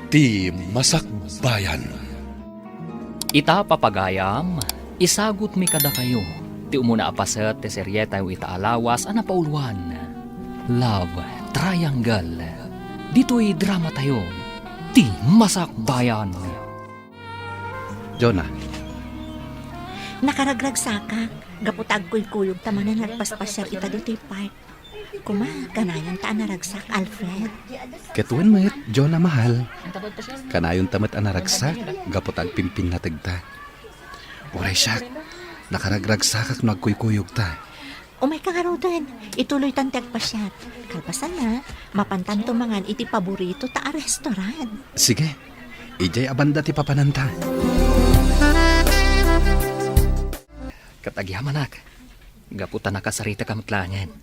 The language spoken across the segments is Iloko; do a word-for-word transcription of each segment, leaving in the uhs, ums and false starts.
Ti Masakbayan. Ita, papagayam, isagutmi kadakayo ti umuna a paset ti serietayo ita a lawas a napauluan, Love Triangle. Ditoy dramatayo, Ti Masakbayan. Jonah. Nakaragragsakak, gapu ta agkuykuyog ta manen nga agpaspasiar ita ditoy park. Kuma, kanayon ta a naragsak, Alfred. Ket wen met, Jonah mahal. Kanayon ta met a naragsak, gapu ta agpimpinnategta. Uray siak, nakaragragsakak no agkuykuyogta. Umayka ngaruden, ituloytan ti agpasiar. Kalpasanna, mapantanto mangan iti paborito ta a restaurant. Sige, idiay a banda ti papananta. Ket agyamanak, gapu ta nakasaritak met laengen.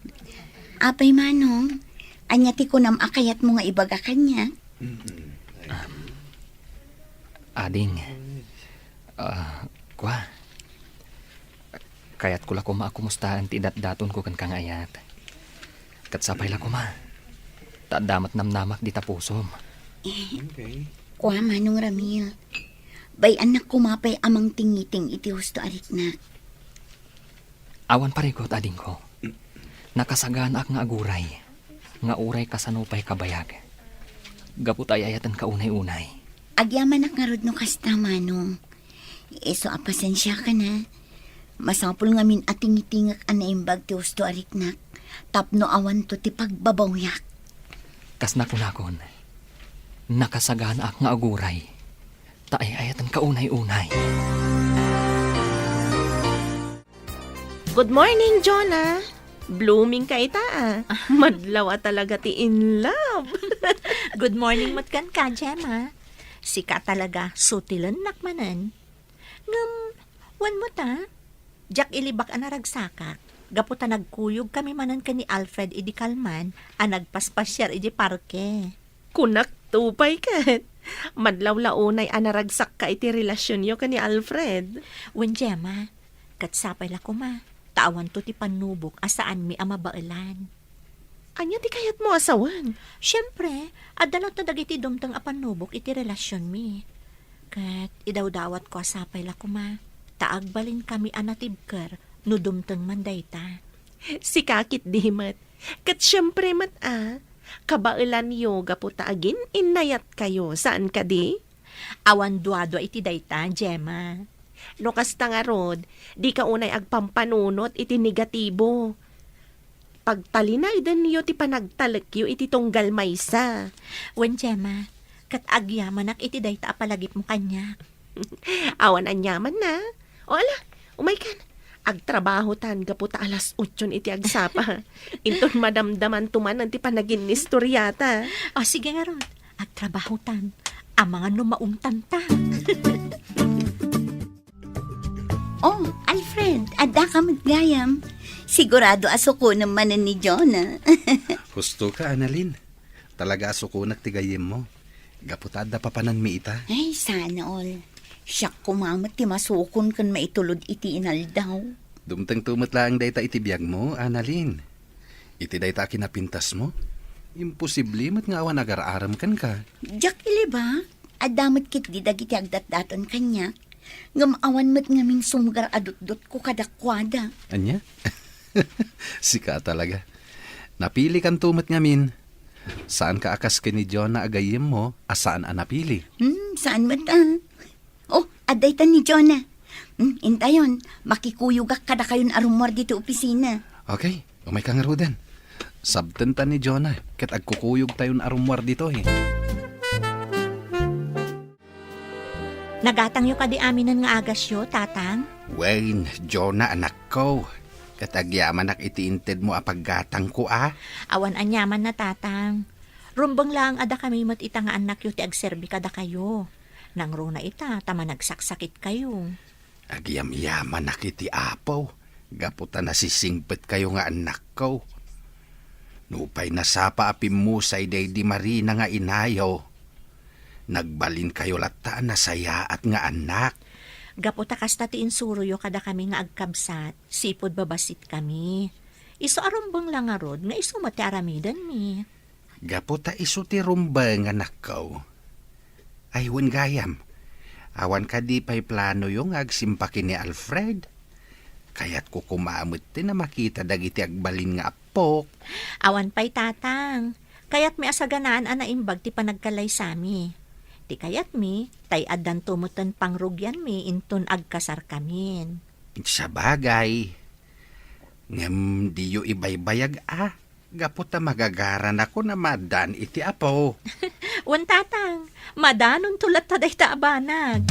Apay, Manong, ania ti kunam a kayatmo nga ibaga kaniak? Ading, ah, kua, kayatko la koma a kumustaen ti idatdatonko kenka nga ayat. Ket sapay la koma, ta adda met namnamak dita pusom. Kua, Manong Ramil, bay-annak koma pay a mangtingiting iti husto a riknak. Awan parigot, adingko. Nakasaganaak nga aguray, nga uray kasano pay kabayag. Gapu ta ay-ayatenka unay-unay. Agyamanak ngarud no kasta, Manong. Isu a pasensiakan a. Masapul ngamin a tingitingek a naimbag ti husto a riknak, tapno awanto ti pagbabawiak. Kas nakunakon, nakasaganaak nga aguray, ta ay-ayatenka unay-unay. Good morning, Jonah. Blooming ka ita, ah. Madlaw a talaga ti in love. Good morning met kenka, Gemma. Sika talaga, sutilennak manen. Ngem, wen met a, diak ilibak a naragsakak, gapu ta nagkuyog kami manen ken ni Alfred idi kalman a nagpaspasiar iti parke. Kunak to pay ket, madlaw la unay a naragsakka iti relasionyo ken ni Alfred. Wen, Gemma, ket sapay la koma, ta awanto ti pannubok a saanmi a mabaelan. Ania ti kayatmo a sawen? Siempre, adda latta dagiti dumteng a pannubok iti relasionmi. Ket idawdawatko a sapay la koma, ta agbalinkami a natibker no dumteng man dayta. Sika ketdi met. Ket siempre met a, kabaelanyo gapu ta agin-innayatkayo, saan kadi? Awan duadua iti dayta, Gemma. No kasta ngarud, dika unay agpampanunot iti negatibo. Pagtalinaydenyo ti panagtalekyo iti tunggal maysa. Wen, Gemma, ket agyamanak iti dayta a palagipmo kaniak. Awan aniamanna. O ala, umaykan. Agtrabahotan gapu ta alas otson iti agsapa. Inton madamdamanto manen ti panaginnistoriata. O, sige ngarud. Agtrabahotan. Amangan no maungtanta. Oh, Alfred, addaka met gayam. Sigurado a sukonem manen ni Jonah. Husto ka, Annalyn. Talaga a sukonak ti gayyemmo. Gapu ta adda papananmi ita. Ay, sana all. Siak koma met ti masukon ken maitulod iti inaldaw. Dumtengto met laeng dayta iti biagmo, Annalyn. Iti dayta a kinapintasmo, imposible met nga awan agar-arem kenka. Diak ilibak, adda met ketdi dagiti agdatdaton kaniak. Ngem awan met ngamin sumgar a dutdotko kadakuada. Ania? Sika talaga. Napilikanto met ngamin. Saanka a kas ken ni Jonah a gayyemmo a saan a napili. Hmm, saan met a? Oh, adda ita ni Jonah. Hmm, intayon, makikuyogak kadakayon a rummuar ditoy opisina. Okay, umayka ngaruden. Sabtenta ni Jonah, ket agkukuyogtayon a rummuar ditoy. Nagatangyo kadi aminen nga agasyo, Tatang? Wen, Jonah, anakko. Ket agyamanak iti intedmo a paggatangko, a? Awan aniamanna, Tatang. Rumbeng laeng a dakami met ita nga annakyo ti agserbi kadakayo. Nangruna ita ta managsaksakitkayo. Agyamyamanak iti Apo, gapu ta nasisingpetkayo nga annakko. Nupay nasapa a pimmusay daydi Marina nga inayo, nagbalinkayo latta a nasayaat nga annak. Gapu ta kasta ti insuroyo kadakami nga agkabsat, sipud babasitkami. Isu a rumbeng la ngarud nga isu met ti aramidenmi. Gapu ta isu ti rumbeng, anakko, Ay, wen gayam. Awan kadi pay planoyo nga agsimpa ken ni Alfred? Kayatko koma metten a makita dagiti agbalin nga appok. Awan pay, Tatang. Kayatmi a saganaan a naimbag ti panagkalaysami. Ti kayatmi, tay addanto metten pangrugianmi inton agkasarkamin. Sabagay. Ngem diyo ibaybayag a, gapu ta magagaranakon a maaddaan iti apo. Wen, Tatang, madanonto latta dayta a banag.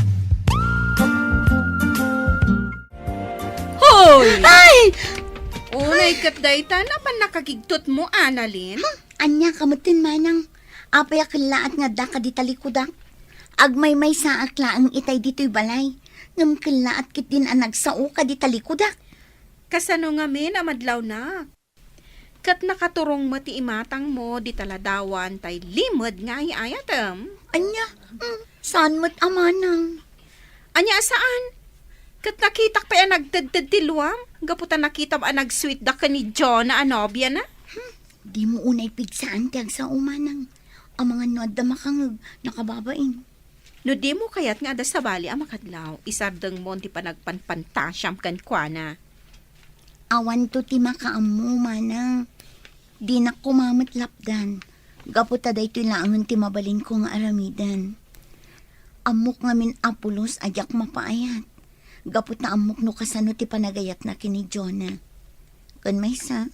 Hoy! Ay! Unay ket dayta, napan nakagigtutmo, Annalyn? Ania ka metten, Manang? Apay a kellaat nga adda ka di talikudak? Agmaymaysaak laeng itay ditoy balay, ngem kellaat ketdin a nagsao ka di talikudak. Kasano ngamin a madlawnak? Ket nakaturong met ti imatangmo dita ladawan tay limed nga ay-ayatem. Ania? Mm, saan met a manang? Ania a saan? Ket nakitak pay a nagtedted ti luam, gapu ta nakitam a nag-sweet da ken ni Jonah a nobiana. Hmm, dimo unay pigsaan ti agsao, manang. Amangan no adda makangeg, nakababain. No dimo kayat nga adda sabali a makadlaw, isardengmon ti panagpanpantasiam kenkuana. Awanto ti makaammo, manang. Dinak koma met lapdan, gapu ta daytoy laengen ti mabalinko nga aramiden. Ammok ngamin a pulos a diak mapaayat, gapu ta ammok no kasano ti panagayatna ken ni Jonah. Ken maysa,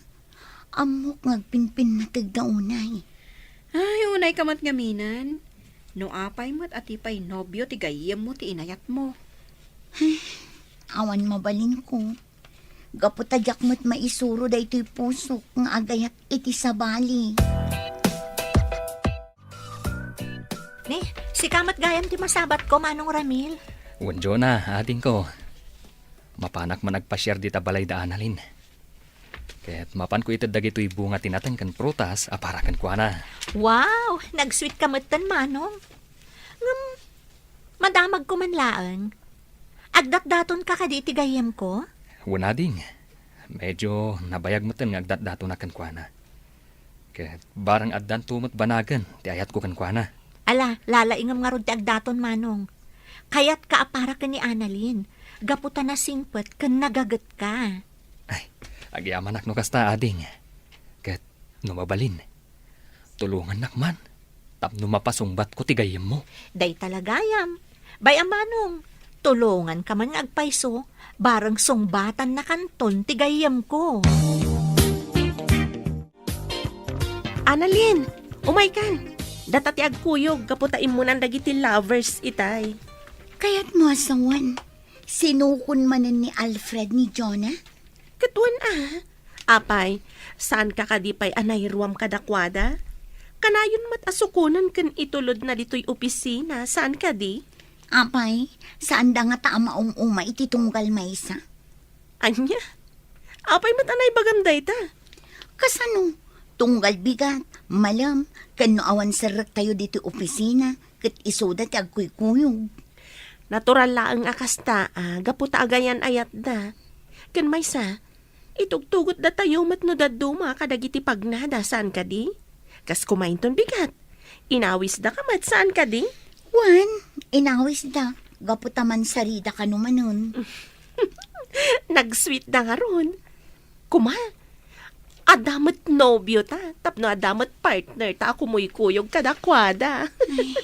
ammok nga agpinpinnateg da unay. Ay, unay ka met ngaminen. No apay met a ti pay nobio ti gayyemmo ti inayatmo. Ay, awan mabalinko. Gapu ta diak met maisuro daytoy pusok nga agayat iti sabali. Ni, sika met gayam ti masabatko, Manong Ramil. Wen, Jonah, adingko. Mapanak man agpasiar dita balay da Annalyn. Ket mapanko ited dagitoy bunga ti nateng ken prutas a para kenkuana. Wow! Nag-sweet ka metten, Manong. Ngem, madamagko man laeng. Agdatdatonka kadi iti gayyemko? Wen, ading. Medyo nabayag metten nga agdatdatonak kenkuana. Ket barang addanto met banagen ti ayatko kenkuana. Ala, lalaingem ngarud ti agdaton, Manong. Kayatka a para ken ni Annalyn, gapu ta nasingpet ken nagagetka. Ay, agyamanak no kasta, ading. Ket no mabalin, tulongannak man tapno mapasungbatko ti gayyemmo. Dayta la gayam. Bay-am, Manong, tulonganka man nga agpayso, bareng sungbatannakanton ti gayyemko. Annalyn, umaykan. Data ti agkuyog gapu ta immunan dagiti lovers itay. Kayatmo a sawen, sinukon manen ni Alfred ni Jonah? Ket wen a. Apay, saanka kadi pay a nairuam kadakuada? Kanayon met a sukonen ken itulodna ditoy opisina, saan kadi? Apay, saanda ngata a maum-uma iti tunggal maysa? Ania? Apay met a naibagam dayta? Kasano? Tunggal bigat, malem, ken no awan serrektayo ditoy opisina, ket isuda ti agkuykuyog. Natural laeng a kasta, a, gapu ta agayan-ayatda. Ken maysa, itugtugotdatayo met no dadduma kadagiti pagnada, saan kadi? Kas koma inton bigat, inawisdaka met, saan kadi? Wen, inawisda, gapu ta mansarida kano manen. Nag-sweet da ngarud. Koma, adda met nobio ta, tapno adda met partner ta a kumuykuyog kadakuada. Ay,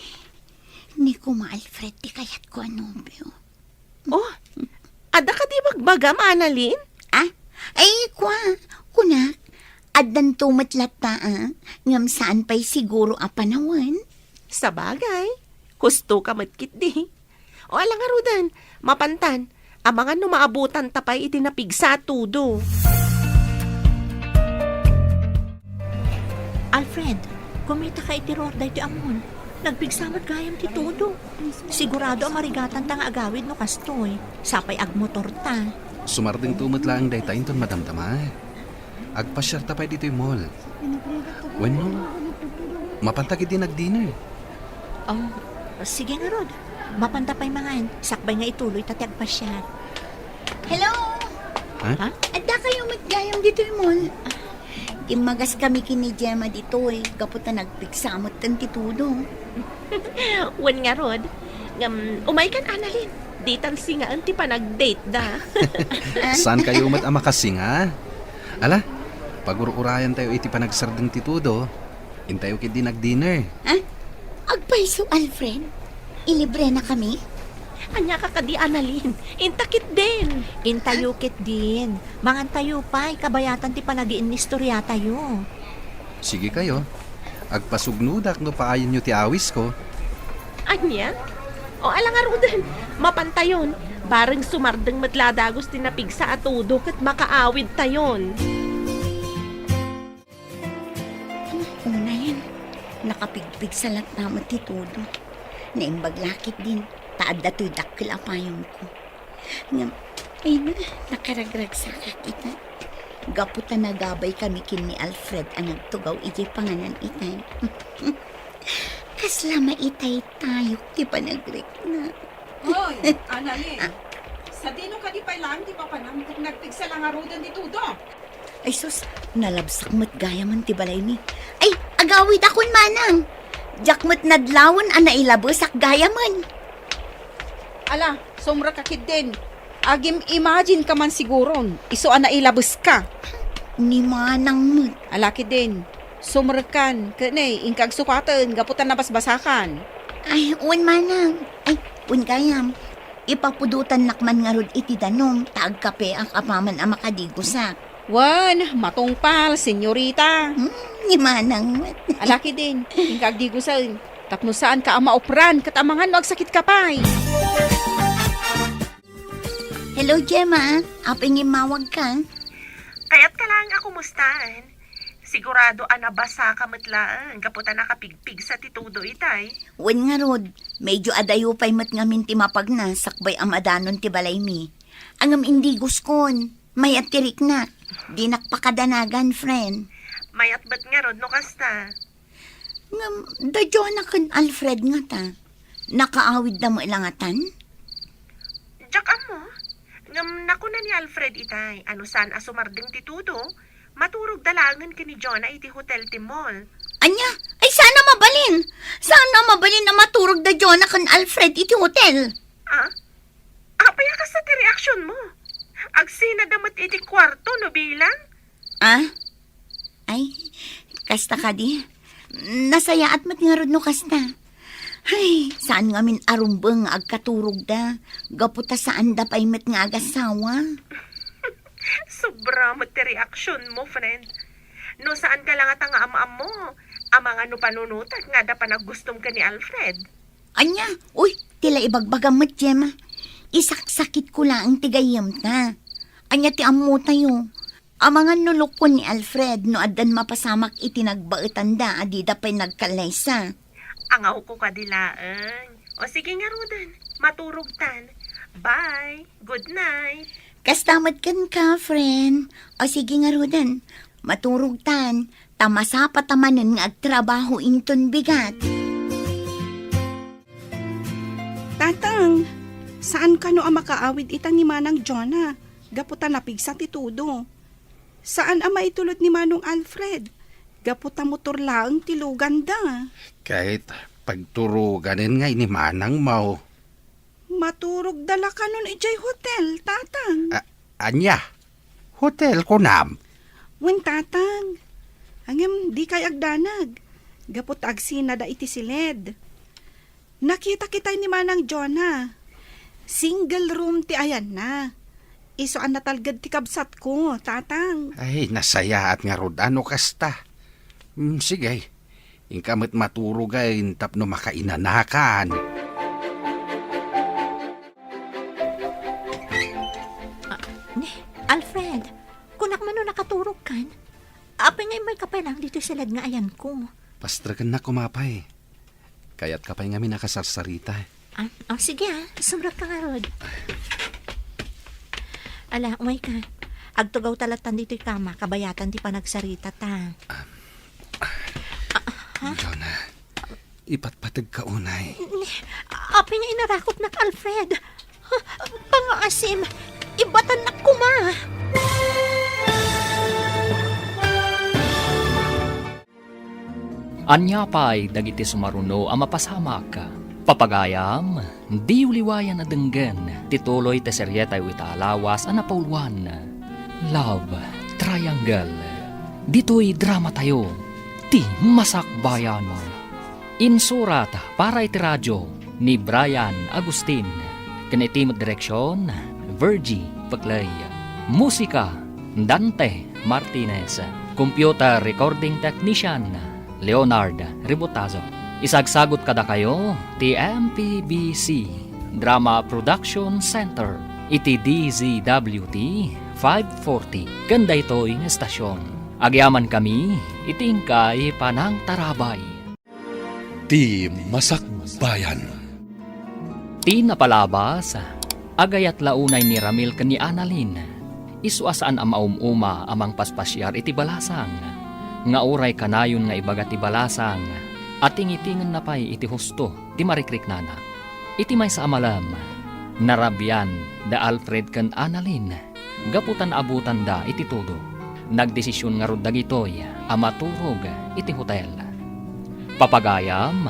ni Kuma Alfred ti kayatko a nobio. Oh, adda kadi bagbagam, Annalyn? Ah? Ay, kua, kunak, addanto met latta, a, ngem saan pay siguro a panawen. Sabagay, husto ka met ketdi. O, ala ngaruden, mapantan, amangan no maabutanta pay iti napigsa a tudo. Alfred, kumitaka iti ruar daytoy a mall. Nagpigsa met gayam ti tudo. Sigurado a marigatanta nga agawid no kastoy. Sapay agmotorta. Sumardengto met laeng dayta inton madamdama. Agpasiarta pay ditoy mall. Wenno, mapanta ketdi nag-dinner. Oh, sige ngarud. Mapanta pay mangan. Sakbay nga ituloyta ti agpasiar. Hello! Ha? Ha? Adda kayo met gayam ditoy mall. Timmagaskami ken ni Gemma ditoy, gapu ta nagpigsa metten ti tudo. Wen ngarud, ngem umaykan, Annalyn. Ditan singaen ti panagdate da. Saan kayo met a makasinga? Ala, pagur-urayan tayo iti panagsardeng ti tudo. Intayo ketdi nag-dinner. Ah? Agpayso, Alfred? Ilibre na kami? Ania ka kadi, Annalyn? Inta ketdin. Intayo ketdin. Mangantayo pay, kabayatan ti panagiinnistoriatayo. Sige kayo. Agpasugnodak no paayenyo ti awisko. Ania? O, ala ngaruden, mapantayon. Bareng sumardeng met la dagus ti napigsa a tudo ket makaawidtayon. Unayen, nakapigpigsa latta met ti tudo. Naimbag la ketdin, ta adda toy dakkel a payongko. Ngem, ay na, nakaragragsakak ita. Gapu ta nagabay kami ken ni Alfred a nagtugaw idiay panganan itay. Kasla maitaytayok ti panagrikna. Hoy, Annalyn. Ah? Sadino kadi pay laeng ti papanam ket nagpigsa la ngaruden ti tudo? Ay sus, nalabsak met gayamen ti balaymi. Ay, agawidakon manang. Diak met nadlawen a nailabesak gayamen. Ala, sumrekka ketdin. Agim-imagine ka man siguron, isu a nailabeska. Ni manang met. Ala ketdin, sumrekkan, ket ne, inka agsukaten gapu ta nabasbasakan. Ay, wen manang. Ay, wen gayam. Ipapudotannak man ngarud iti danum, ta agkapeak apaman a makadigusak. Wen, matungpal, senyorita. Hmm, ni manang met. Ala ketdin, inka agdigusen. Tapno saanka a maupran, ket amangan no agsakitka pay. Hello, Gemma. Apay nga immawagka? Kayatka laeng a kumustaen. Sigurado a nabasaka met laeng gapu ta nakapigpigsa ti tudo itay. Wen ngarud, medyo adayo pay met ngamin ti mapagna sakbay a madanon ti balaymi. Ngem indiguskon, mayat ti riknak. Dinak pakadanagan, friend. Mayat met ngarud no kasta. Ngem, da Jonah ken Alfred ngata, nakaawidda met la ngatan? Diak ammo. Ngem nakuna ni Alfred itay a no saan a sumardeng ti tudo, maturogda laengen ken ni Jonah iti hotel ti mall. Ania? Ay, saan a mabalin? Saan a mabalin a maturogda Jonah ken Alfred iti hotel? Ah? Apay a kasta ti reaksionmo? Agsinada met iti kuarto no bilang? Ah? Ay, kasta kadi. Nasayaat met ngarud no kasta. Ay, saan ngamin a rumbeng nga agkaturogda, gapu ta saanda pay met nga agasawa. Sobra met ti reaksionmo, friend. No saanka la ngata nga am-ammo, amangan no panunotek nga adda panaggustom ken ni Alfred. Ania? Uy, ti la ibagbagam met, Gemma. Isaksakitko laeng ti gayyemta. Ania ti ammotayo? Amangan no lukon ni Alfred no addan mapasamak iti nagbaetanda a dida pay nagkallaysa. Angawko kadi laeng. O sige ngaruden, maturogtan. Bye. Good night. Kasta met kenka, friend. O sige ngaruden, maturogtan. Ta masapata manen nga agtrabaho inton bigat. Tatang, saan kano a makaawid ita ni Manang Jonah? Gapu ta napigsa ti tudo. Saan a maitulod ni Manong Alfred, gapu ta motor laeng ti luganda. Ket pagturoganen ngay ni Manang Mau. Maturogda la kanon idiay hotel, Tatang. A-, ania? Hotel, kunam? Wen, Tatang. Ngem, dikay agdanag. Gapu ta agsinada iti siled. Nakita kitay ni Manang Jonah. Single room ti ayanna. Isu a natalged ti kabsatko, Tatang. Ay, nasayaat ngarud a no kasta. Mm, sige. Inka met maturogen tapno makainanakan. Ah, ne, Alfred, kunak man no nakaturogkan? Apay nga immayka pay laeng ditoy siled nga ayanko? Pastrekennak koma pay. Kayatka pay ngamin a kasarsarita. Ah, oh, sige ah. Sumrekka ngarud. Ala, umayka. Agtugawta lattan ditoy kama, kabayatan ti panagsaritata. Ah, ha? Jonah, ipatpategka unay. Apay nga inarakopnak, Alfred? Ha? Pangaasim, ibatannak koma. Ania pay dagiti sumaruno a mapasamak? Papagayam, diyo liwayan a denggen ti tuloy ti serietayo ita a lawas a napauluan, Love Triangle. Ditoy dramatayo, ti Masakbayan. Insurat para iti radio ni Brian Agustin, ken iti met direksion, Virgie Peclay. Musika, Dante Martinez. Computer recording technician, Leonard Ributazo. Isagsagut kadakayo ti M P B C Drama Production Center iti D Z W T five forty ken daytoy nga estasion. Agyamankami iti inkay panangtarabay. Ti Masakbayan. Ti napalabas, agayat la unay ni Ramil ken ni Annalyn. Isu a saan a maum-uma a mangpaspasiar iti balasang, nga uray kanayon nga ibaga ti balasang, a tingitingenna pay iti husto ti marikriknana. Iti maysa a malem, narabian da Alfred ken Annalyn gapu ta naabutanda iti tudo. Nagdesision ngarud dagitoy a maturog iti hotel. Papagayam,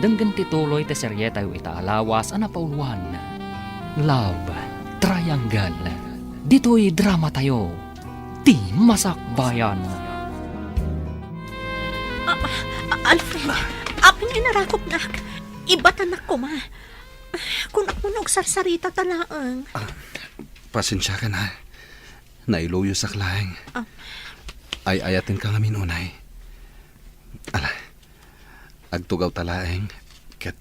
denggen ti tuloy ti serietayo ita a lawas a napauluan, Love Triangle. Ditoy dramatayo, ti Masakbayan. Ah, ah, Alfred, apay nga inarakupnak? Ibatanak koma. Kunak mo no agsarsarita ta laeng. Ah, pasensiakan, ha. Nailuyosak laeng. Ah. Ay-ayatenka ngamin unay. Ala, agtugaw ta laeng, ket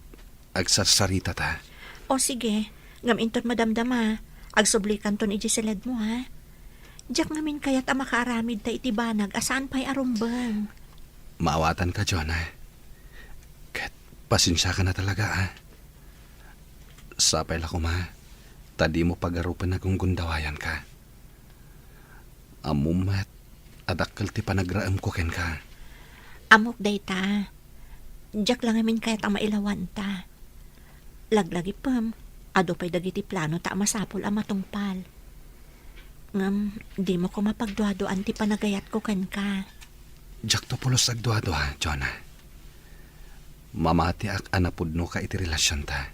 agsarsarita ta. O sige, ngem inton madamdama, agsublikanton idiay siledmo, ha? Diak ngamin kayat a makaaramid ta iti banag a saan pay a rumbeng. Maawatanka, Jonah. Ket pasensiakan a talaga, ha? Sapay la koma, ta dimo pagarupen a gunggundawayanka. Ammom met a dakkel ti panagraemko kenka. Ammok dayta. Diak la ngamin kayat a mailawanta. Laglagipem, adu pay dagiti planota a masapul a matungpal. Ngem, dimo koma pagduaduaan ti panagayatko kenka. Diakto pulos agduadua, Jonah. Mamatiak a napudnoka iti relasionta.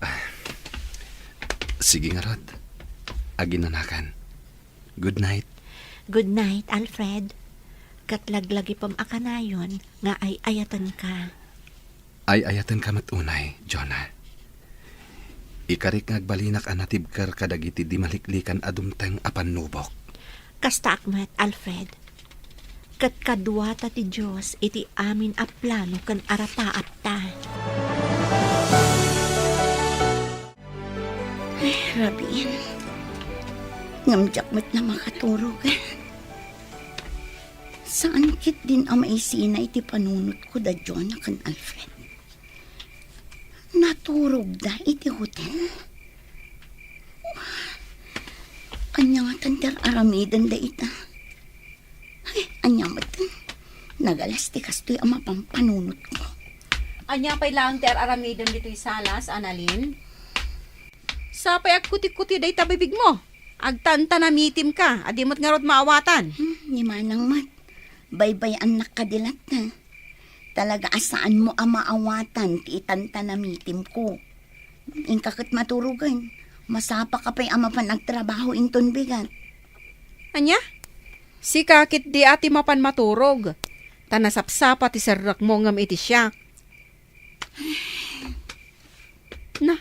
Ah, sige ngarud, aginanakan. Good night. Good night, Alfred. Ket laglagipem a kanayon nga ay-ayatenka. Ay-ayatenka met unay, Jonah. Ikarik nga agbalinak a natibker kadagiti di maliklikan a dumteng a pannubok. Kastaak met, Alfred. Ket kaduata ti Dios iti amin a plano ken arapaatta. Ay, rabiin. Ngem diak met la makaturog. Saan ketdin a maisina iti panunotko da Jonah ken Alfred. Naturogda iti hotel? Ania ngatan ti ar-aramidenda ita? Ay, ania met? Nagalas ti kastoy a mapan panunotko. Ania pay laeng ti ar-aramidem ditoy salas, Annalyn? Sapay agkuti-kuti dayta bibigmo. Agtantanamitimka, a di met ngarud maawatan. Hmm, ni Manang met. Baybay-annak kadi latta. Talaga a saanmo a maawatan ti itantanamitimko. Inka ket maturogen. Masapaka pay a mapan agtrabaho inton bigat. Ania? Sika ketdi a ti mapan maturog. Ta nasapsapa ti serrekmo ngem iti siak. Na,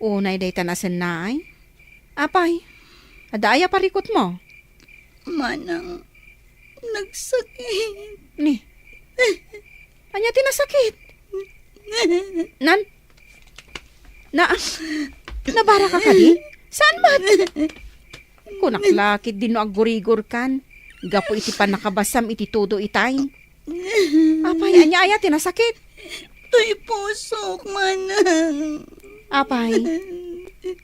unay dayta nasennaay. Apay, adda aya parikutmo? Manang, nagsakit. Ni, ania ti nasakit? Nan, na, nabaraka kadi? Saan met? Kunak la ketdin no aggurigorkan gapu iti pannakabasam iti tudo itay. Apay, ania aya ti nasakit? Toy pusok, Manang. Apay,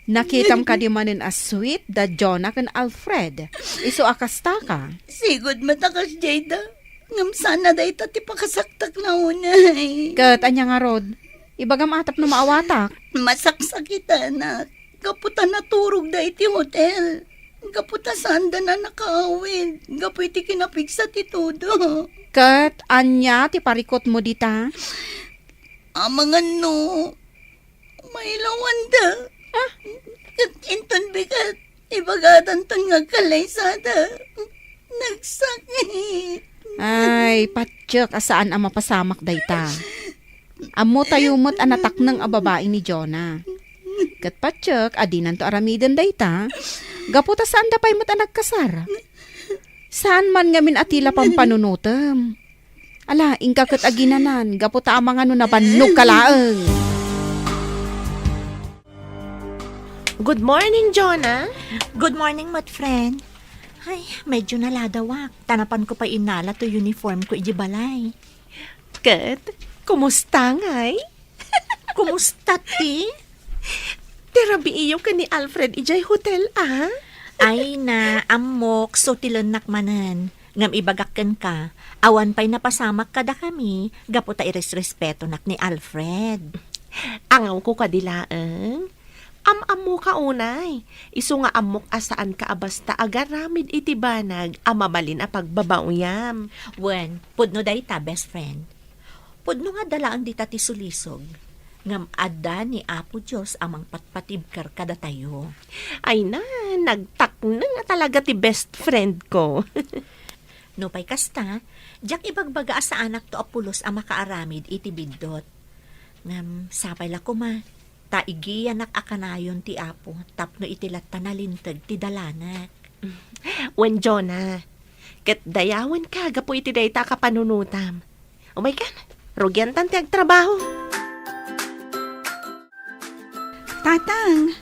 nakitam kadi manen a sweet da Jonah ken Alfred? Isu a kastaka. Sigud met a kasdiay da. Ngem saan a dayta ti pakasaktak na unay. Ket ania ngarud? Ibagam a tapno maawatak. Masaksakitanak. Gapu ta naturogda iti hotel. Gapu ta saanda a nakaawid. Gapu iti kinapigsa ti tudo. Ket ania ti parikutmo dita? Amangan no mailawanda. Ah? Ket inton bigat, ibagadanton nga agkallaysada. Nagsakit. Ay, patiek a saan a mapasamak dayta. Ammotayo met a natakneng a babai ni Jonah. Ket patiek a dinanto aramiden dayta, gapu ta saanda pay met a nagkasar. Saan man ngamin a ti la pampanunotem. Ala, inka ket aginanan, gapu ta amangan no nabannog ka laeng. Good morning, Jonah. Good morning, met friend. Ay, medyo naladawak. Ta napan ko pay innala to uniform ko iti balay. Ket, kumusta ngay? Kumusta ti? Ti rabiiyo ken ni Alfred idiay hotel, a? Ay na, ammok, sutilennak manen. Ngem ibagak kenka, awan pay napasamak kadakami gapu ta iresrespetonak ni Alfred. Angawko kadi laeng? Am-ammoka unay, isu nga ammok a saanka a basta agaramid iti banag a mabalin a pagbabaoyam. Wen, pudno dayta, best friend. Pudno nga adda laeng dita ti sulisog, ngem adda ni Apo Dios a mangpatpatibker kadatayo. Ay na, nagtakneng a talaga ti best friend ko. Nupay kasta, diak ibagbaga a saanakto a pulos a makaaramid iti biddut. Ngem sapay la koma, ta igiyanak a kanayon ti Apo tapno iti latta nalinteg ti dalanak. Wen, Jonah, ket dayawenka gapu iti dayta a kapanunotam. Umaykan, rugiantan ti agtrabaho. Tatang,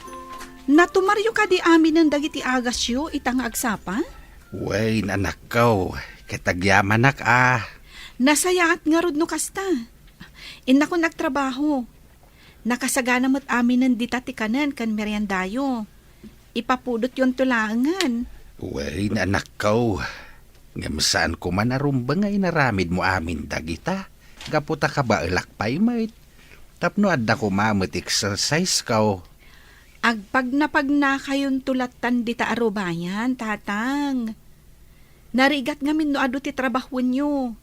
natumaryo kadi aminen dagiti agasyo ita nga agsapa? Wen, anakko, ket agyamanak a. Nasayaat ngarud no kasta. Innakon agtrabaho. Nakasagana met aminen dita ti kanen ken meriendayo. Ipapudotyonto laengen. Wen, anakko. Ngem saanko man a rumbeng nga inaramidmo amin dagita, gapu ta kabaelak pay met. Tapno adda koma met exercise ko. Agpagnapagnakayonto lattan dita a rubayan, Tatang. Narigat ngamin no adu ti trabahoenyo.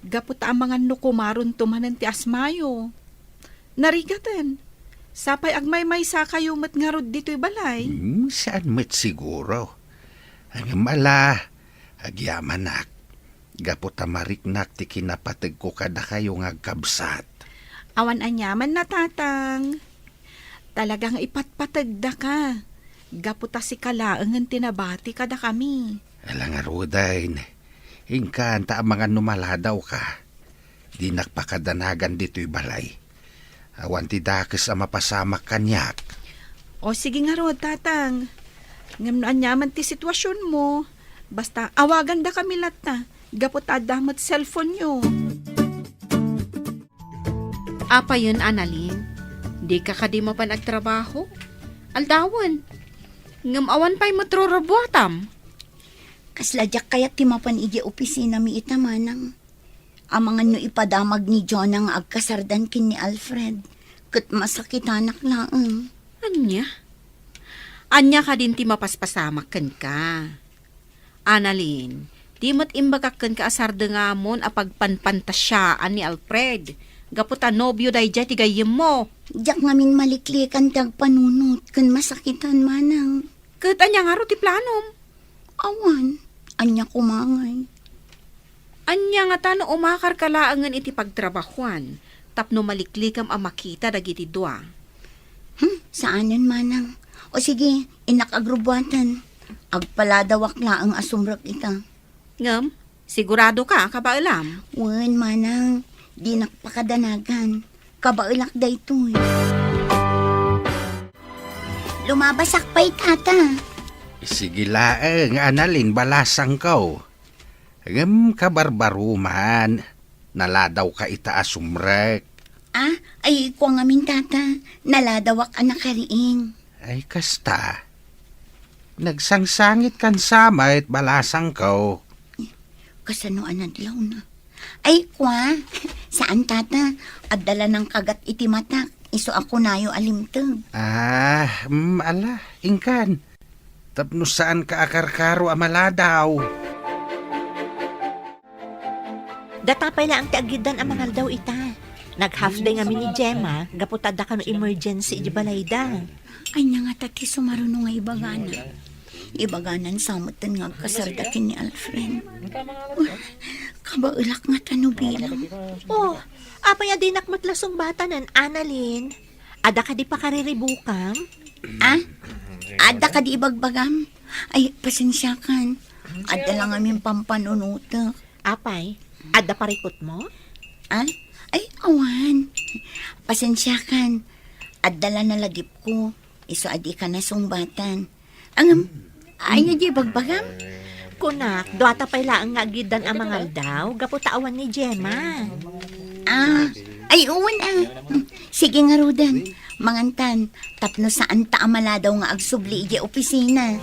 Gapu ta amangan no kumaronto manen ti asmayo. Narigaten. Sapay agmaymaysakayo met ngarud ditoy balay. Hmm, saan met siguro. Ngem ala, agyamanak. Gapu ta mariknak ti kinapategko kadakayo nga agkabsat. Awan aniaman, Tatang. Talaga nga ipatpategdaka. Gapu ta sika laengen ti nabati kadakami. Ala ngaruden, inkan ta amangan no maladawka. Dinak pakadanagan ditoy balay. Awan ti dakes a mapasamak kaniak. O, sige ngarud, Tatang. Ngem no aniaman ti situasionmo, basta awagandakami latta, gapu ta adda met cellphone-yo. Apayen, Annalyn, dika kadi mapan agtrabaho? Aldawen. Ngem awan pay met rurubbuatam. Kasla diak kayat ti mapan idiay opisinami ita, manang. Amangan no ipadamag ni Jonah nga agkasardan ken ni Alfred, ket masakitanak laeng. Ania? Ania kadin ti mapaspasamak kenka? Annalyn, di met imbagak kenka a sardengamon a pagpanpantasiaan ni Alfred, gapu ta nobio daydiay ti gayyemmo. Diak ngamin maliklikan ti agpanunot ken masakitan, manang. Ket ania ngarud ti planom? Awan, ania koma ngay? Ania ngata no umakarka laengen iti pagtrabahuan tapno maliklikam a makita dagiti dua? Hmm, saanen, manang. O sige, innak agrubbuaten. Agpaladawak laeng a sumrek ita. Ngem, siguradoka a kabaelam? Wen, manang. Dinak pakadanagan. Kabaelak daytoy. Lumabasak pay, tata. Sige laeng, Annalyn, balasangko. Ngem kabarbaroman, naladawka ita a sumrek. Ah, ay, kua ngamin, tata. Naladawak a nakariing. Ay, kasta. Nagsangsangitkan sa met, balasangko. Kasano a nadlawna? Ay, kua, saan, tata. Adda la nangkagat iti matak, isu a kunayo a limteg. Ah, mm, ala, inkan. Tapno saanka a karkaro a maladaw. Data pay laeng ti agiddan a mangaldaw ita. Nag-half day ngamin ni Gemma, gapu ta adda kano emergency iti balayda. Ania ngata ti sumaruno nga ibagana? Ibagana sa metten nga agkasarda ken ni Alfred. Kabaelak ngata no bilang. Oh, apay a dinak met la sungbatanen, Annalyn? Adda kadi pakariribukam? Ah? Adda kadi ibagbagam? Ay, pasensiakan. Adda la ngamin pampanunotek. Apay, adda parikutmo? Ah? Ay, awan. Pasensiakan. Adda la naladipko. Isu a dika nasungbatan. Ngem, ania ti ibagbagam? Kunak, duata pay laeng nga agyuddan a mangaldaw, gapu ta awan ni Gemma. Ah, ay, wen, ah. Sige ngaruden, mangantan, tapno saanta a maladaw nga agsubli idiay opisina.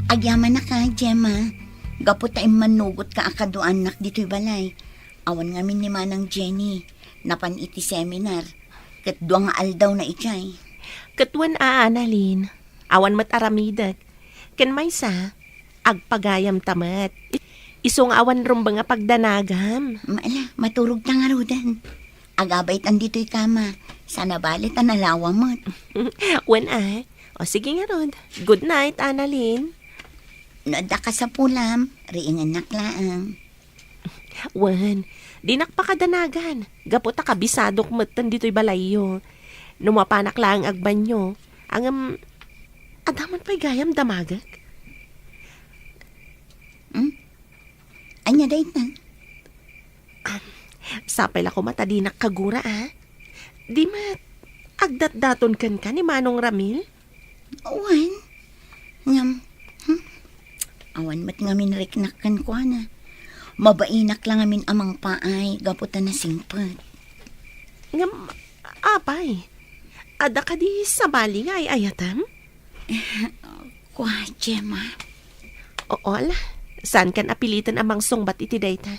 Agyamanak, Gemma, gapu ta immannugotka a kaduaannak ditoy balay. Awan ngamin ni Manang Jenny, napan iti seminar, ket dua nga aldawna idiay. Ket wen, Annalyn, awan met aramidek. Ken maysa, agpagayamta met. Isu nga awan rumbeng a pagdanagam. Ala, maturogta ngaruden. Agabaytan ditoy kama. Saan a bale ta nalawa met. Wen, a. O, sige ngarud. Good night, Annalyn. No adda kasapulam, riingennak laeng. Wen, dinak pakadanagan, gapu ta kabisadok metten ditoy balayyo. No mapanak laeng agbanyo, ngem, adda man pay gayam damagek? Hmm? Ania dayta? Am, sapay la koma ta dinak kagura, a? Di met, agdatdaton kenka ni Manong Ramil? Wen. Ngem, hmm? Awan met ngamin riknak kenkuana. Mabainak la ngamin a mangpaay gapu ta nasingpet. Ngem, apay, adda kadi sabali nga ay-ayatem? Kua, Gemma. Oo, ala. Saankan a piliten a mangsungbat iti dayta.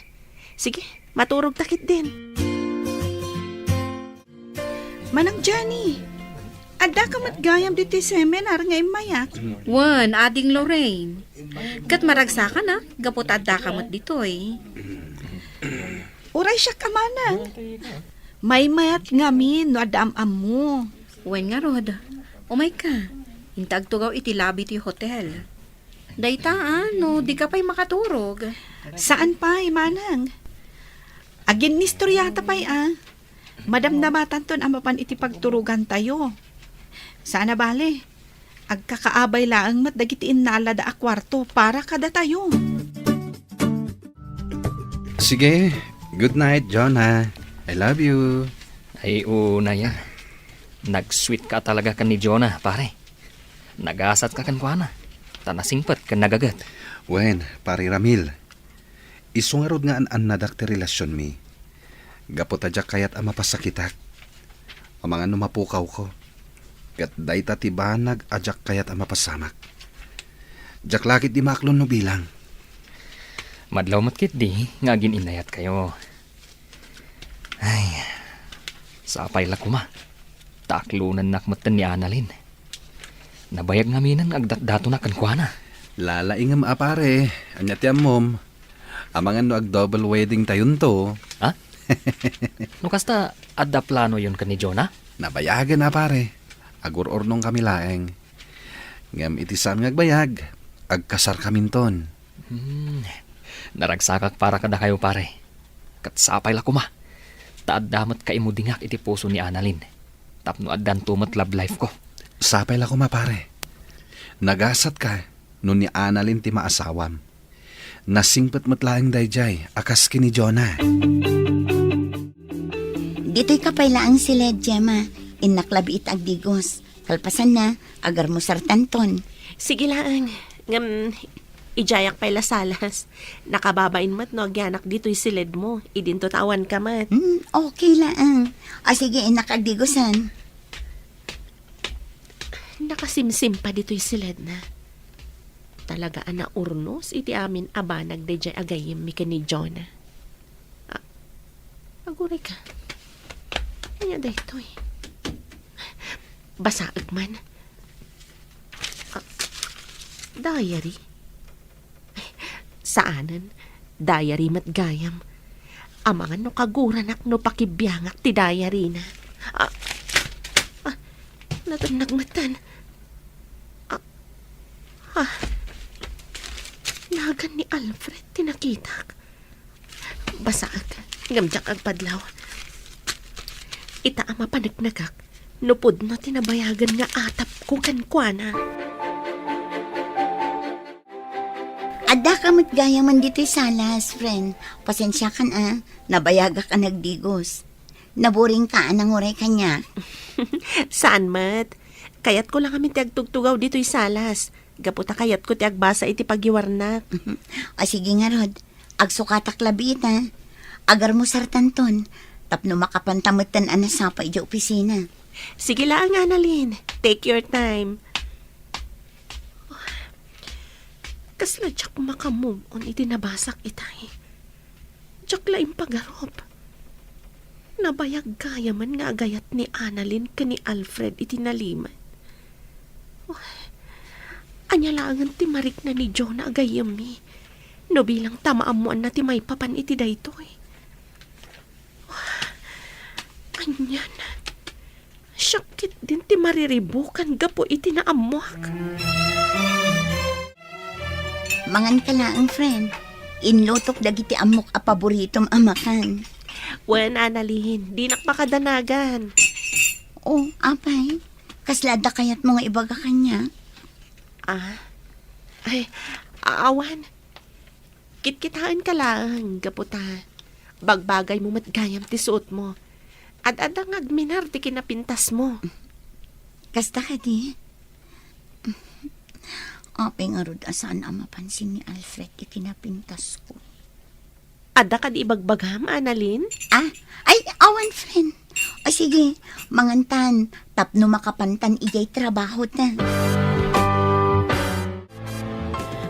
Sige, maturogta ketdin. Manang Jenny, addaka met gayam ditoy seminar nga immayak? Wen, Ading Lorraine. Ket maragsakan a, gapu ta addaka met ditoy. Uray siak a manang. Maymayat ngamin no adda am-ammo. Wen ngarud, umayka. Inta agtugaw iti lobby ti hotel. Dayta, a, no dika pay makaturog. Saan pay, manang. Aginnistoriata pay, a. Madamdamatanton a mapan iti pagturogantayo. Saan a bale, agkakaabay laeng met dagiti innalada a kuarto para kadatayo. Sige, good night, Jonah. I love you. Ay, oo, Naya. Nag-sweet ka talaga ken ni Jonah, pare. Nagasatka kenkuana, ta nasingpet ken nagaget. Wen, Pare Ramil, isu ngarud nga an-annadak ti relasionmi. Gapu ta diak kayat a mapasakitak. Amangan no mapukawko. Ket dayta ti banag a diak kayat a mapasamak. Diak la ketdi maaklon no bilang. Madlaw met ketdi nga agin-innayatkayo. Ay, sapay la koma. Ta aklonennak metten ni Annalyn. Nabayag ngaminen nga agdatdatonak kenkuana. Lalaingem a pare, ania ti ammom? Amangan no ag-double wedding tayonto. Ha? No kasta, adda planoyon ken ni Jonah? Nabayagen a pare. Agur-urnong kami laeng. Ngem iti saan nga agbayag, agkasar kaminton. Hmm. Naragsakak para kadakayo, pare. Ket sapay la koma. Ta adda met kaimudingak iti puso ni Annalyn. Tapno addanto met love life ko. Sapay la koma, pare. Nagasatka no ni Annalyn ti maasawam. Nasingpet met laeng daydiay a kas ken ni Jonah. Ditoyka pay laeng siled, Gemma. Innak labi ita agdigos. Kalpasanna, agarmusartanton. Sige laeng. Ngem, idiayak pay la salas. Nakababain met no agyanak ditoy siledmo. Idinto ta awanka met. Hmm, okay laeng. O sige, innak agdigosan. Nakasimsim pay ditoy siledna. Talaga a naurnos iti amin a banag daydiay a gayyemmi ken ni Jonah. Ah, aguray ka. Ania daytoy? Basaek man. Ah, diary? Saanen. Diary met gayam. Amangan no kaguranak no pakibiangak ti diary-na. Ah, ah, natannag metten. Ah, ah, nagan ni Alfred ti nakitak. Basaak, ngem diak agpadlaw. Ita a mapaneknekak, no pudno ti nabayagen nga atapko kenkuana. Addaka met gayamen ditoy salas, friend. Pasensiakan a, nabayagak a nagdigos. Naburingka a nanguray kaniak. Saan met. Kayatko la ngamin ti agtugtugaw ditoy salas. Gapu ta kayatko ti agbasa iti pagiwarnak. O sige ngarud, agsukatak labi ita. Agarmusartanton, tapno makapanta metten a nasapa idiay opisina. Sige laeng, Annalyn. Take your time. Kasla diak maka-move on iti nabasak itay. Diak la impagarup. Nabayag gayamen nga agayat ni Annalyn ken ni Alfred iti nalimed. Uy, ania laengen ti marikna ni Jonah a gayyemmi no bilang ta maammoanna ti maipapan iti daytoy? Anian? Siak ketdin ti mariribukan gapu iti naammoak. Manganka laeng, friend. Inlutok dagiti ammok a paboritom a makan. Wen, Annalyn, dinak makadanagan. O, apay? Kasla adda kayatmo nga ibaga kaniak? Ah? Ay, awan. Kitkitaenka laeng, gapu ta bagbagaymo met gayam ti suotmo. Ad-adda nga agminar ti kinapintasmo. Kasta kadi? Apay ngarud a saan a mapansin ni Alfred ti kinapintasko? Adda kadi ibagbagam, Annalyn? Ah? Ay, awan, friend. O sige, mangantan, tapno makapantan idiay trabahota.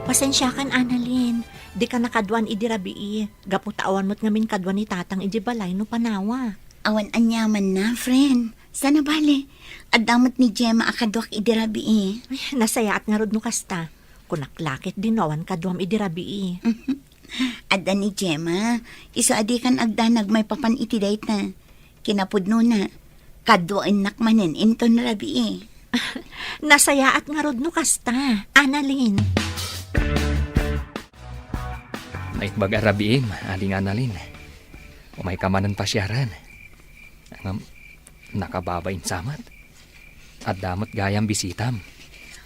Pasensiakan, Annalyn. Dika nakaduan idi rabii. Gapu ta awan met ngamin kadua ni Tatang idi balay no panawak. Awan aniamanna, friend. Saan a bale, adda met ni Gemma a kaduak idi rabii. Ay, nasayaat ngarud no kasta. Kunak la ketdi no awan kaduam idi rabii. Adda ni Gemma, isu a dikan agdanag maipapan iti dayta. Kinapudnona, kaduaennak manen inton rabii. Nasayaat ngarud no kasta, Annalyn. Naimbag a rabiim, Ading Annalyn. Umayka manen pasiaren. Ngem, nakababain sa met. Adda met gayam bisitam.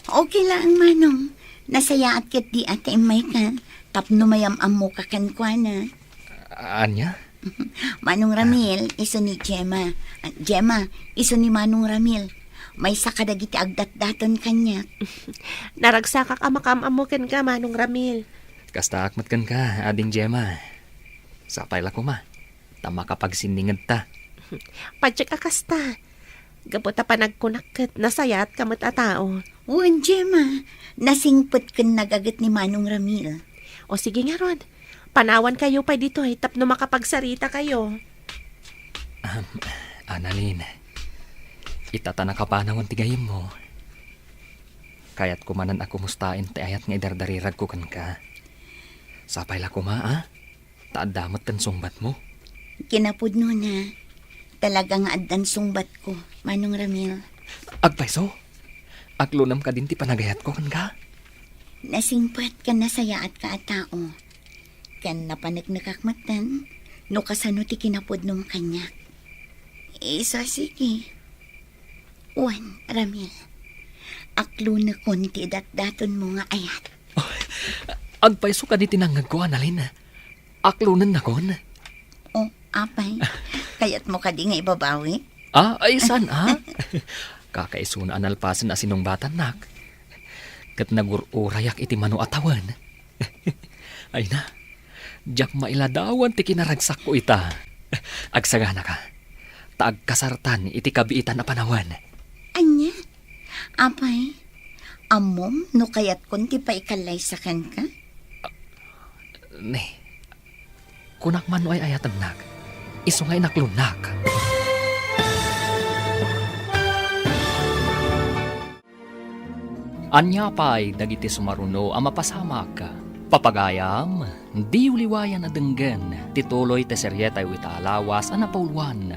Okay laeng, Manong. Nasayaat ketdi a ta immayka tapno mayam-ammoka kenkuana. Ania? Manong Ramil, isu ni Gemma. Ah, Gemma, isu ni Manong Ramil. Maysa kadagiti agdatdaton kaniak. Naragsakak a makaam-ammo kenka, Manong Ramil. Kastaak met kenka, Ading Gemma. Sapay la koma ta makapagsinningedta. Padiak a kasta. Gapu ta panagkunak ket nasayaatka met a tao. Wen, Gemma, nasingpet ken nagaget ni Manong Ramil. O sige ngarud, panawankayo pay ditoy tapno makapagsarita kayo. Ahem, Annalyn, ita ta nakapanawen ti gayyemmo, kayatko manen a kumustaen ti ayat nga idardariragko kenka. Sapay la koma, a? Ta adda met ti sungbatmo. Kinapudnona, talaga nga addan sungbatko, Manong Ramil. Agpayso, aklonem kadin ti panagayatko kenka? Nasingpet ken nasayaatka a tao. Ken napaneknekak metten no kasano ti kinapudnom kaniak. Isu a sige. Wen, Ramil, aklonekon ti idatdatonmo nga ayat. Agpayso kadi ti nangngegko, Annalyn. Aklonennakon. O, apay, kayatmo kadi nga ibabawi? Ah, ay, saan, a? Kakaisuna a nalpasen a sinungbatannak. Ket nagur-urayak iti mano a tawen. Ay na, diak mailadawan ti kinaragsakko ita. Agsaganaka, ta agkasartan iti kabiitan a panawen. Ania? Apay, ammom no kayatkon ti paikallaysa kenka? Ne, kunak man no ay-ayatennak, isu nga inaklonnak. Ania pay dagiti sumaruno a mapasamak? Papagayam, diyo liwayan a denggen ti tuloy ti serietayo ita a lawas a napauluan,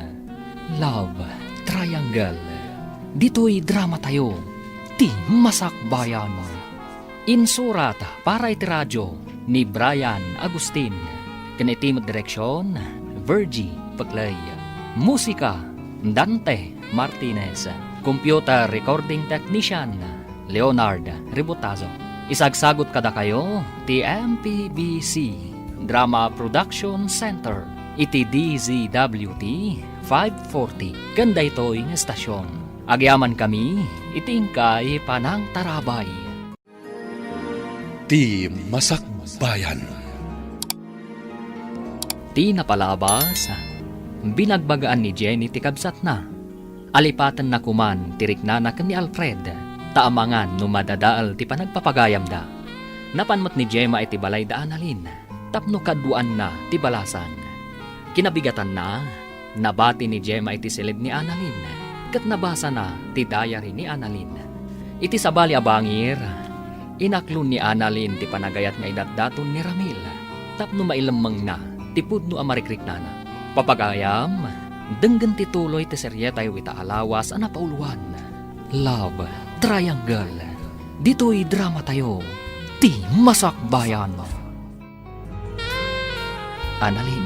Love Triangle. Ditoy dramatayo, ti Masakbayan. Insurat para iti radio ni Brian Agustin, ken iti met direksion, Virgie Peclay. Musika, Dante Martinez. Computer recording technician, Leonard Rebotazo. Isagsagut kadakayo ti M P B C Drama Production Center iti D Z W T five forty ken daytoy nga estasion. Agyaman kami iti inkay panangtarabay. Ti Masakbayan. Ti napalabas, binagbagaan ni Jenny ti kabsatna. Alipatenna koman ti riknana ken ni Alfred, ta amangan no madadael ti panagpapagayamda. Napan met ni Gemma iti balay da Annalyn tapno kaduaanna ti balasang. Kinabigatanna, nabati ni Gemma iti siled ni Annalyn, ket nabasana ti diary ni Annalyn. Iti sabali a bangir, inaklon ni Annalyn ti panagayat nga idatdaton ni Ramil tapno mailemmengna ti pudno a marikriknana. Papagayam, denggen ti tuloy ti serietayo ita a lawas a napauluan, Love Triangle. Ditoy dramatayo, ti Masakbayan. Annalyn,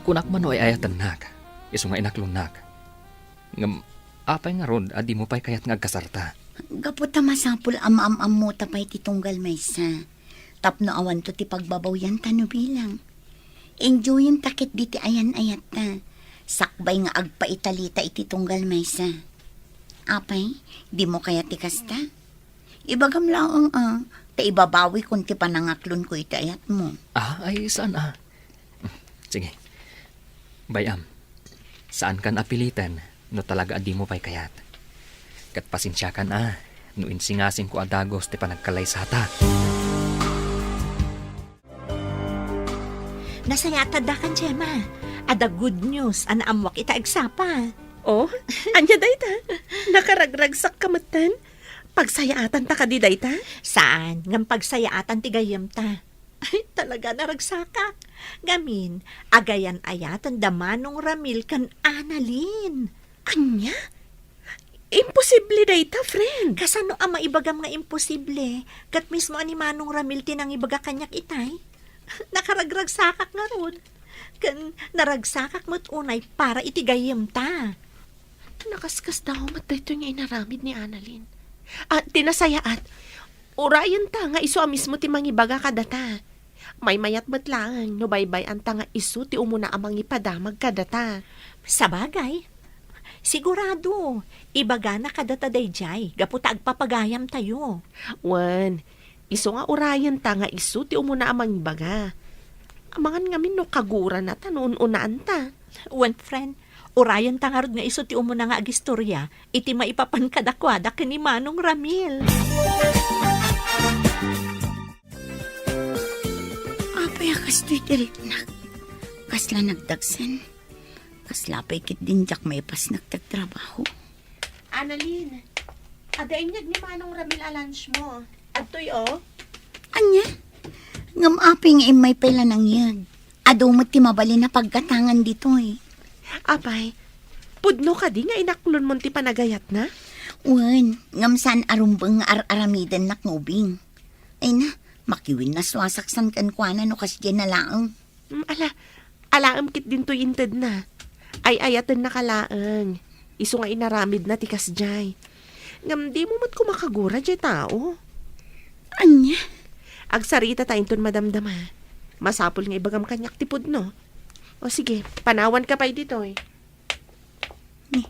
kunak man no ay-ayatennak, isu nga inaklonnak. Ngem apay ngarud a dimo pay kayat nga agkasarta? Gapu ta masapul a maam-ammota pay ti tunggal maysa, tapno awanto ti pagbabawianta no bilang. Enjoyenta ketdi ti ayan-ayatta, sakbay nga agpaitalita iti tunggal maysa. Apay, dimo kayat ti kasta? Ibagam laeng a, ta ibabawikon ti panangaklonko iti ayatmo. Ah, ay, saan a? Sige. Bay-am, saankan a piliten no talaga a dimo pay kayat. Ket pasensiakan a, no insingasingko a dagus ti panagkalaysata. Nasayaat addakan, Gemma. Adda good news a naammoak ita agsapa. Oh, ania dayta? Nakaragragsakka metten? Pagsayaatanta kadi dayta? Saan, ngem pagsayaatan ti gayyemta. Ay, talaga, naragsakak. Ngamin, agayan-ayaten da Manong Ramil ken Annalyn. Ania? Imposible dayta, friend. Kasano a maibagam nga imposible? Ket mismo a ni Manong Ramil ti nangibaga kaniak itay. Nakaragragsakak ngarud. Ken naragsakak met unay para iti gayyemta. Nakaskasdaaw met daytoy nga inaramid ni Annalyn. Ah, ti nasayaat, urayenta nga isu a mismo ti mangibaga kadata. Maymayat met laeng no baybay-anta nga isu ti umuna a mangipadamag kadata. Sabagay, sigurado, ibagana kadata daydiay gapu ta agpapagayamtayo. Wen, isu nga urayenta nga isu ti umuna a mangibaga. Amangan ngamin no kagurana ta no un-unaanta. Wen, friend, urayenta ngarud nga isu ti umuna nga agistorya iti maipapan kadakuada ken ni Manong Ramil. Apay a kastoy ti riknak? Kasla nagdagsen? Kasla pay ketdin diak maipasnek ti agtrabaho? Annalyn, adda inyeg ni Manong Ramil a lunch mo. Adtoy, oh. Ania? Ngem apay nga immay pay la nangyeg? Adu met ti mabalin a paggatangan ditoy. Apay, pudno kadi nga inaklonmon ti panagayatna? Wen, ngem saan a rumbeng nga ar-aramidennak nga ubing. Ay na, makiwin nasuasaksan kenkuana no kasdiay na laeng. Mm, ala, alaem ketdin toy intedna. Ay-ayatennaka laeng. Isu nga inaramidna ti kasdiay. Ngem dimo met koma kagura diay tao. Ania? Agsarita ta inton madamdama. Masapul nga ibagam kaniak ti pudno. O sige, panawanka pay ditoy. Ni,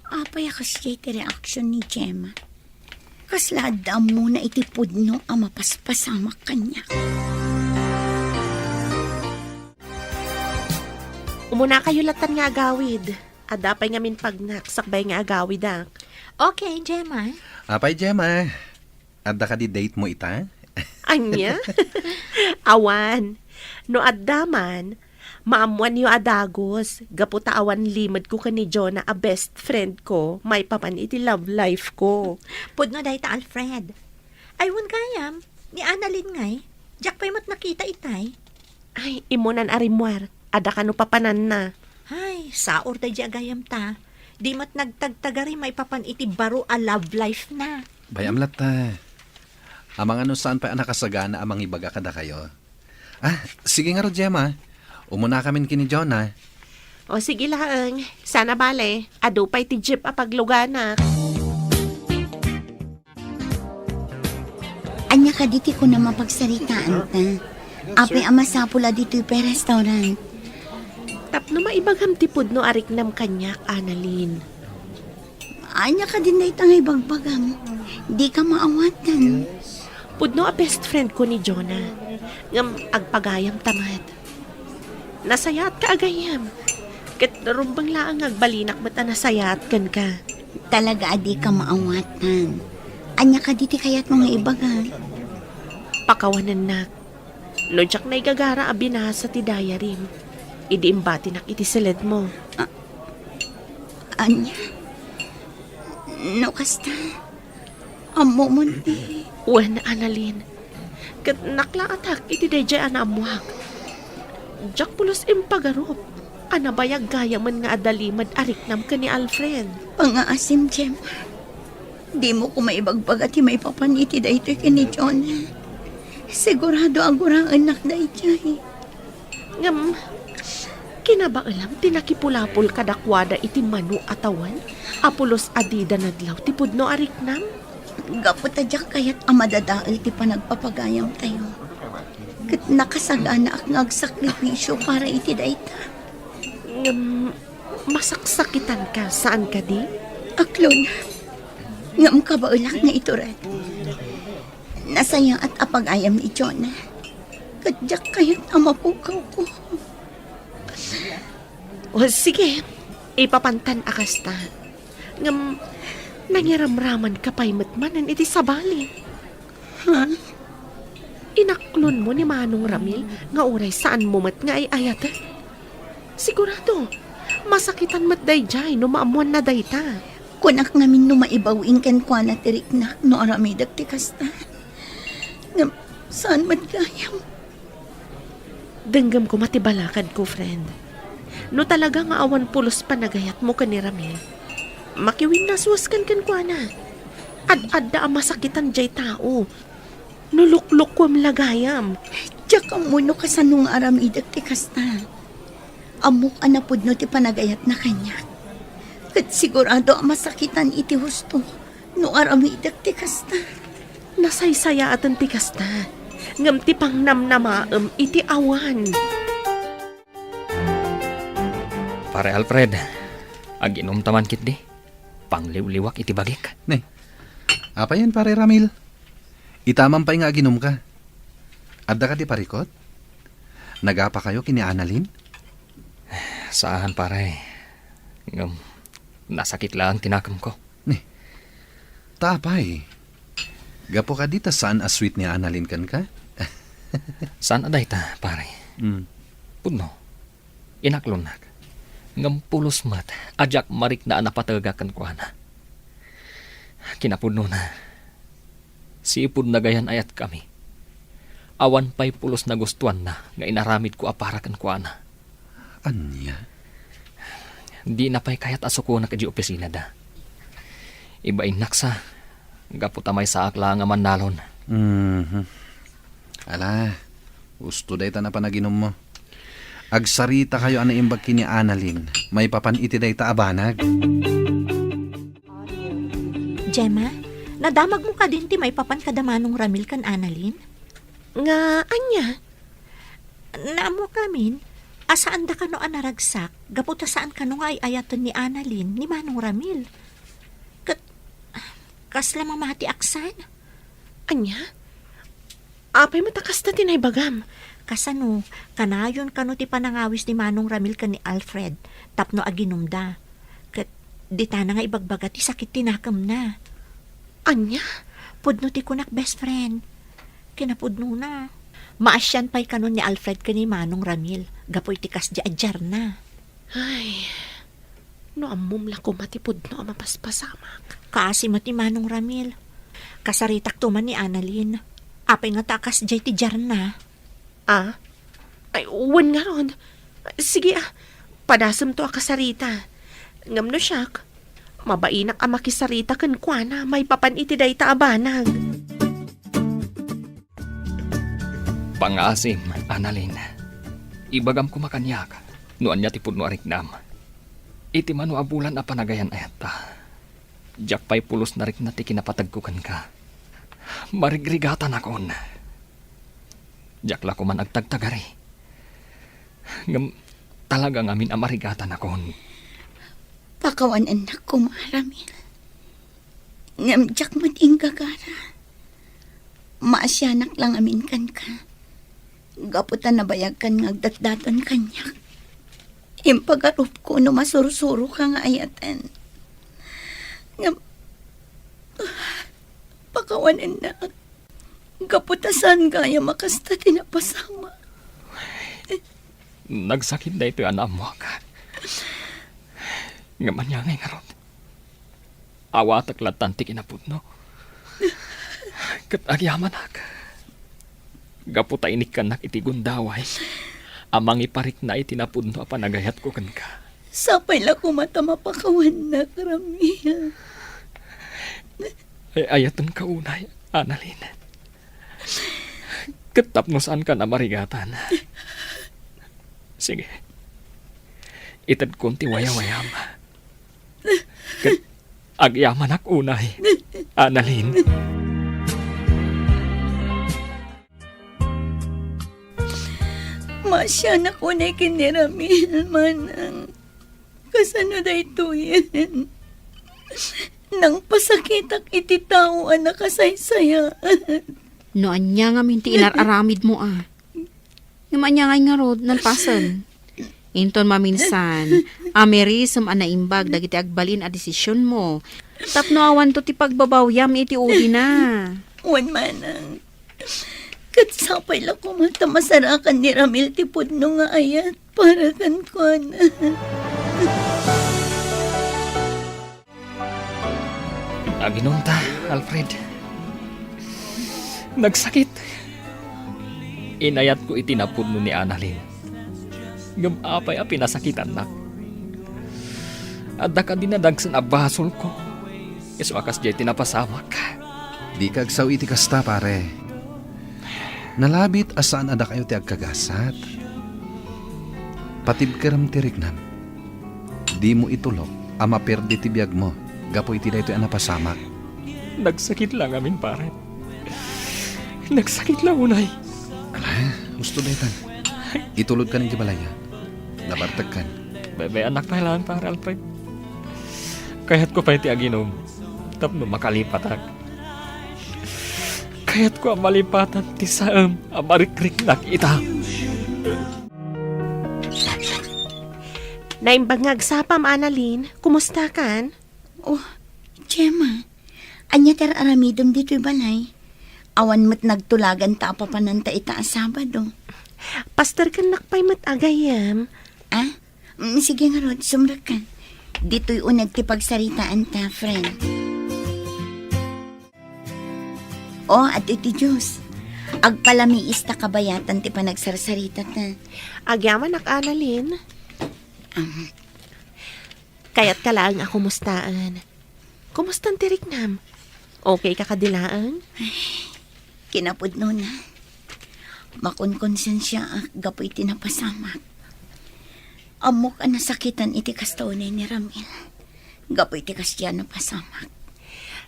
apay a kasdiay ti reaksyon ni Gemma? Kasla adda ammona iti pudno a mapaspasamak kaniak. Umunakayo latan nga agawid. Adda pay ngamin pagnak sakbay nga agawidak. Okay, Gemma. Apay, Gemma? Adda kadi date mo ita? Ania? Awan. No adda man, maammoanyo a dagus, gapu ta awan limedko ken ni Jonah a best friend ko, maipapan iti love life ko. Pudno dayta, Alfred. Ay, wen gayam, Ni Annalyn ngay, diak pay met nakita itay. Ay, immunan a rimmuar. Adda kano papananna. Ay, saor daydi agayamta. Di met nagtagtagari maipapan iti baro a love life na. Bay-am latta. Amangan no saan pay a nakasagana a mangibaga kadakayo. Ah, sige ngarud, Gemma. Umunakamin ken ni Jonah. O, sige laeng. Saan a bale, adu pay ti jeep a pagluganak. Ania kadi ti kunam a pagsaritaanta? Apay a masapul a ditoy pay restaurant? Tapno maibagam ti pudno a riknam kaniak, Annalyn. Ania kadin dayta nga ibagbagam? Dika maawatan. Pudno a best friend ko ni Jonah. Ngem agpagayam ta met. Nasayaat ka, agayam. Ket rumbeng laeng nga agbalinak met a nasayaat kenka. Talaga a dika maawatan. Ania kadi ti kayatmo nga ibaga? Pakawanennak. No diak naigagara a binasa ti diaryem, idi imbatinak iti siledmo. A-, ania? No kasta, ammomon ti... Wen, Annalyn. Ket naklaatak iti daydiay a naammoak. Diak pulos impagarup a nabayag gayamen nga adda limed a riknam ken ni Alfred. Pangngaasim, Gemma. Dimo koma ibagbaga ti maipapan iti daytoy ken ni Jonah. Sigurado a guraennak daydiay. Ngem, kinabaelam ti nakipulapol kadakuada iti mano a tawen a pulos a dida nadlaw ti pudno a riknam? Gapu ta diak kayat a madadael ti panagpapagayamtayo. Ket nakasaganaak nga agsakripisio para iti dayta. Ngem, masaksakitanka, saan kadi? Aklon, ngem kabaelak nga itured. Nasayaat a pagayam ni Jonah. Ket diak kayat a mapukawko. O, sige. Ipapantan a kasta. Ngem, nangiramramanka pay met manen iti sabali. Ha? Inaklonmo ni Manong Ramil nga uray saanmo met nga ay-ayaten? Sigurado, masakitan met daydiay no maammoanna dayta. Kunak ngamin no maibawing kenkuana ti riknak no aramidek ti kasta. Ngem saan met gayam? Denggem koma ti balakadko, friend. No talaga nga awan pulos panagayatmo ken ni Ramil, makiwinnaswaskan kenkuana. Ad-adda a masakitan diay tao. No luklukuem la gayam. Diak ammo no kasano nga aramidek ti kasta. Ammok a napudno ti panagayatna kaniak. Ket sigurado a masakitan iti husto no aramidek ti kasta. Nasaysayaaten ti kasta, ngem ti pangnamnamaem iti awan. Pare Alfred, aginom ta man ketdi. Pangliwliwak iti bagik. Ne, apayen, Pare Ramil? Itaman pay nga aginumka. Adda kadi parikut? Nagapakayo ken ni Annalyn? Saan, pare. Ngem, nasakit laeng ti nakemko. Ne. Ta apay? Gapu kadi ta saan a sweet ni Annalyn kenka? Saan a dayta, pare. Mm. Pudno. Inaklonnak. Ngem pulos met a diak marikna a napatega kenkuana. Kinapudnona, sipud nagayan-ayatkami, awan pay pulos nagustuanna nga inaramidko a para kenkuana. Ania? Dina pay kayat a sukonak idiay opisinada. Ibainnak sa, gapu ta maysaak la nga mannalon. Mhm. Ala, husto dayta a panaginummo. Agsaritakayo a naimbag ken ni Annalyn maipapan iti dayta a banag. Gemma, nadamagmo kadin ti maipapan kada Manong Ramil ken Annalyn? Nga ania? Naammoak ngamin a saanda kano a naragsak gapu ta saan kano nga ay-ayaten ni Annalyn ni Manong Ramil. Ket kasla mamatiak san? Ania? Apay met a kasta ti naibagam? Kasano, kanayon kano ti panangawis ni Manong Ramil ken ni Alfred tapno aginumda. Ket ditana nga ibagbaga ti sakit ti nakemna. Ania? Pudno ti kunak, best friend. Kinapudnona, maasian pay kano ni Alfred ken ni Manong Ramil gapu iti kasdi a diarna. Ay, no ammom la koma ti pudno a mapaspasamak. Kaasi met ni Manong Ramil. Kasaritakto man ni Annalyn. Apay ngata a kasdiay ti diarna? Ah? Ay, wen ngarud. Sige, ah. Padasemto a kasarita. Ngem no siak, mabainak a makisarita kenkuana maipapan iti dayta a banag. Pangngaasim, Annalyn. Ibagam koma kaniak no ania ti pudno a riknam. Iti mano a bulan a panagayan-ayatta, diak pay pulos narikna ti kinapategko kenka. Marigrigatanakon. Diak la koman agtagtagari. Ngem talaga ngamin a marigatanakon. Pakawanennak koma, Ramil. Ngem diak met inggagara. Maasianak la ngamin kenka. Gapu ta nabayagkan nga agdatdaton kaniak. Impagarupko no masursuroka nga ayaten. Ngem, pakawanennak. Gapu ta saan gayam a kasta ti napasamak. Nagsakit daytoy a naammoak. Ngem ania ngay ngarud? Awatek lattan ti kinapudno. Ket agyamanak. Gapu ta inikkannak iti gundaway a mangiparikna iti napudno a panagayatko kenka. Sapay la koma ta mapakawannak, Ramil. Ay-ayatenka unay, Annalyn. Ket tapno saankan a marigatan. Sige. Itedkon ti wayawayam. Ket agyamanak unay, Annalyn. Maasianak unay ken ni Ramil, manang. Kasano daytoyen? Nangpasakitak iti tao a nakasaysayaat. No ania ngamin ti inar-aramidmo a. Ngem ania ngay ngarud, nalpasen? Inton maminsan, amirisem a naimbag dagiti agbalin a desisionmo. Tapno awanto ti pagbabawiam iti udina. Wen manang. Ket sapay la koma ta masarakan ni Ramil ti pudno nga ayat para kenkuana. Aginonta, Alfred. Nagsakit. Inayatko iti napudno ni Annalyn. Ngem apay a pinasakitannak? Adda kadi nadagsen a basolko? Isu a kasdiay ti napasamak. Dika agsao iti kasta, pare. Nalabit a saan a dakayo ti agkagasat. Patibkerem ti riknam. Dimo itulok a maperdi ti biagmo gapu iti daytoy a napasamak. Nagsakit la ngamin, pare. Nagsakit la unay. Ala, husto daytan. Itulodkan iti balay. Nabartekkan. Bay-ayannak pay laeng, Pare Alfred. Kayatko pay ti aginom tapno makalipatak. Kayatko a malipatan ti saem a marikriknak ita. Naimbag nga agsapam, Annalyn. Kumustakan? Oh, Gemma, ania ti ar-aramidem ditoy balay? Awan met nagtulaganta a papananta ita a Sabado. Pasterkennak pay met a gayyem. Ah? Mm, sige ngarud, sumrekka. Ditoy uneg ti pagsaritaanan ta, friend. Oh, adtoy ti juice. Agpalamiis ta kabayatan ti panagsarsarita ta. Agyamanak, Annalyn. Um, Kayatka laeng a kumustaen. Kumustan ti riknam? Okay ka kadi laeng? Kinapudnona, makonkonsensiaak gapu iti napasamak. Ammok a nasakitan iti kasta unay ni Ramil gapu iti kasdiay a napasamak.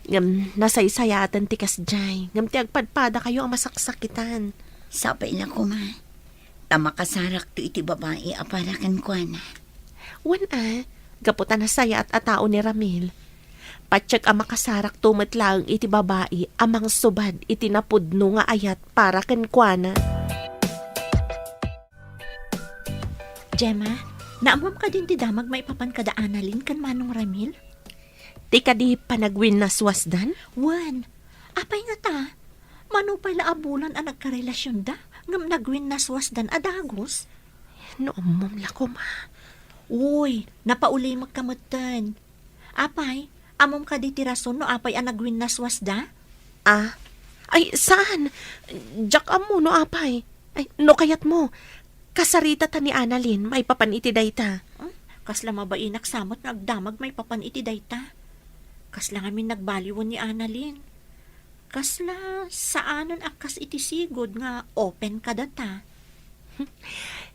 Ngem nasaysayaaten ti kasdiay, ngem ti agpadpadakayo a masaksakitan. Sapay la koma. Ta makasarakto iti babai a para kenkuana. Wen a, gapu ta nasayaat a tao ni Ramil. Patiek a makasarakto met laeng iti babai a mangsubad iti napudno nga ayat para kenkuana. Gemma, naammom kadin ti damag maipapan kada Annalyn ken Manong Ramil? Ti kadi panagwinnaswasdan? Wen, apay ngata? Mano pay la a bulan a nagkarelasionda, ngem nagwinnaswasdan a dagus? No ammom la koma. Uy, napaulimekka metten. Apay, ammom kadi ti rason no apay a nagwinnaswasda? Ah, Ay, saan? Diak ammo no apay. Ay, no kayatmo, kasaritata ni Annalyn maipapan iti dayta. Hmm? Kasla mabainak sa met nga agdamag maipapan iti dayta. Kasla ngamin nagbaliwen ni Annalyn. Kasla saanen a kas iti sigud nga open kadata.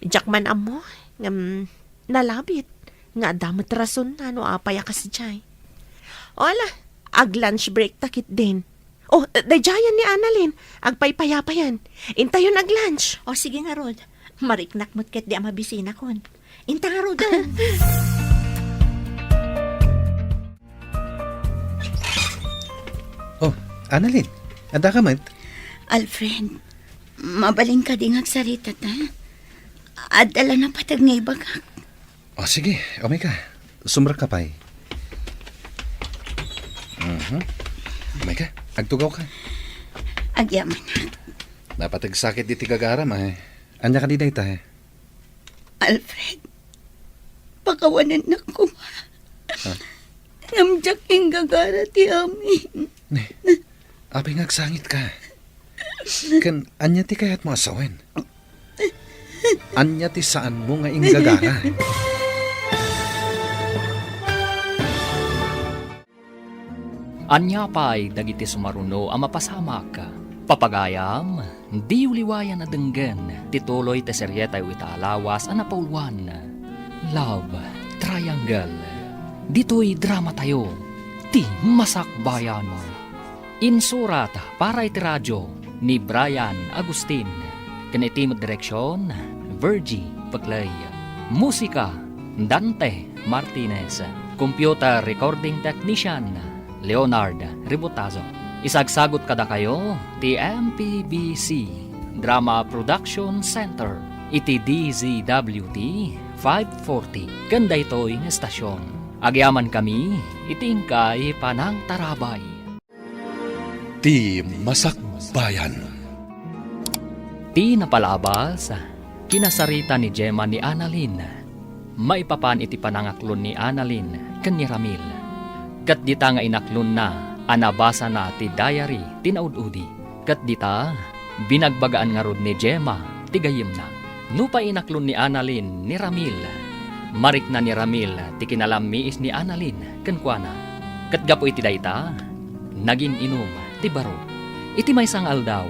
Diak man ammo, ngem nalabit nga adda met rasonna no apay a kasdiay. O ala, ag-lunch break ta ketdin. O, daydiayen ni Annalyn, agpaypayapayan. Intayon ag-lunch. O, sige ngarud. Mariknak met ketdi a mabisinakon. Inta ngaruden. O, Annalyn, adda ka met? Alfred, mabalin kadi nga agsarita ta? Adda la napateg nga ibagak. O, sige, umay ka. Sumrekka pay. Mhm. Umay ka, agtugaw ka. Agyamanak. Napateg sakit iti gagaram, ay. Ania kadi dayta, eh? Alfred, pakawanennak koma. Ha? Ngem diak inggagara ti amin. Ne, apay nga agsangitka? Ken ania ti kayatmo a sawen? Ania ti saanmo nga inggagara? Ania pay dagiti sumaruno a mapasamak? Papagayam, diyo liwayan a denggen ti tuloy ti serietayo ita a lawas a napauluan, Love Triangle. Ditoy dramatayo, ti Masakbayan. Insurat para iti radio ni Brian Agustin, ken iti met direksion, Virgie Pecley. Musika, Dante Martinez. Computer recording technician, Leonard Ributazo. Isagsagut kadakayo ti M P B C Drama Production Center iti D Z W T five forty ken daytoy nga estasion. Agyamankami iti inkay panangtarabay. Ti Masakbayan. Ti napalabas, kinasarita ni Gemma ni Annalyn maipapan iti panangaklon ni Annalyn ken ni Ramil. Ket dita nga inaklonna a nabasana ti diary ti naud-udi. Ket dita, binagbagaan ngarud ni Gemma ti gayyemna. Nupay inaklon ni Annalyn ni Ramil, marikna ni Ramil ti kinalammiis ni Annalyn kenkuana. Ket gapu iti dayta, nagin-inum ti baro. Iti maysa nga aldaw,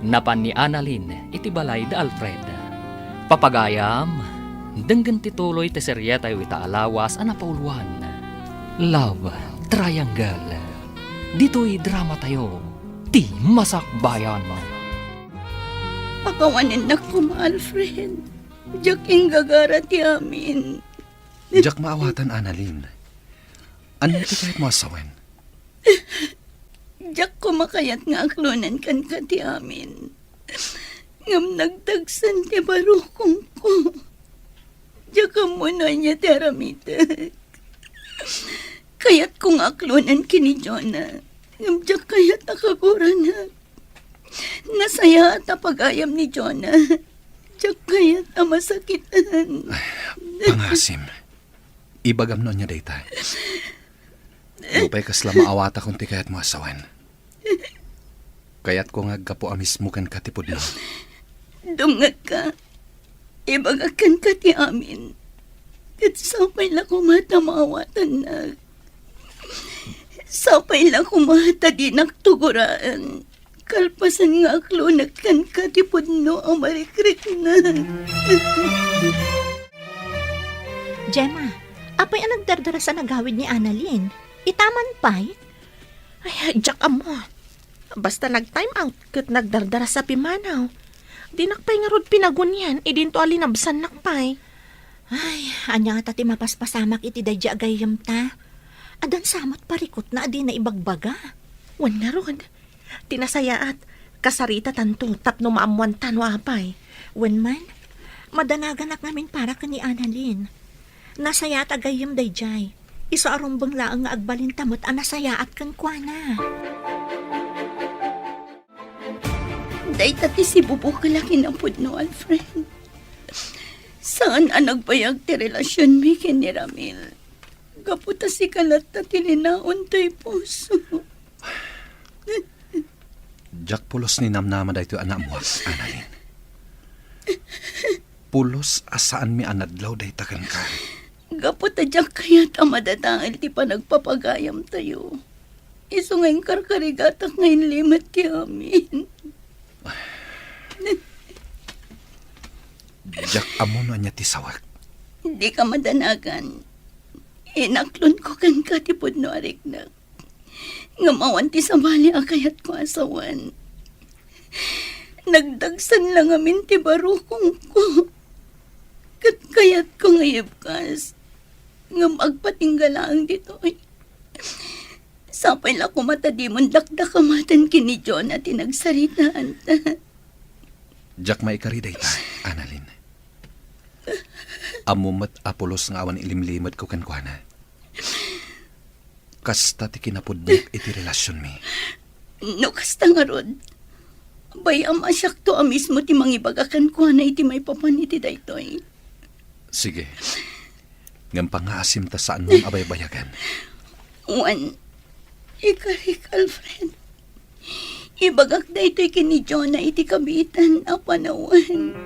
napan ni Annalyn iti balay da Alfred. Papagayam, denggen ti tuloy ti serietayo ita a lawas a napauluan, Love Triangle. Ditoy dramatayo, ti Masakbayan. Pakawanennak koma, Alfred. Diak inggagara ti amin. Diak maawatan, Annalyn. Ania ti kayatmo a sawen? Diak koma kayat nga aklonen kenka ti amin. Ngem nagdagsen ti barukongko. Diak ammo no ania ti aramitek. Kayatko nga aklonen ken ni Jonah, ngem diak kayat a kaguranak. Nasayaat a pagayam ni Jonah. Diak kayat a masakitan. Ay, pangasim. Ibagam no ania dayta. Nupay kasla maawatakon ti kayatmo a sawen, kayatko nga aggapu a mismo kenka ti pudno. Dumngegka. Ibagak kenka ti amin. Ket sapay la koma ta maawatannak. Sapay la koma ta dinak tugoraen. Kalpasan nga aklonek kenka ti pudno a marikriknak. Gemma, apay a nagdardarasa a gawid ni Annalyn? Itaman pay? Ay, diak ammo. Basta nag-time out ket nagdardarasa pimanaw. Dinak pay ngarud pinagunian idinto a linabsannak pay. Ay, ania ngata ti mapaspasamak iti daydi a gayyemta? Addan sa met parikutna a dina ibagbaga. Wen ngarud, ti nasayaat, kasaritatanto tapno maammoanta no apay. Wen man, madanaganak ngamin para ken ni Annalyn. Nasayaat a gayyem daydiay. Isu a rumbeng laeng nga agbalinta met a nasayaat kenkuana. Dayta ti sibubukel a kinapudno, Alfred. Saan a nagbayag ti relasionmi ken ni Ramil. Gapu ta sika latta ti linaon toy puso. Diak pulos ni namnama daytoy a naammoak, Annalyn. Pulos a saanmi a nadlaw dayta kenka. Gapu ta diak kayat a madadael ti panagpapagayamtayo. Isu nga inkarkarigatak nga inlimed ti amin. Diak ammo no ania ti sawek. Dika madanagan. Inaklonko kenka ti pudno a riknak. Ngem awan ti sabali a kayatko a sawen. Nagdagsen la ngamin ti barukongko. Ket kayatko nga ibkas. Ngem agpatingga laeng ditoy. Sapay la koma ta dimon dakdakamaten ken ni Jonah ti nagsaritaanta. Diak maikari dayta, Annalyn. Ammom met a pulos nga awan ilimlimedko kenkuana. Kasta ti kinapudnok iti relasionmi. No kasta ngarud, bay-am a siakto a mismo ti mangibaga kenkuana iti maipapan iti daytoy. Sige. Ngem pangngaasim ta saanmon a baybayagen. Wen, ikarik, Alfred. Ibagak daytoy ken ni Jonah iti kabiitan a panawen.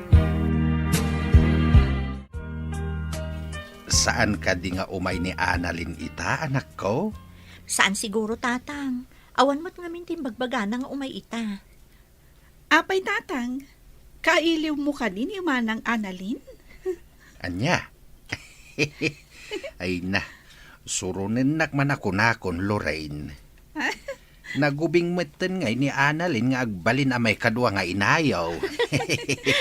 Saan kadi nga umay ni Annalyn ita, anakko? Saan siguro, Tatang. Awan met ngamin ti imbagbagana nga umay ita. Apay, Tatang, kailiwmo kadi ni Manang Annalyn? Ania? Ay na, suronennak man a kunakon, Lorraine. Nagubing metten ngay ni Annalyn nga agbalin a maikadua nga inayo.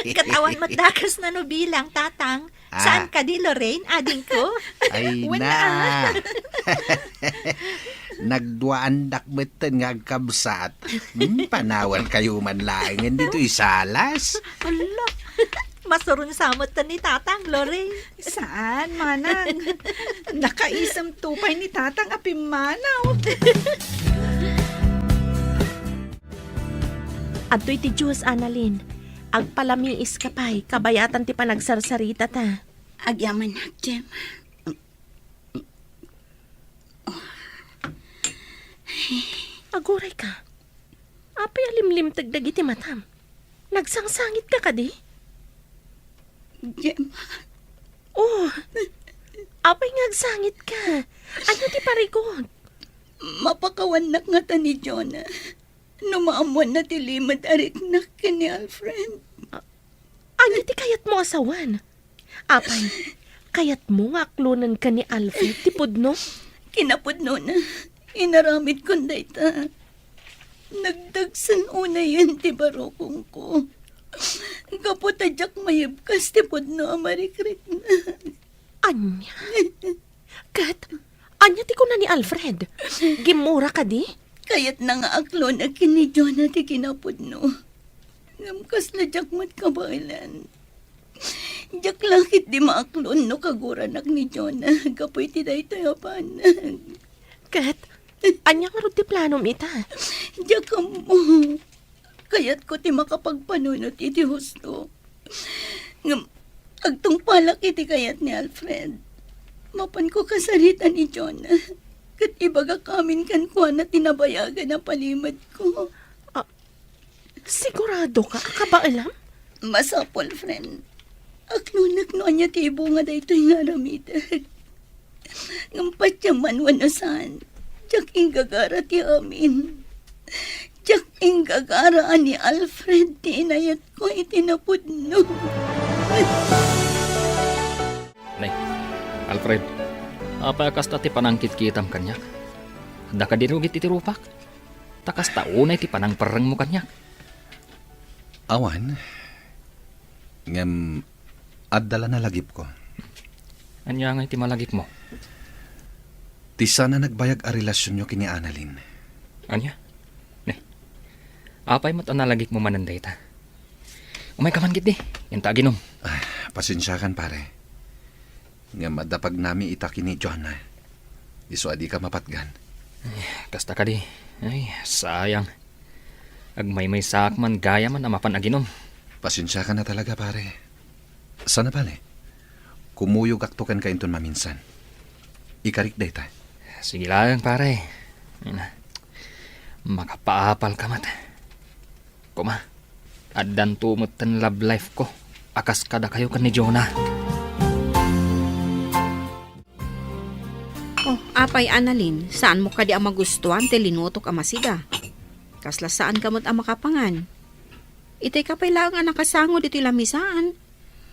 Ket awan met dakesna no bilang, Tatang. Ah. Saan kadi, Lorraine, adingko? Ay na. Nagduaandak metten nga agkabsat. Hmm, panawankayo man laengen ditoy salas. Ala, masuron sa metten ni Tatang, Lorraine. Saan, Manang? Nakaisemto pay ni Tatang a pimmanaw. Adtoy ti Dios, Annalyn. Agpalamiiska pay, kabayatan ti panagsarsaritata. Agyamanak, Jem. Agurayka. Apay a limlimteg dagiti matam? Nagsangsangitka kadi? Gemma. Oh, apay nga agsangitka? Ania ti parigot? Mapakawannak ngata ni Jonah no maammoanna ti limed a riknak ken ni Alfred. A-, ania ti kayatmo a sawen? Apay, kayatmo nga aklonenka ni Alfred ti pudno? Kinapudnona, inaramidkon dayta. Nagdagsen unayen ti barukongko. Gapu ta diak maibkas ti pudno a marikriknak. Ania? Ket, ania ti kuna ni Alfred? Gimmura kadi? Kayatna nga aklonek ken ni Jonah ti kinapudno. Ngem kasla diak met kabaelan. Diak la ketdi maaklon no kaguranak ni Jonah gapu iti daytoy a banag. Ket, ania ngarud ti planom ita? Diak ammo. Kayatko ti makapagpanunot iti husto. Ngem, agtungpalak iti kayat ni Alfred. Mapanko kasarita ni Jonah. Ket ibagak amin kenkuana ti nabayagan a palimedko. Ah, siguradoka a kabaelam? Masapul, friend. Aklonek no ania ti ibunga daytoy nga aramidek. Ngem patiem man wenno saan, diak inggagara ti amin. Diak inggagara a ni Alfred ti inayatko iti napudno. Nay, Alfred, apay a kasta ti panangkitkitam kaniak? Adda kadi rugit iti rupak? Ta kasta unay ti panangperrengmo kaniak. Awan. Ngem, adda la nalagipko. Ania ngay ti malagipmo? Ti saan a nagbayag a relasionyo ken ni Annalyn. Ania? Ne. Apay met a nalagipmo manen dayta? Umayka man ketdi, inta aginom. Ah, pasensiakan, pare. Ngem adda pagnami ita ken ni Jonah. Isu a dika mapatgan. Ay, kasta kadi. Ay, sayang. Agmaymaysaak man gayamen a mapan aginom. Pasensiakan a talaga, pare. Sana bale, kumuyogakto kenka inton maminsan. Ikarik dayta. Sige laeng, pare. Ay na. Makapaapalka met. Koma, addanto metten love life ko a kas kadakayo ken ni Jonah. Oh, apay, Annalyn, saanmo kadi a magustuan ti linutok a masiga? Kasla saanka met a makapangan. Itay ka pay laeng a nakasango ditoy lamisaan.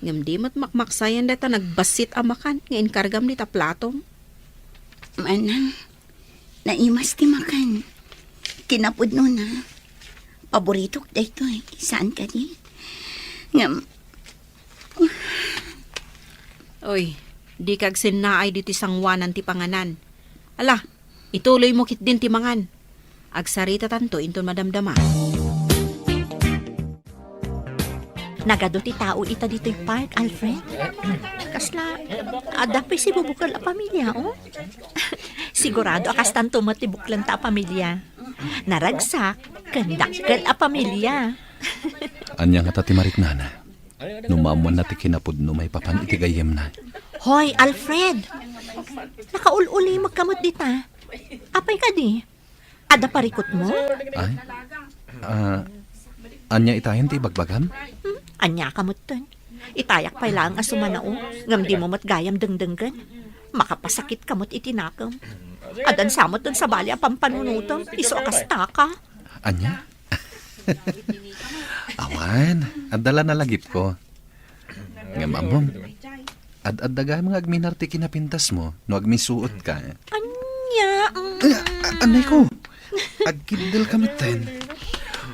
Ngem di met makmaksayan dayta nagbassit a makan nga inkargam dita platom. Manang, naimas ti makan. Kinapudnona. Paboritok daytoy. Saan kadi? Ngem, Oy, dika agsennaay ditoy sangoanan ti panganan. Ala, ituloymo ketdin ti mangan. Agsaritatanto inton madamdama. Nagadu ti tao ita ditoy park, Alfred. Kasla, adda pay sibubukel a pamilia, oh? Sigurado a kastanto met ti buklenta a pamilia. Naragsak ken dakkel a pamilia. Ania ngata ti mariknana? No maammoanna ti kinapudno maipapan iti gayyemna. Hoy, Alfred! Nakaul-ulimekka met dita. Apay kadi? Adda parikutmo? Ay? Ah, ania itayen ti ibagbagam? Hmm? Ania ka metten? Itayak pay laeng a sumanao, ngem dimo met gayam dengdenggen. Makapasakit ka met iti nakem. Addan sa met ti sabali a pampanunotem, isu a kasta ka. Ania? Awan, adda la nalagipko. Ngem ammom, ad-adda gayam nga agminar ti kinapintasmo no agmisuotka. Ania? Mm. Ay, a-, anay ko. Agkiddel ka metten.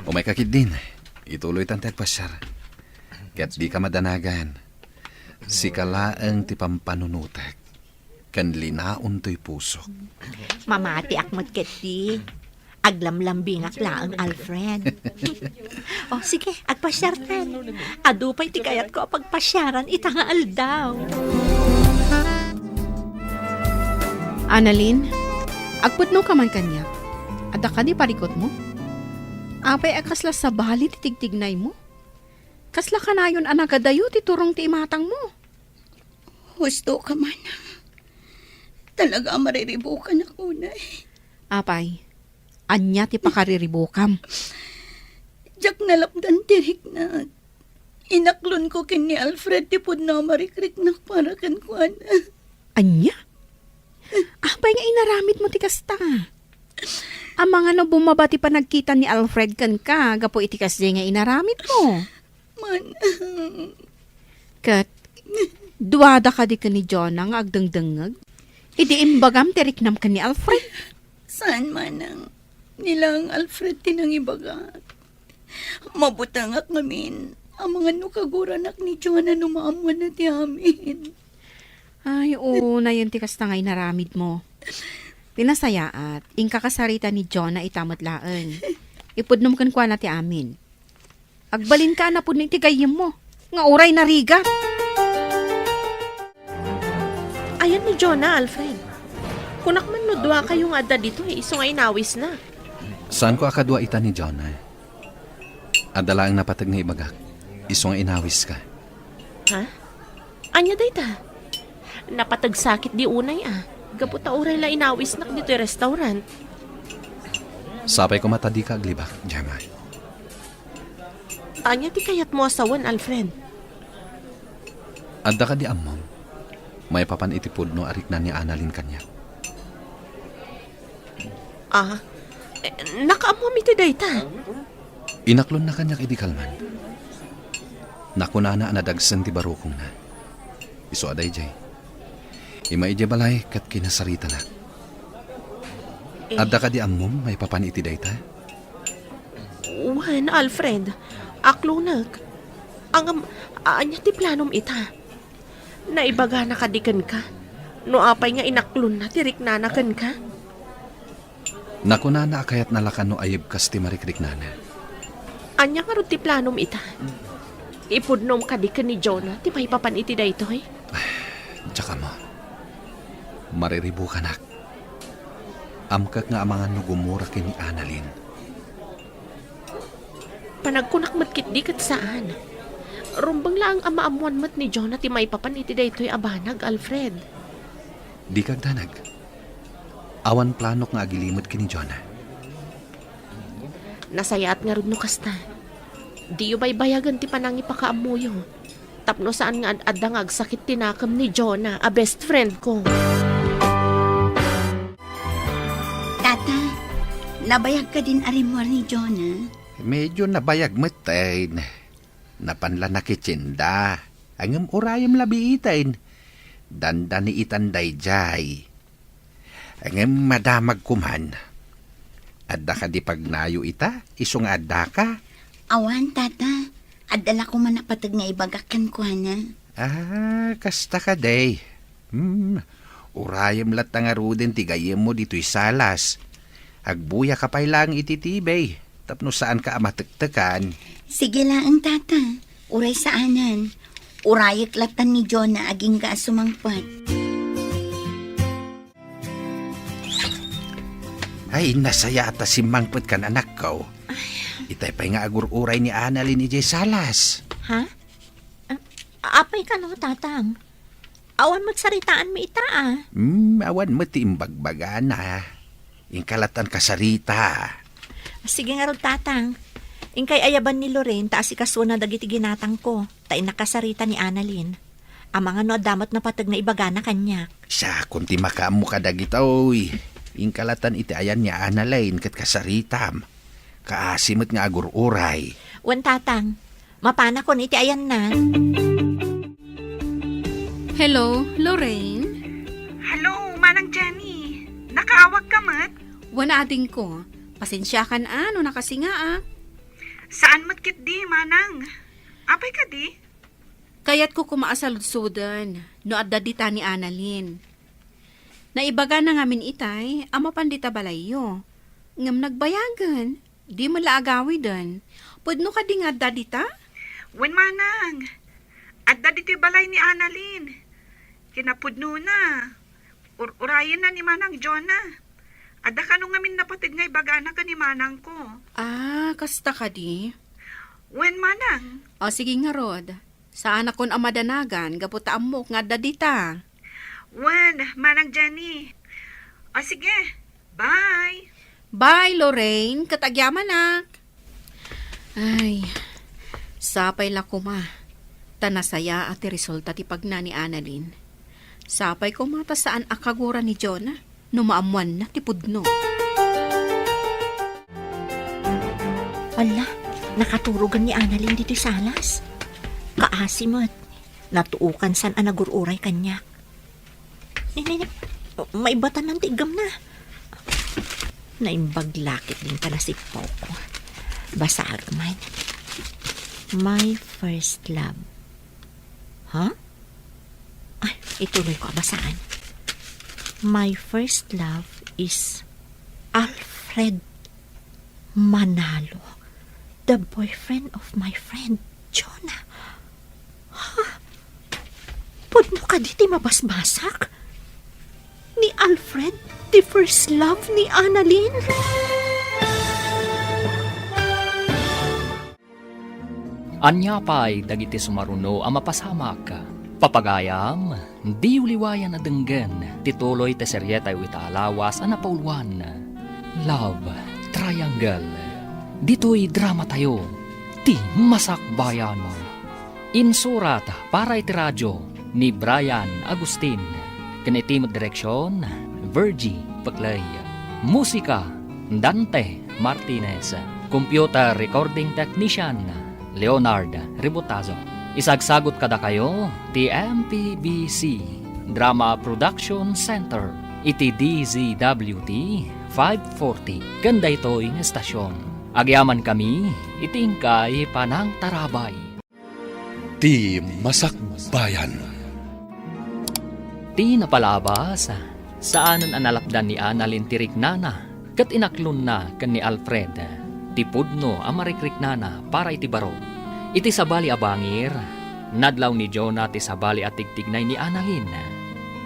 Umayka ketdin. Ituloytan ti agpasiar. Ket dika madanagan. Sika laeng ti pampanunotek ken linaon toy pusok. Mamatiak met ketdi. Aglamlambingak laeng, Alfred. Oh, sige, agpasiartan. Adu pay ti kayatko a pagpasiaran ita nga aldaw. Annalyn, agpudno ka man kaniak. Adda kadi parikutmo? Apay a kasla sabali ti tigtignaymo? Kasla kanayon a nagadayo ti turong ti imatangmo? Husto ka, Manang. Talaga a mariribukanak unay. Apay, ania ti pakariribukam? Diak nalapdan ti riknak. Inaklonko ken ni Alfred ti pudno a marikriknak para kenkuana. Ania? Apay nga inaramidmo ti kasta? Amangan no bumaba ti panagkita ni Alfred kenka gapu iti kasdiay nga inaramidmo? Manang. Ket, duada kadi ken ni Jonah nga agdengdengngeg idi imbagam ti riknam ken ni Alfred? Saan, Manang. Ni laeng Alfred ti nangibagak. Mabutengak ngamin. Amangan no kaguranak ni Jonah no maammoanna ti amin. Ay, unayen ti kasta nga inaramidmo. Ti nasayaat, inka kasarita ni Jonah ita met laeng. Ipudnom kenkuana ti amin. Agbalinka a napudno iti gayyemmo, nga uray narigat. Ayan ni Jonah, Alfred. Kunak man no duakayo nga adda ditoy, isu nga inawisna. Saanko a kadua ita ni Jonah. Adda laeng napateg nga ibagak, isu nga inawiska. Ha? Ania dayta? Napateg sakit di unay a. Gapu ta uray la inawisnak ditoy restaurant. Sapay koma ta dika aglibak, Gemma. Ania ti kayatmo a sawen, Alfred? Adda kadi ammom, maipapan iti pudno a rikna ni Annalyn kaniak. Ah, eh, nakaammom iti dayta? Inaklonna kaniak idi kalman. Nakunana a nadagsen ti barukongna. Isu a daydiay. Immay idiay balay ket kinasaritanak. Eh. Adda kadi ammom maipapan iti dayta? Wen, Alfred. Aklonek. Ngem, ania ti planom ita? Naibagana kadi kenka? No apay nga inaklonna ti riknana kenka? Nakunana a kayatna la kano a yibkas ti marikriknana. Ania ngarud ti planom ita? Ipudnom kadi ken ni Jonah ti maipapan iti daytoy? Diak ammo. Mariribukanak. Amkek nga amangan no gumura ken ni Annalyn. Panagkunak met ketdi ket saan. Rumbeng laeng a maammoan met ni Jonah ti maipapan iti daytoy a banag, Alfred. Dika agdanag. Awan planok nga agilimed ken ni Jonah. Nasayaat ngarud no kasta. Diyo baybayagen ti panangipakaammoyo. Tapno saan nga ad-adda nga agsakit ti nakem ni Jonah a best friend ko. Tata, nabayag kadin a rimmuar ni Jonah? Medyo nabayag met, eh. Napan la nakitsinda. Ngem urayem la biiten. Dandani itan daydiay. Ngem madamag koman. Adda kadi pagnayo ita, isu nga addaka? Awan, Tata. Adda la koman a pateg nga ibagak kenkuana. Ah, kasta kadi. Hmm, urayem latta ngaruden ti gayyemmo ditoy salas. Agbuyaka pay laeng iti T V tapno saanka a matektekan. Sige laeng, Tata. Uray saanen. Urayek latta ni Jonah agingga a sumangpet. Ay, nasayaat a simmangpetkan, anakko. Itay pay nga agur-uray ni Annalyn idiay salas. Ha? Ah, apay kano, Tatang? Awan met saritaanmi ita, a. Hmm, awan met ti imbagbagana. Inka latta a kasarita. Sige ngarud, Tatang. Inkay ayaban ni Lorraine ta asikasuona dagiti ginatangko, ta innakasarita ni Annalyn. Amangan no adda met napateg nga ibagana kaniak. Siakon ti makaammo kadagitoy. Inka latta iti ayan ni Annalyn ket kasaritam. Kaasi met nga agur-uray. Wen, Tatang. Mapanakon iti ayanna. Hello, Lorraine? Hello, Manang Jenny. Nakaawagka met? Wen, adingko. Pasensiakan a no nakasingaak. Saan met ketdi, Manang? Apay kadi? Kayatko koma a saludsuden no adda dita ni Annalyn. Naibagana ngamin itay a mapan dita balayyo. Ngem nagbayagen, di met la agawiden. Pudno kadi nga adda dita? Wen, Manang. Adda ditoy balay ni Annalyn. Kinapudnona, ur-urayenna ni Manang Jonah. Adda kano ngamin napateg nga ibagana ken ni manangko. Ah, kasta kadi? Wen, Manang. O, sige ngarud. Saanakon a madanagan gapu ta ammok nga adda dita. Wen, Manang Jenny. O, sige. Bye. Bye, Lorraine. Ket agyamanak. Ay, sapay la koma. Ta nasayaat ti resulta ti pagna ni Annalyn. Sapay koma ta saan a kagura ni Jonah no maammoanna ti pudno. Alla, nakaturogan ni Annalyn ditoy salas. Kaasi met, natuokan saan a nagur-uray kaniak. Ni, ni, ni, maibatan lang ti iggamna. Naimbag la ketdin panasipawko. Basaek man. My first love. Ha? Ay, ituloyko a basaan. My first love is Alfred Manalo, the boyfriend of my friend Jonah. Ha? Pudno kadi ti mabasbasak? Ni Alfred, the first love ni Annalyn? Ania pay dagiti sumaruno a mapasamak? Papagayam, diyo liwayan a denggen ti tuloy ti serietayo ita a lawas a napauluan, Love Triangle. Ditoy dramatayo, ti Masakbayan. Insurat para iti radio ni Brian Agustin, ken iti met direksion, Virgie Peclay. Musika, Dante Martinez. Computer recording technician, Leonard Ributazo. Isagsagut kadakayo ti M P B C Drama Production Center iti D Z W T five forty ken daytoy nga estasion. Agyamankami iti inkay panangtarabay. Ti Masakbayan. Ti napalabas, saanen a nalapdan ni Annalyn ti riknana ket inaklonna ken ni Alfred ti pudno a marikriknana para iti baro. Iti sabali a bangir, nadlaw ni Jonah ti sabali a tigtignay ni Annalyn.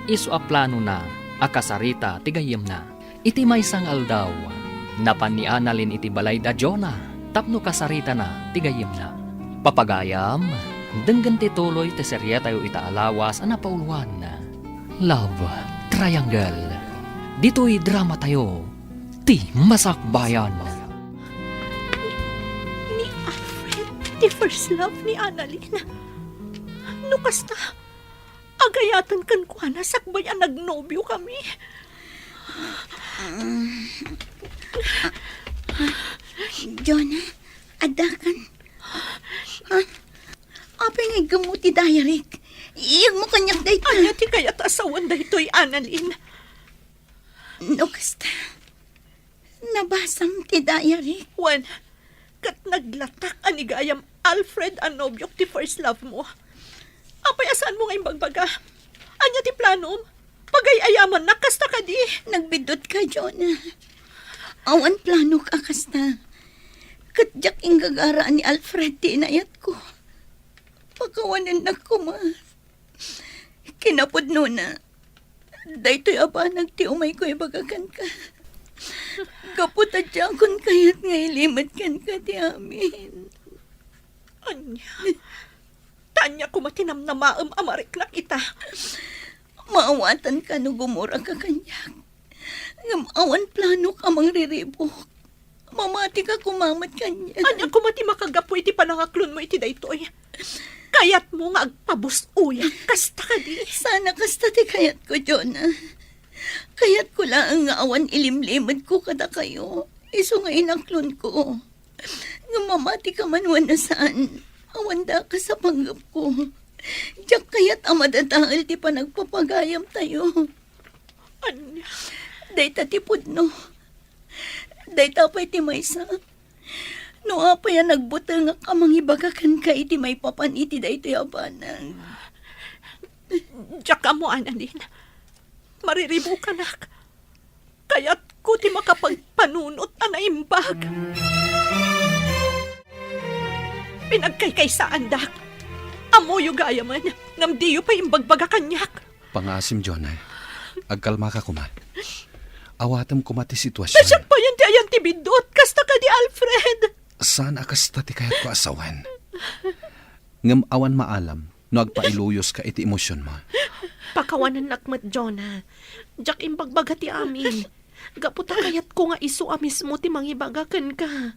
Isu a planona a kasarita ti gayyemna. Iti maysa nga aldaw, napan ni Annalyn iti balay da Jonah tapno kasaritana ti gayyemna. Papagayam, denggen ti tuloy ti serietayo ita a lawas a napauluan, Love Triangle. Ditoy dramatayo, ti Masakbayan. Ni, ni Alfred? ti first love ni Annalyn. No kasta, agayaten kenkuana sakbay a nagnobiokami. Jonah, addakan. Ah, apay nga iggemmo ti diaryk? Iyegmo kaniak dayta. Ania ti kayat a sawen daytoy, Annalyn? No kasta, nabasam ti diaryk. Wen, ket naglatak a ni gayam Alfred a nobiok ti first love mo. Apay a saanmo nga imbagbaga? Ania ti planom? Pagay-ayamannak kasta kadi? Nagbiddutka, Jonah. Awan planok a kasta. Ket diak inggagara a ni Alfred ti inayatko. Pakawanennak koma. Kinapudnona, daytoy a banag ti umayko ibaga kenka. Gapu ta diakon kayat nga ilimed kenka ti amin. Ania? Ta ania koma ti namnamaem a mariknak ita? Maawatanka no gumuraka kaniak. Ngem awan planok a mangriribuk. Mamatika koma met kaniak. Ania koma ti makagapu iti panangaklonmo iti daytoy? Kayatmo nga agpabus-oyak kasta kadi? Saan a kasta ti kayatko, Jonah. Kayatko laeng nga awan ilimlimedko kadakayo, isu nga inaklonko. Ngem mamatika man wenno saan, awan dakes a panggepko. Diak kayat a madadael ti panagpapagayamtayo. Ania? Dayta ti pudno. Dayta pay ti maysa. No apay a nagbutengak a mangibaga kenka iti maipapan iti daytoy a banag. Diak ammo, Annalyn. Mariribukanak. Kayatko ti makapagpanunot a naimbag. Pinagkaykaysaandak. Ammoyo gayamen, ngem diyo pay imbagbaga kaniak. Pangaasim, Jonah. Agkalmaka koma. Awatem koma ti sitwasion. Ta siak payen ti ayan ti biddut, kasta kadi, Alfred. Saan a kasta ti kayatko a sawen. Ngem awan maalam no agpailuyoska iti emosionmo. Pakawanennak met, Jonah. Diak imbagbaga ti amin. Gapu ta kayatko nga isu a mismo ti mangibaga kenka.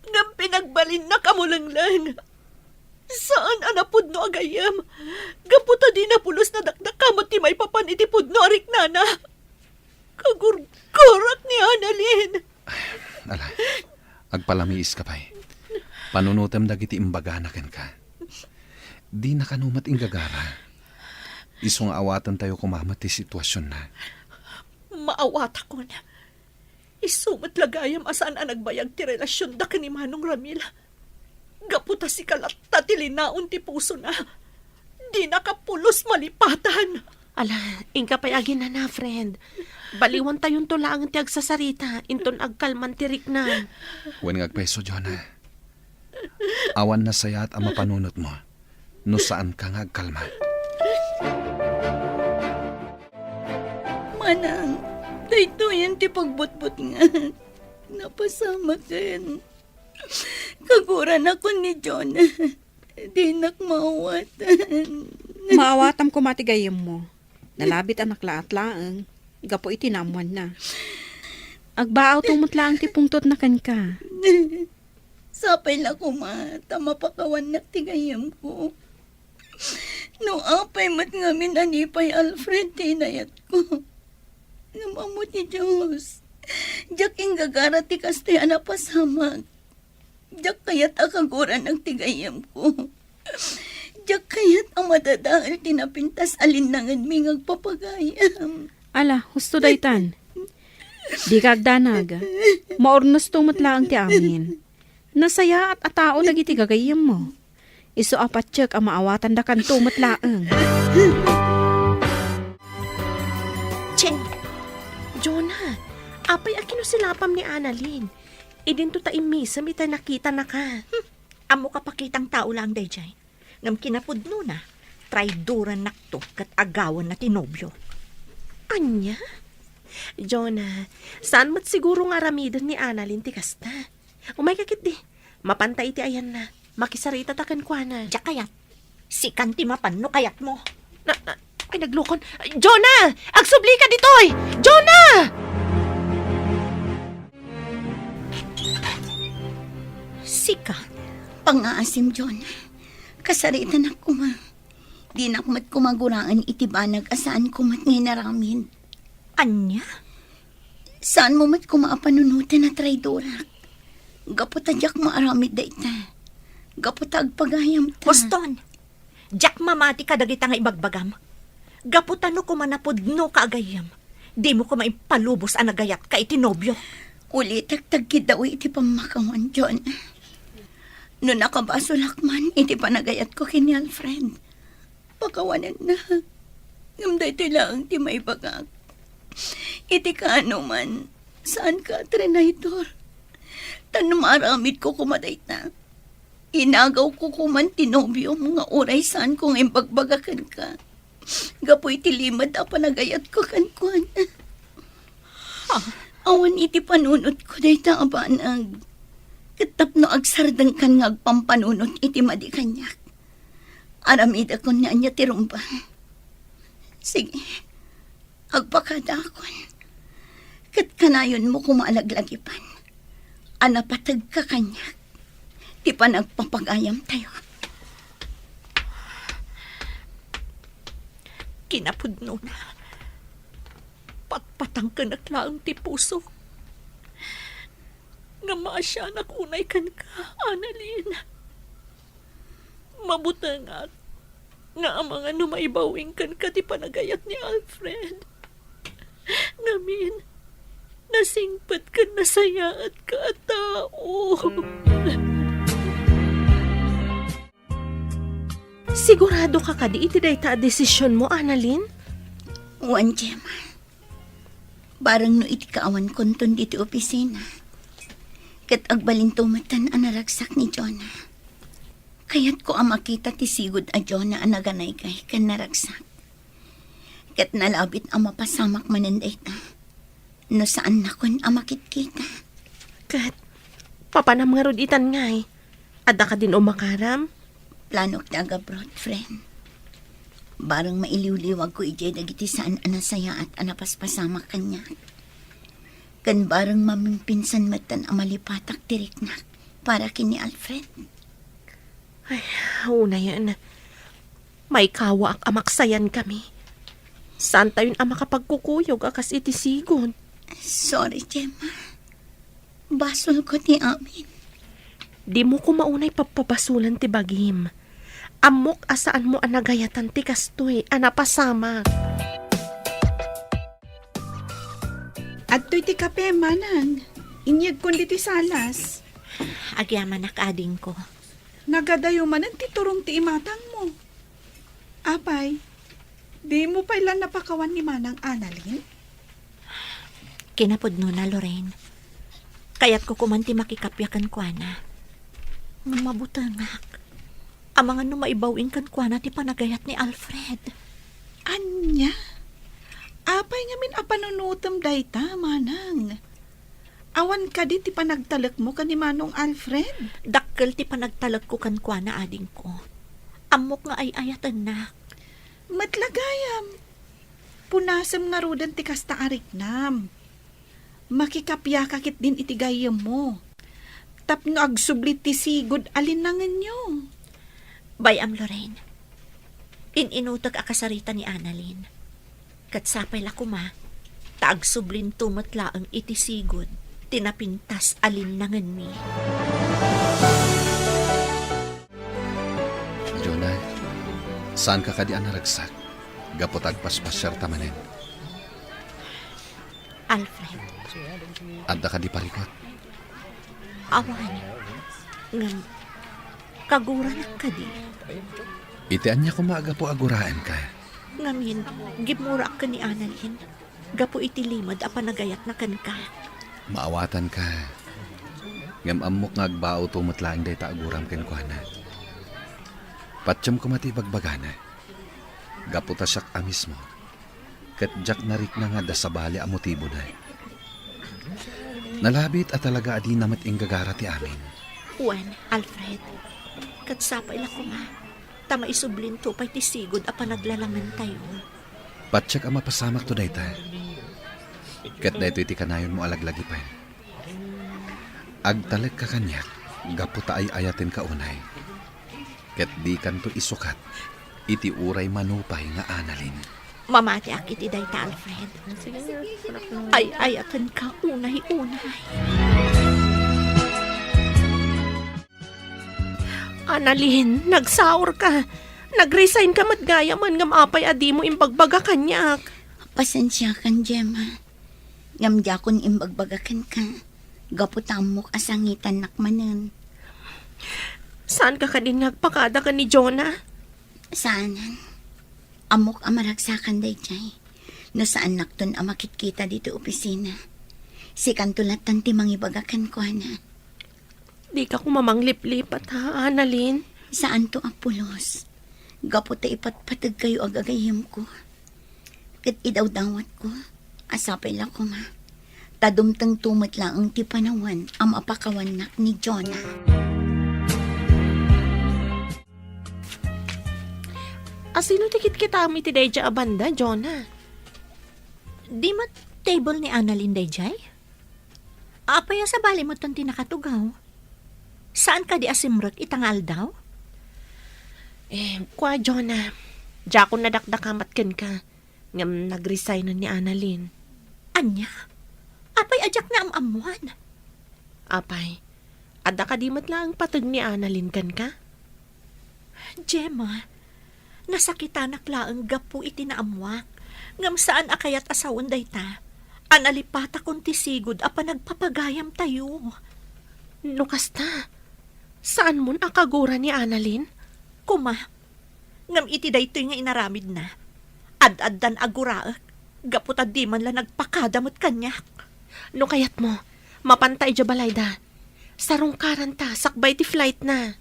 Ngem pinagbalinnak a mulengleng. Saan a napudno a gayyem. Gapu ta dina pulos nadakdakama ti maipapan iti pudno a riknana. Kagurgurak ni Annalyn. Ala, agpalamiiska pay. Panunotem dagiti imbagana kenka. Dina kano met inggagara. Isu nga awatentayo koma met ti situasionna. Maawatakon. Isu met la gayam a saan a nagbayag ti relasionda ken ni Manong Ramil. Gapu ta sika latta ti linaon ti pusona. Dinaka pulos malipatan. Ala, inka pay aginana, friend. Baliwantayonto laeng ti agsasarita inton agkalman ti riknam. Wen nga agpayso, Jonah. Awan nasayaat a mapanunotmo no saanka nga agkalma. Manang, daytoyen ti pagbutbutngan. Napasamaken. Kaguranakon ni Jonah. Dinak maawatan. Maawatam koma ti gayyemmo. Nalabit a naklaat laeng gapu iti naammoanna. Agbaawto met laeng ti pungtotna kenka. Sapay la koma ta mapakawannak ti gayyemko. No apay met ngamin a ni pay Alfred ti inayatko. Ngem ammo ti Dios, diak inggagara ti kastoy a napasamak. Diak kayat a kaguranak ti gayyemko. Diak kayat a madadael ti napintas a linnangenmi nga agpapagayam. Ala, husto daytan. Dika agdanag. Maurnosto met laeng ti amin. Nasayaat a tao dagiti gagayyemmo. Isu a patiek a maawatandakanto met laeng. Che! Jonah, apay a kinusilapam ni Annalyn? Idinto ta immisem iti nakitanaka. Hmm, ammok a pakitang tao laeng daydiay. Ngem kinapudnona, traidorannakto ket agawanna ti nobio. Ania? Jonah, saan met siguro nga aramiden ni Annalyn ti kasta? Umayka ketdi. Mapanta iti ayanna. Makisaritata kenkuana. Diak kayat. Sikan ti mapan no kayatmo. Na, na, ay, naglukon. Jonah! Agsublika ditoy! Jonah! Sika? Pangngaasim, Jonah. Kasaritanak koma. Dinak met koma guraen iti banag a saanko met nga inaramid. Ania? Saanmo met koma a panunoten a traidorak. Gapu ta diak maaramid dayta. Gapu ta agpagayamta. Huston! Diak mamati kadagita nga ibagbagam. Gapu ta no koma napudnoka a gayyem, dimo koma impalubos a nagayatka iti nobio. Ulitek ta agkiddawi iti pammakawan, Jonah. No nakabasolak man iti panagayatko ken ni Alfred, pakawanennak. Ngem daytoy laeng ti maibagak. Iti kaanoman, saanka a trinaydor. Ta no maaramidko koma dayta, inagawko koman ti nobiom nga uray saanko nga imbagbaga kenka. Gapu iti limed a panagayatko kenkuana. Ah. Awan iti panunotko dayta a banag. Ket tapno agsardengkan nga agpampanunot iti madi kaniak, aramidakon nga ania ti rumbeng. Sige, agpakadaakon. Ket kanayonmo koma a laglagipan a napategka kaniak ti panagpapagayamtayo. Kinapudnona, patpatangkenak laeng ti pusok nga maasianak unay kenka, Annalyn. Mabutengak nga amangan no maibaw-ing kenka ti panagayat ni Alfred. Ngamin, nasingpet ken nasayaatka a tao. Siguradoka kadi iti dayta a desisionmo, Annalyn? Wen, Gemma. Bareng no iti kaawankonton ditoy opisina, ket agbalinto metten a naragsak ni Jonah. Kayatko a makita ti sigud a Jonah a naganaygay ken naragsak. Ket nalabit a mapasamak manen dayta no saannakon a makitkita. Ket papanam ngarud itan ngay? Adda kadin umakaram? Planok ti agabroad, friend. Bareng mailiwliwagko idiay dagiti saan a nasayaat a napaspasamak kaniak. Ken bareng mamimpinsan metten a malipatak ti riknak para ken ni Alfred. Ay, unayen. Maikawaak a maksayankami. Saantayon a makapagkukuyog a kas iti sigud. Sorry, Gemma. Basolko ti amin. Dimo koma unay pappabasolen ti bagim. Ammok a saanmo a nagayatan ti kastoy a napasamak. Adtoy ti kape, manang. Inyegkon ditoy salas. Agyamanak, adingko. Nagadayo manen ti turong ti imatangmo. Apay, dimo pay la napakawan ni Manang Annalyn? Kinapudnona, Lorraine. Kayatko koman ti makikappia kenkuana. Ngem mabutengak. Amangan no maibaw-ing kenkuana ti panagayat ni Alfred. Ania? Apay ngamin a panunotem dayta, manang? Awan kadi ti panagtalekmo ken ni Manong Alfred? Dakkel ti panagtalekko kenkuana, adingko. Ammok nga ay-ayatennak. Met la gayam. Punasem ngaruden ti kasta a riknam. Makikapiaka ketdin iti gayyemmo. Tapno agsubli ti sigud a linnangenyo. Bay-am, Lorraine. In-inutek a kasarita ni Annalyn. Ket sapay la koma, ta agsublinto met laeng iti sigud ti napintas a linnangenmi. Jonah, saanka kadi a naragsak gapu ta agpaspasiarta manen? Alfred. Adda kadi parikut? Awan. Ngem, kaguranak kadi? Iti ania koma a gapu a guraenka? Ngamin, gimmurak ken ni Annalyn gapu iti limed a panagayatna kenka. Maawatanka. Ngem ammok nga agbaawto met laeng dayta a guram kenkuana. Patiem koma ti ibagbagana. Gapu ta siak a mismo, ket diak narikna nga adda sabali a motibona. Nalabit a talaga a dina met inggagara ti amin. Wen, Alfred, ket sapay la koma, ta maisublinto pay ti sigud a panaglalamentayo. Patiek a mapasamakto dayta. Ket daytoy ti kanayonmo a laglagipen. Agtalekka kaniak, Gapu ta ay-ayatenka unay, ket dikanto isukat iti uray manupay nga Annalyn. Mamatiak iti dayta, Alfred. Sige nga, anak na. Ay-ayatenka unay-unay. Annalyn, nagsaorka. Nag-resign ka met gayamen ngem apay a dimo imbagbaga kaniak? Pasensiakan, Gemma. Ngem diakon imbagbaga kenka, gapu ta ammok a sangitannak manen. Saanka kadin nga agpakada ken ni Jonah? Saanen. Ammok a maragsakan daydiay. No saannakton a makitkita ditoy opisina, sikanto lattan ti mangibaga kenkuana. Dika koma mangliplipat, ha, Annalyn? Saanto a pulos. Gapu ta ipatpategkayo a gagayyemko. Ket idawdawatko a sapay la koma ta dumtengto met laeng ti panawen a mapakawannak ni Jonah. A sino ti kitkitam iti daydiay a banda, Jonah? Di met table ni Annalyn daydiay? Apay a sabali metten ti nakatugaw? Saan kadi a simrek ita nga aldaw? Eh, kua, Jonah, diakon nadakdakamat kenka, ngem nagresignen ni Annalyn. Ania? Apay a diak naam-ammoan? Apay, adda kadi met laeng pateg ni Annalyn kenka? Gemma, nasakitanak laeng gapu iti naammoak, ngem saan a kayat a sawen dayta a nalipatakon ti sigud a panagpapagayamtayo. No kasta, saanmon a kagura ni Annalyn? Koma, ngem iti daytoy nga inaramidna, ad-addan a guraek gapu ta di man la nagpakada met kaniak. No kayatmo, mapanta idiay balayda. Sarungkaranta sakbay ti flightna.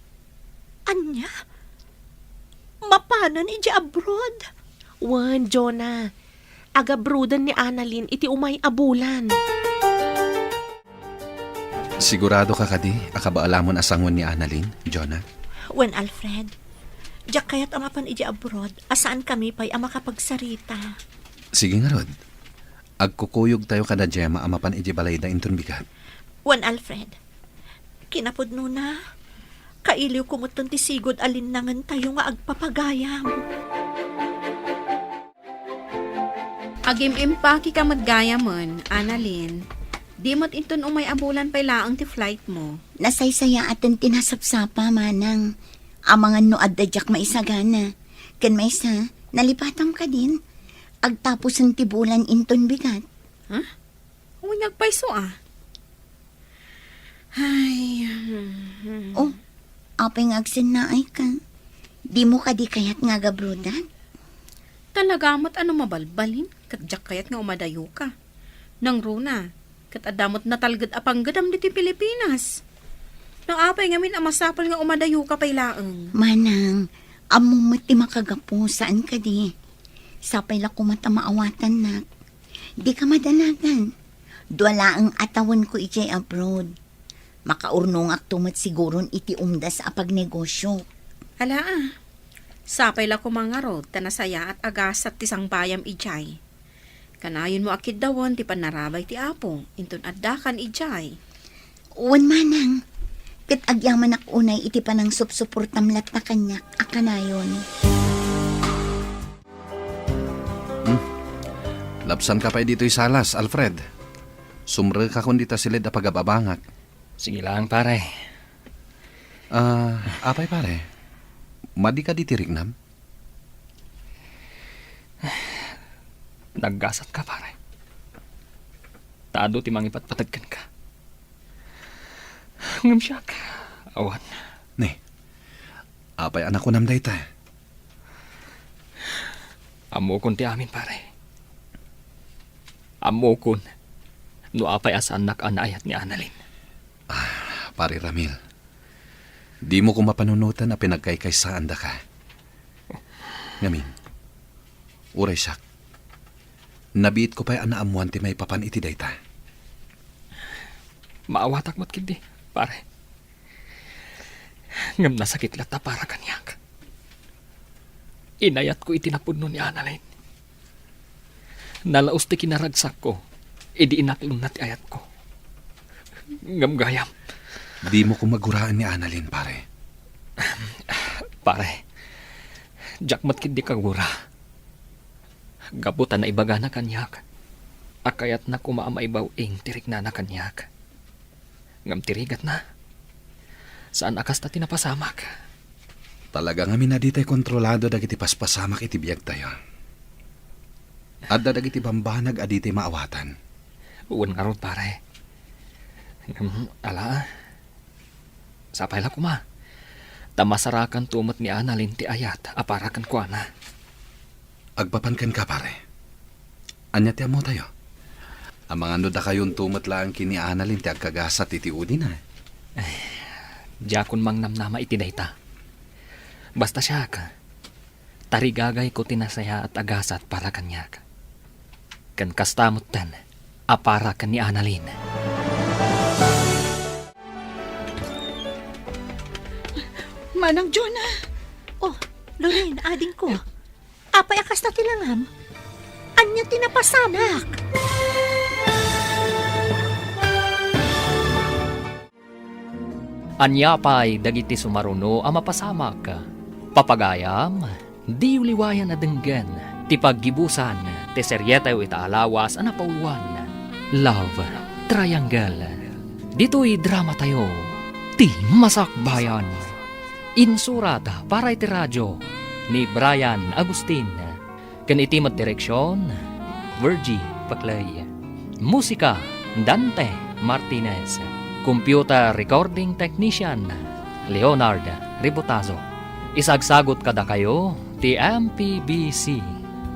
Ania? Mapanen idiay abroad? Wen, Jonah. Agabroaden ni Annalyn iti umay a bulan. Siguradoka kadi a kabaalamon a sangoen ni Annalyn, Jonah? Wen, Alfred. Diak kayat a mapan idiay abroad a saankami pay a makapagsarita. Sige ngarud. Agkukuyogtayo kada Gemma a mapan idiay balayda inton bigat. Wen, Alfred, kinapudnona, kailiwko metten ti sigud a linnangentayo nga agpapagayam. Agim-impakika met gayamen, Annalyn. Di met inton umay a bulan pay laeng ti flightmo. Nasaysayaaten ti nasapsapa, manang. Amangan no adda diak maisagana. Ken maysa, nalipatam kadin. Agtapusen ti bulan inton bigat. Ha? Wen, agpayso a. Ay. Oh, apay nga agsennaayka? Dimo kadi kayat nga agabroadan? Talaga met a no mabalbalin, ket diak kayat nga umadayoka. Nangruna, ket adda met natalged a panggedam ditoy Pilipinas. No apay ngamin a masapul nga umadayoka pay laeng? Manang, ammom met ti makagapu, saan kadi? Sapay la koma ta maawatannak. Dika madanagan. Dua laeng a tawenko idiay abroad. Makaurnongakto met siguron iti umdas a pagnegosio. Ala a. Sapay la koma ngarud ta nasayaat a gasat ti sangbayam idiay. Kanayonmo a kiddawen ti pannarabay ti Apo inton addakan idiay. Wen manang, ket agyamanak unay iti panangsupsuportam latta kaniak a kanayon. Hmm. Lapsanka pay ditoy salas, Alfred. Sumrekakon dita siled a pagababangak. Sige lang, pare. Ah, apay, pare? Madi kadi ti riknam? Naggasatka, pare. Ta adu ti mangipatpateg kenka. Ngem siak, awan. Ne, apay a nakunam dayta? Ammokon ti amin, pare. Ammokon no apay a saannak a naayat ni Annalyn. Ah, Pare Ramil, dimo koma panunoten a pinagkaykaysaandaka. Ngamin, uray siak, nabiitko pay a naammoan ti maipapan iti dayta. Maawatak met ketdi, pare. Ngem nasakit latta para kaniak. Inayatko iti napudno ni Annalyn. Nalaus ti kinaragsakko idi inaklonna ti ayatko. Ngem gayam, Dimo koma guraen ni Annalyn, pare. Pare, diak met ketdi kagura. Gapu ta naibagana kaniak a kayatna koma a maibaw-ing ti riknana kaniak. Ngem ti rigatna, saan a kasta ti napasamak. Talaga ngamin a ditay kontrolado dagiti paspasamak iti biagtayo. Adda dagiti bambanag a ditay maawatan. Wen ngarud, pare. Ngem, ala, sapay la koma. Ta masarakanto met ni Annalyn ti ayat a para kenkuana. Agpapan kenka, pare. Ania ti ammotayo? Amangan no dakayonto met laeng ken ni Annalyn ti agkagasat iti udina. Ay, diakon mangnamnama iti dayta. Basta siak, tarigagayko ti nasayaat a gasat para kaniak. Ken kasta metten a para ken ni Annalyn. Manang Jonah! Oh, Lorraine, adingko. Apay a kasta ti langam? Ania ti napasamak? Ania pay dagiti sumaruno a mapasamak? Papagayam, diyo liwayan a denggen ti paggibusan ti serietayo ita a lawas a napauluan, Love Triangle. Ditoy dramatayo, Ti Masakbayan. Insurat para iti radio ni Brian Agustin. Ken iti met direksion, Virgie Paclay. Musika, Dante Martinez. Computer recording technician, Leonard Ribotazo. Isagsagut kadakayo ti M P B C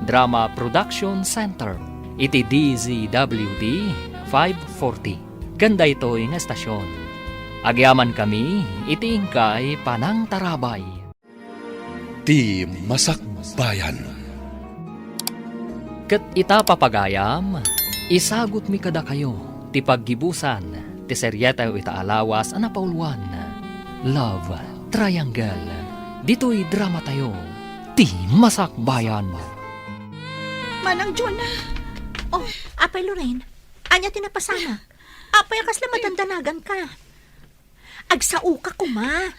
Drama Production Center iti D Z W T five forty. Ken daytoy nga estasion, agyamankami iti inkay panangtarabay. Ti Masakbayan. Ket ita, papagayam, isagutmi kadakayo ti paggibusan ti serietayo ita a lawas a napauluan, Love Triangle. Ditoy dramatayo, Ti Masakbayan. Manang Jonah! Oh, Apay Lorraine, ania ti napasamak? Apay a kasla madandanaganka? Agsaoka koma.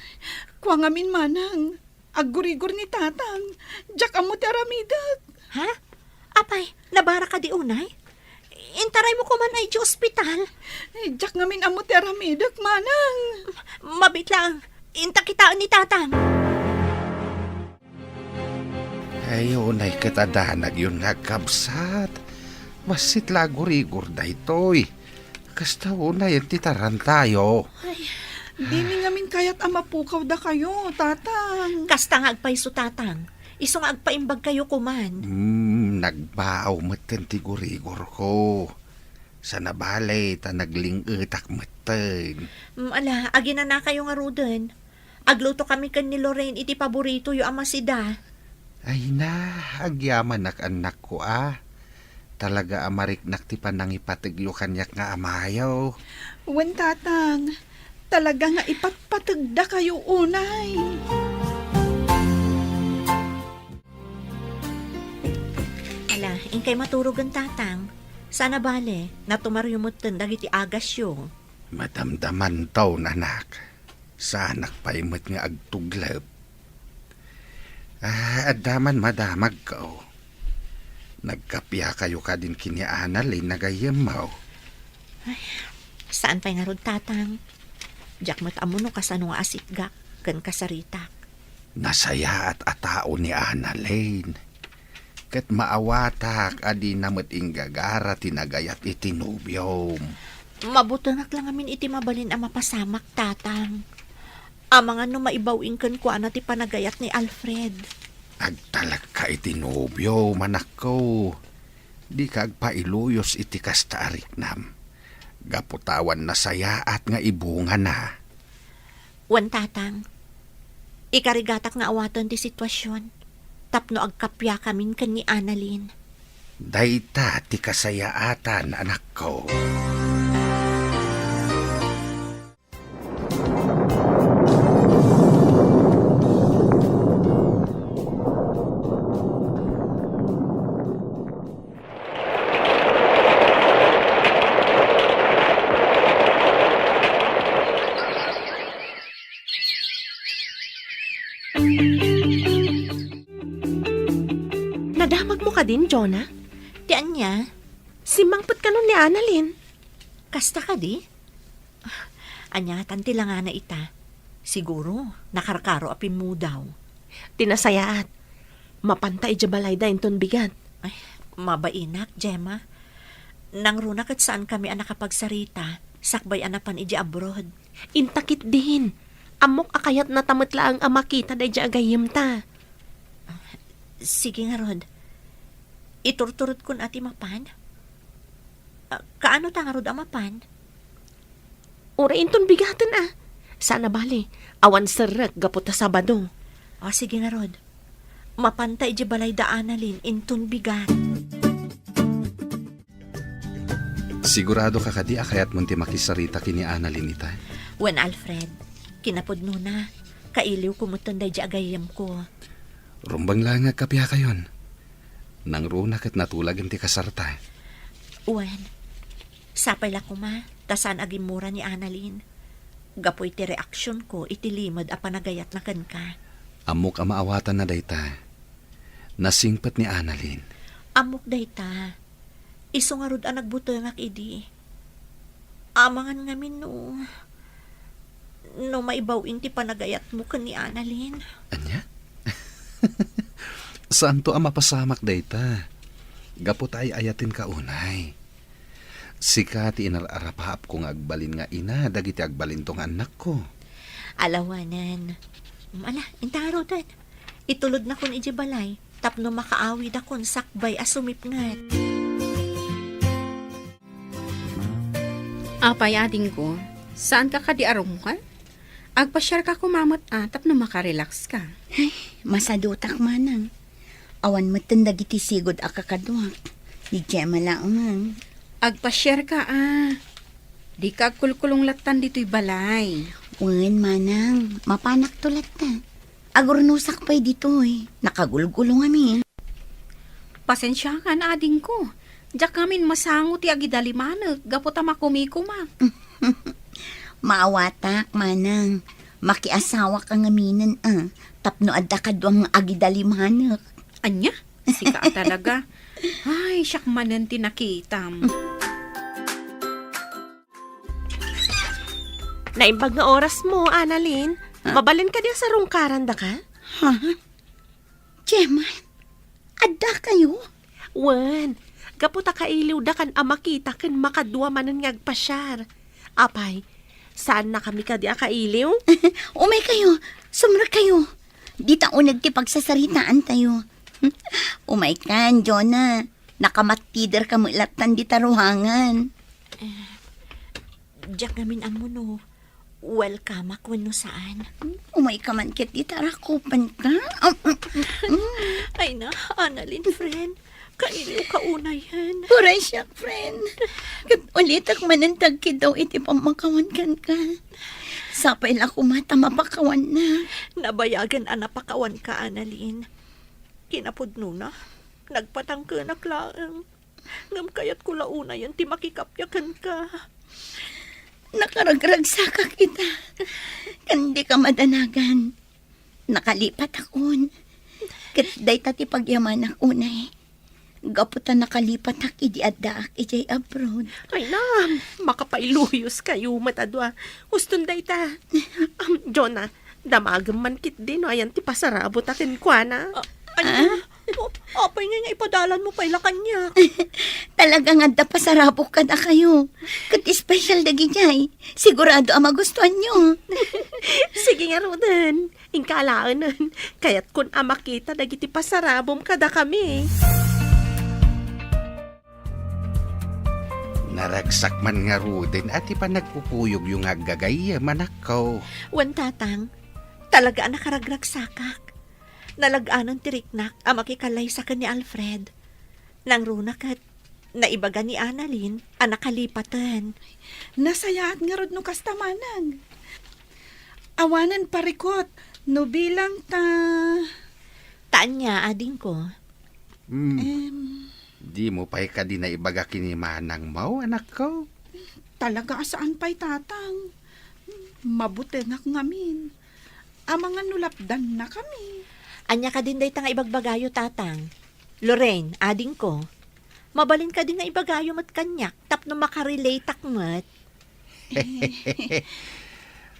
Kua ngamin, manang. Aggurigor ni tatang. Diak ammo ti aramidek. Ha? Apay, nabarak kadi unay? Intaraymo koman idiay ospital. Ay, diak ngamin ammo ti aramidek, manang. Mabiit lang. Inta kitaen ni tatang. Ay, unay ket a danagyon nga agkabsat. Bassit la aggurigor daytoy. Kasta unayen ti tarantayo. Ay, dimi ngamin kayat a mapukaw dakayo, tatang. Kasta nga agpayso, tatang. Isu nga agpaimbagkayo koman. Hmm, nagbaaw metten ti gurigorko. Sana bale, ta nagling-etak metten. Mm, ala, aginanakayo ngaruden. Aglutokami ken ni Lorraine iti paboritoyo a masida. Ay na, agyamanak, annakko, a. Talaga a mariknak ti panangipategyo kaniak nga amayo. Wen, tatang, talaga nga ipatpategdakayo unay. Ala, inkay maturogen, tatang. Sana bale, natumaryo metten dagiti agasyo. Madamdamanto, anak. Saanak pay met nga agtuglep. Ah, adda man madamagko. Nagkapiakayo kadin ken ni Annalyn a gayyemmo? Ay, saan pay ngarud, tatang. Diak met ammo no kasano nga asitgak ken kasaritak. Nasayaat a tao ni Annalyn. Ket maawatak a dina met inggagara ti nagayat iti nobiom. Mabutengak la ngamin iti mabalin a mapasamak, tatang. Amangan no maibaw-ing kenkuana ti panagayat ni Alfred. Agtalekka iti nobiom, anakko. Dika agpailuyos iti kasta a riknam. Gapu ta awan nasayaat nga ibungana. Wen, tatang, ikarigatak nga awaten ti situasion tapno agkapiakamin ken ni Annalyn. Dayta ti kasayaatan, anakko. kadin, Jonah? Ti ania? Simmangpet kanon ni Annalyn. Kasta kadi? Ania ngatan ti langana ita? Siguro, nakarkaro a pimmudaw. Ti nasayaat, mapanta idiay balayda inton bigat. Ay, mabainak, Gemma. Nangruna ket saankami a nakapagsarita, sakbay a napan idiay abroad. Inta ketdin. Ammok a kayatnata met laeng a makita daydiay a gayyemta. Sige ngarud. Iturturodkon a ti mapan? Ah, kaano ta ngarud a mapan? Uray inton bigaten a. Saan a bale, awan serrek gapu ta Sabado. O, sige ngarud. Mapanta idiay balayda Annalyn inton bigat. Sigurado ka kadi a kayatmon ti makisarita ken ni Annalyn ita? Wen, Alfred, kinapudnona, kailiwko metten daydiay a gayyemko. Rumbeng laeng nga agkapiakayon. Nangruna ket natulagem ti kasarta. Wen, sapay la koma ta saan a gimmura ni Annalyn gapu iti reaksionko iti limed a panagayatna kenka. Ammok a maawatanna dayta. Nasingpet ni Annalyn. Ammok dayta. Isu ngarud a nagbutengak idi. Amangan ngamin no, no maibaw-in ti panagayatmo ken ni Annalyn. Ania? Saanto a mapasamak dayta. Gapu ta ay-ayatenka unay. Sika ti inar-arapaapko nga agbalin nga ina dagiti agbalinto nga annakko. Alawanen. Ala, inta ngaruden. Itulodnakon idiay balay tapno makaawidakon sakbay a sumipnget. Apay, adingko, saanka kadi a rummuar? Agpasiarka koma met a tapno makarelaxka. Ay, masadutak manang. Awan metten dagiti sigud a kakaduak. Ni Gemma laengen. Agpasiarka a. Dika agkulkulong lattan ditoy balay. Wen, manang, mapanakto latta. Agurnosak pay ditoy. Nakagulgulo ngamin. Pasensiakan, adingko. Diak ngamin masango ti agidalimanek gapu ta makumikumak. Maawatak, manang. Makiasawaka ngaminen a, tapno adda kaduam nga agidalimanek. Ania? Sika a talaga. Ay, siak manen ti nakitam. Naimbag nga orasmo, Annalyn. Ha? Mabalin kadi a sarungkarandaka? Ha? Gemma, addakayo? Wen, gapu ta kailiwdakan a makita ken makadua manen nga agpasiar. Apay, saannakami kadi a kailiw? Umaykayo, sumrekkayo. Dita uneg ti pagsasaritaantayo. Umaykan, Jonah. Nakamattiderka met lattan dita ruangan. Diak ngamin ammo no welcome-ak wenno saan. Umayka man ket dita rakupenka. Ay na, Annalyn, friend. Kailiwka unayen. Uray siak, friend. Ket ulitek manen ti agkiddaw iti pammakawan kenka. Sapay la koma ta mapakawannak. Nabayagen a napakawanka, Annalyn. Kinapudnona, nagpatangkenak laeng. Ngem kayatko la unayen ti makikappia kenka. Nakaragragsakak ita. Ken dika madanagan. Nakalipatakon. Ket dayta ti pagyamanak unay. Gapu ta nakalipatak idi addaak idiay abroad. Ay na, makapailuyos kayo met a dua. Uston dayta. Am, Jonah, damagem man ketdi no ayan ti pasarabota kenkuana. Ah, ania? Ah? O, apay ngay nga ipadalanmo pay la kaniak? Talaga nga adda pasarabok kadakayo. Ket espesyal dagidiay. Sigurado a magustuanyo. Sige ngaruden. Inka alaenen. Kayatkon a makita dagiti pasarabom kadakami. Naragsak man ngaruden a ti panagkukuyogyo nga aggagayyem, anakko. Wen, Tatang, talaga a nakaragragsakak. Nalag-anan ti riknak a makikallaysa ken ni Alfred. Nangruna ket naibaga ni Annalyn a nakalipaten. Nasayaat ngarud no kasta manang. Awanen parikot no bilang ta. Ta ania, adingko? Hmm. Em. Dimo pay kadi naibaga ken ni manangmo, anakko? Talaga a saan pay, Tatang. Mabutengak ngamin. Amangan no lapdannakami. Ania kadin dayta nga ibagbagayo, Tatang? Lorraine, adingko, mabalin kadi nga ibagayo met kaniak tapno makarelateak met?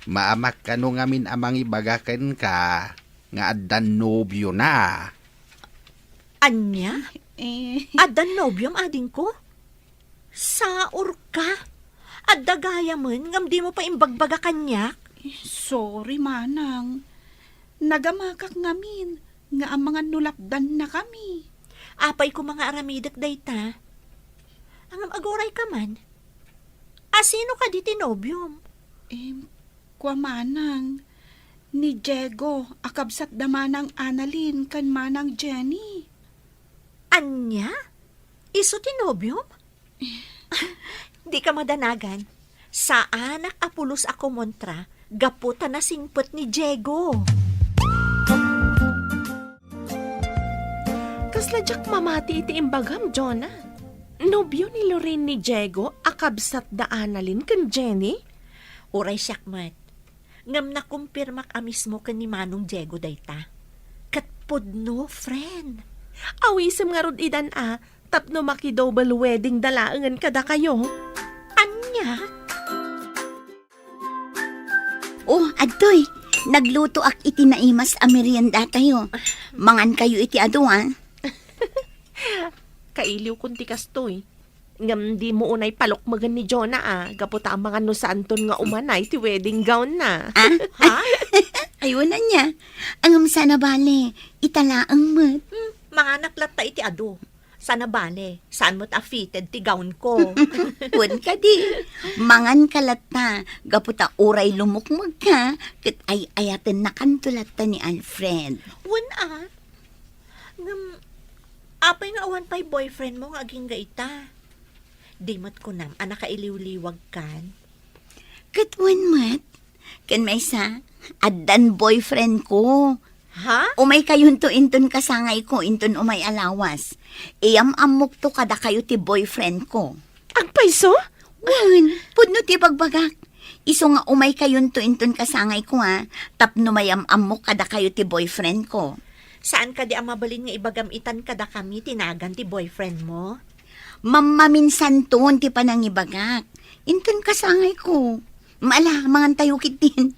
Maamak kano ngamin a mangibaga kenka nga addan nobiona. Ania? Eh. Addan nobiom, adingko? Saorka? Adda gayamen ngem dimo pay imbagbaga kaniak? Sorry, manang. Nagamakak ngamin nga amangan no lapdannakami. Apay koma nga aramidek dayta? Ngem agurayka man. A, sino kadi ti nobiom? Em, kua manang, ni Diego a kabsat da Manang Annalyn ken Manang Jenny. Ania? Isu ti nobiom? Dika madanagan. Saanak a pulos a kumontra gapu ta nasingpet ni Diego. Kasla diak mamati iti imbagam, Jonah. Nobio ni Lorraine ni Diego a kabsat da Annalyn ken Jenny? Uray siak met. Ngem nakumpirmak a mismo ken ni Manong Diego dayta. Ket pudno, friend. Awisem ngarud idan a, tapno maki-double wedding da laengen kadakayo. Ania? Oh, adtoy, naglutoak iti naimas a meriendatayo. Mangankayo iti adu, a. Kailiwkon ti kastoy. Ngem dimo unay palukmegen ni Jonah a, gapu ta amangan no saanton nga umanay ti wedding gown na. Ah? Ha? Ay, wen ania. Ngem saan a bale, ita laeng met. Hmm, manganak latta iti adu. Saan a bale, saan met a fitted ti gown ko. Wen kadi, manganka latta, gapu ta uray lumukmegka, ket ay-ayatennakanto latta ni Alfred. Wen a, ngem, apay nga awan pay boyfriend mo nga agingga ita? Di met kunam a nakailiwliwagkan? Ket wen met, ken maysa, addan boyfriend ko. Ha? Umaykayonto inton kasangayko inton umay a lawas. Iyam-ammokto kadakayo ti boyfriend ko. Agpayso? Wen, pudno ti bagbagak. Isu nga umaykayonto inton kasangayko, a, tapno mayam-ammok kadakayo ti boyfriend ko. Saan kadi a mabalin nga ibagam itan kadakami ti nagan ti boyfriend mo? Mammaminsanton ti panangibagak. Inton kasangayko. Ala, mangantayo ketdin.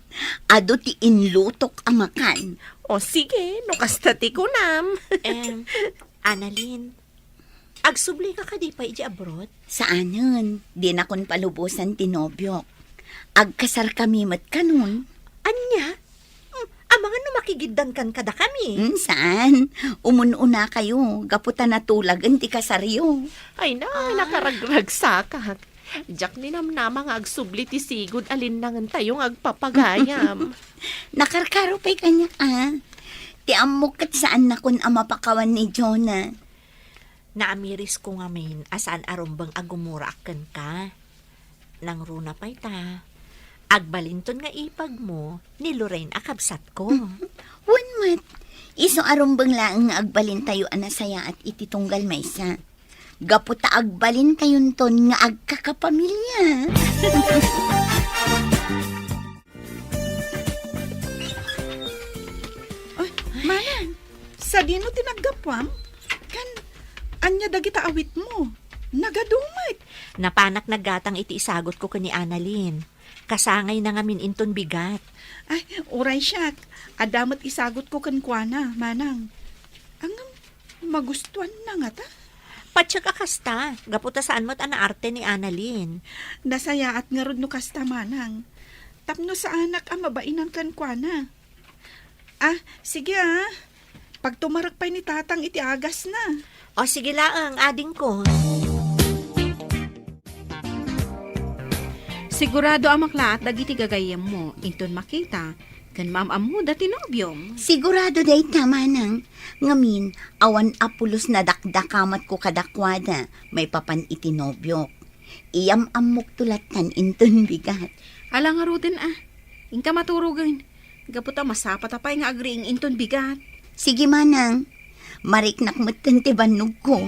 Adu ti inlutok a makan. O sige, no kasta ti kunam. Em, Annalyn, agsublika kadi pay idiay abroad? Saanen, dinakon palubosan ti nobiok. Agkasarkami met kanon. Ania? Hmm, amangan no makigiddankan kadakami. Hmm, saan? Umun-unakayo, gapu ta natulagen ti kasaryo. Ay na, ah, nakaragragsakak. Diak ninamnama nga agsubli ti sigud a linnangentayo nga agpapagayam. Nakarkaro pay kaniak, a. Ti ammok ket saannakon a mapakawan ni Jonah. Naamirisko ngamin a saan a rumbeng a gumuraak kenka. Nangruna pay ta, agbalinton nga ipag mo ni Lorraine a kabsatko. Wen met, isu a rumbeng laeng nga agbalintayo a nasayaat iti tunggal maysa. Gapu ta agbalintayonton nga agkakapamilya. Ay, manang, sadino ti naggapuam? Kan, ania dagita awitmo? Nagadu met. Napanak naggatang iti isagutko ken ni Annalyn. Kasangayna ngamin inton bigat. Ay, uray siak. Adda met isagutko kenkuana, manang. Ngem, magustuanna ngata? Patiek a kasta, gapu ta saan met a naarte ni Annalyn. Nasayaat ngarud no kasta, manang. Tapno saanak a mabainan kenkuana. Ah, sige, a. Pagtumarek pay ni tatang iti agasna. O, sige laeng, adingko. Sigurado a maklaat dagiti gagayyemmo inton makita ken maam-ammoda ti nobiom. Sigurado dayta, manang. Ngamin, awan a pulos nadakdakamatko kadakuada maipapan iti nobiok. Iyam-ammokto lattan inton bigat. Ala ngaruden a. Inka maturogen. Gapu ta masapata pay nga agriing inton bigat. Sige, manang. Mariknak metten ti bannogko.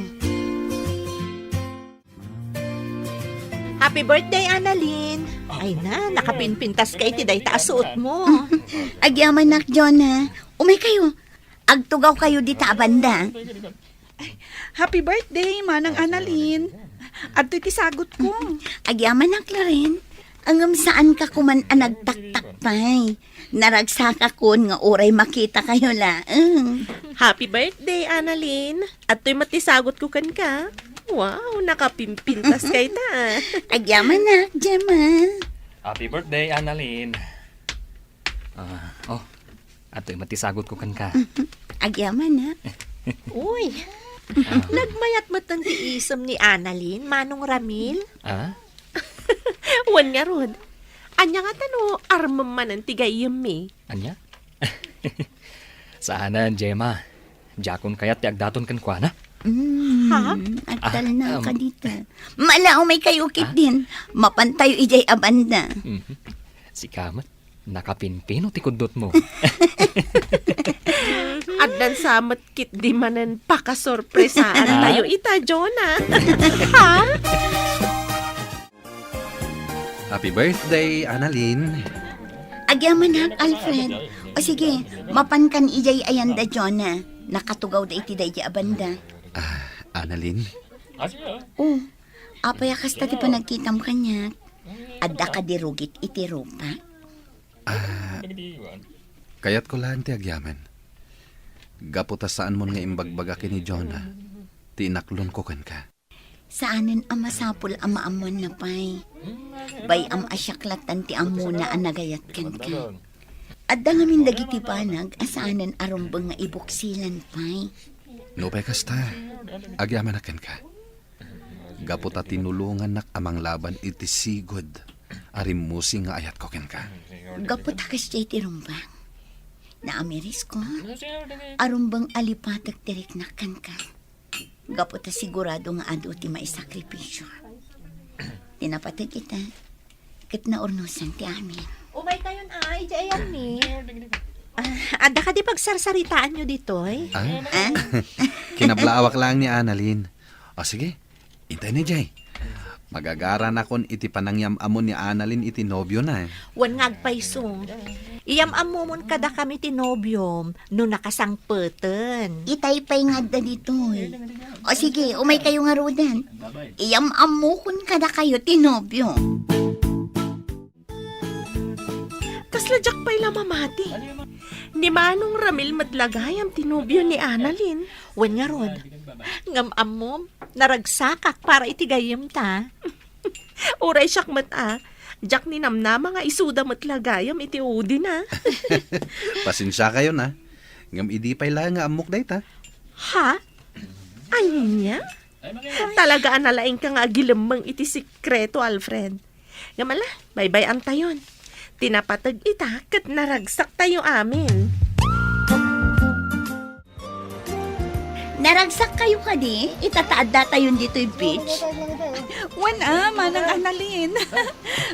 Happy birthday, Annalyn! Ay na, nakapinpintas ka iti dayta a suot mo. Agyamanak, Jonah. Umay kayo. Agtugaw kayo dita a banda. Happy birthday, Manang Annalyn. Adtoy ti sagutko. Agyamanak, Loren. Ngem saanka koman a nagtaktak pay. Naragsakakon nga uray makitakayo laeng. Happy birthday, Annalyn. Adtoy met ti sagutko kenka. Wow, nakapimpintas kayta. Agyamanak, Gemma. Happy birthday, Annalyn. Ah, oh, adtoy met ti sagutko kenka. Agyamanak. Uy, nagmayat met ti isem ni Annalyn, Manong Ramil. Ah? Wen ngarud, ania ngata no armem manen ti gayyemmi? Ania? Saanen, Gemma. Diakon kayat ti agdaton kenkuana. Mm, Ha? Agtalna Ah, um, ka dita. Mala, umay kayo ketdin. Mapantayo idiay a banda. Mhm. Sika met, nakapimpino ti kuddotmo. Addan sa met ketdi manen pakasorpresaan Ah? tayo ita, Jonah. Ha? Happy birthday, Annalyn. Agyamanak, Alfred. O sige, mapankan idiay ayanda, Jonah. Nakatugawda iti daydi a banda. Ah, Annalyn? O, apay a kasta ti panagkitam kaniak? Adda kadi rugit iti rupak? Ah, kayatko laeng ti agyaman. Gapu ta saanmon nga imbagbaga ken ni Jonah ti inaklonko kenka. Saanen a masapul a maammoanna pay. Bay-am a siak lattan ti ammona a nagayat kenka. Adda ngamin dagiti banag a saanen a rumbeng nga ibuksilan pay. Nupay kasta, agyamanak kenka. Gapu ta tinulongannak a manglaban iti sigud a rimmusing nga ayatko kenka. Gapu ta kasdiay ti rumbeng. Naamirisko, a rumbeng a lipatek ti riknak kenka. Gapu ta sigurado nga adu ti maisakripisio. Ti napateg ita, ket naurnosan ti amin. Umay kayon, ay, di ayanmi. Ah, adda kadi pagsarsaritaanyo ditoy? Ah? Ah? Kinablaawak laeng ni Annalyn. O sige, intay ni Jay. Magagaranakon iti panangyam-ammo ni Annalyn iti nobiona. Wen nga agpayso. Iyam-ammomon kadakami ti nobiom no nakasangpeten. Itay pay nga adda ditoy. O sige, umay kayo ngaruden. Iyam-ammokon kadakayo ti nobio. Kasla diak pay la mamati. Ni Manong Ramil met la gayam ti nobio ni Annalyn. Wen ngarud, ngem ammom, naragsakak para iti gayyemta. Uray siak met a, diak ninamnama nga isuda met la gayam iti udina. Pasensiakayon a, ngem idi pay la nga ammok dayta. Ha? Ania? Talaga a nalaingka nga agilemmeng iti sekreto, Alfred. Ngem ala, baybay-antayon. Ti napateg ita ket naragsaktayo amin. Naragsakkayo kadi ita ta addatayon ditoy beach? Wen a, Manang Annalyn.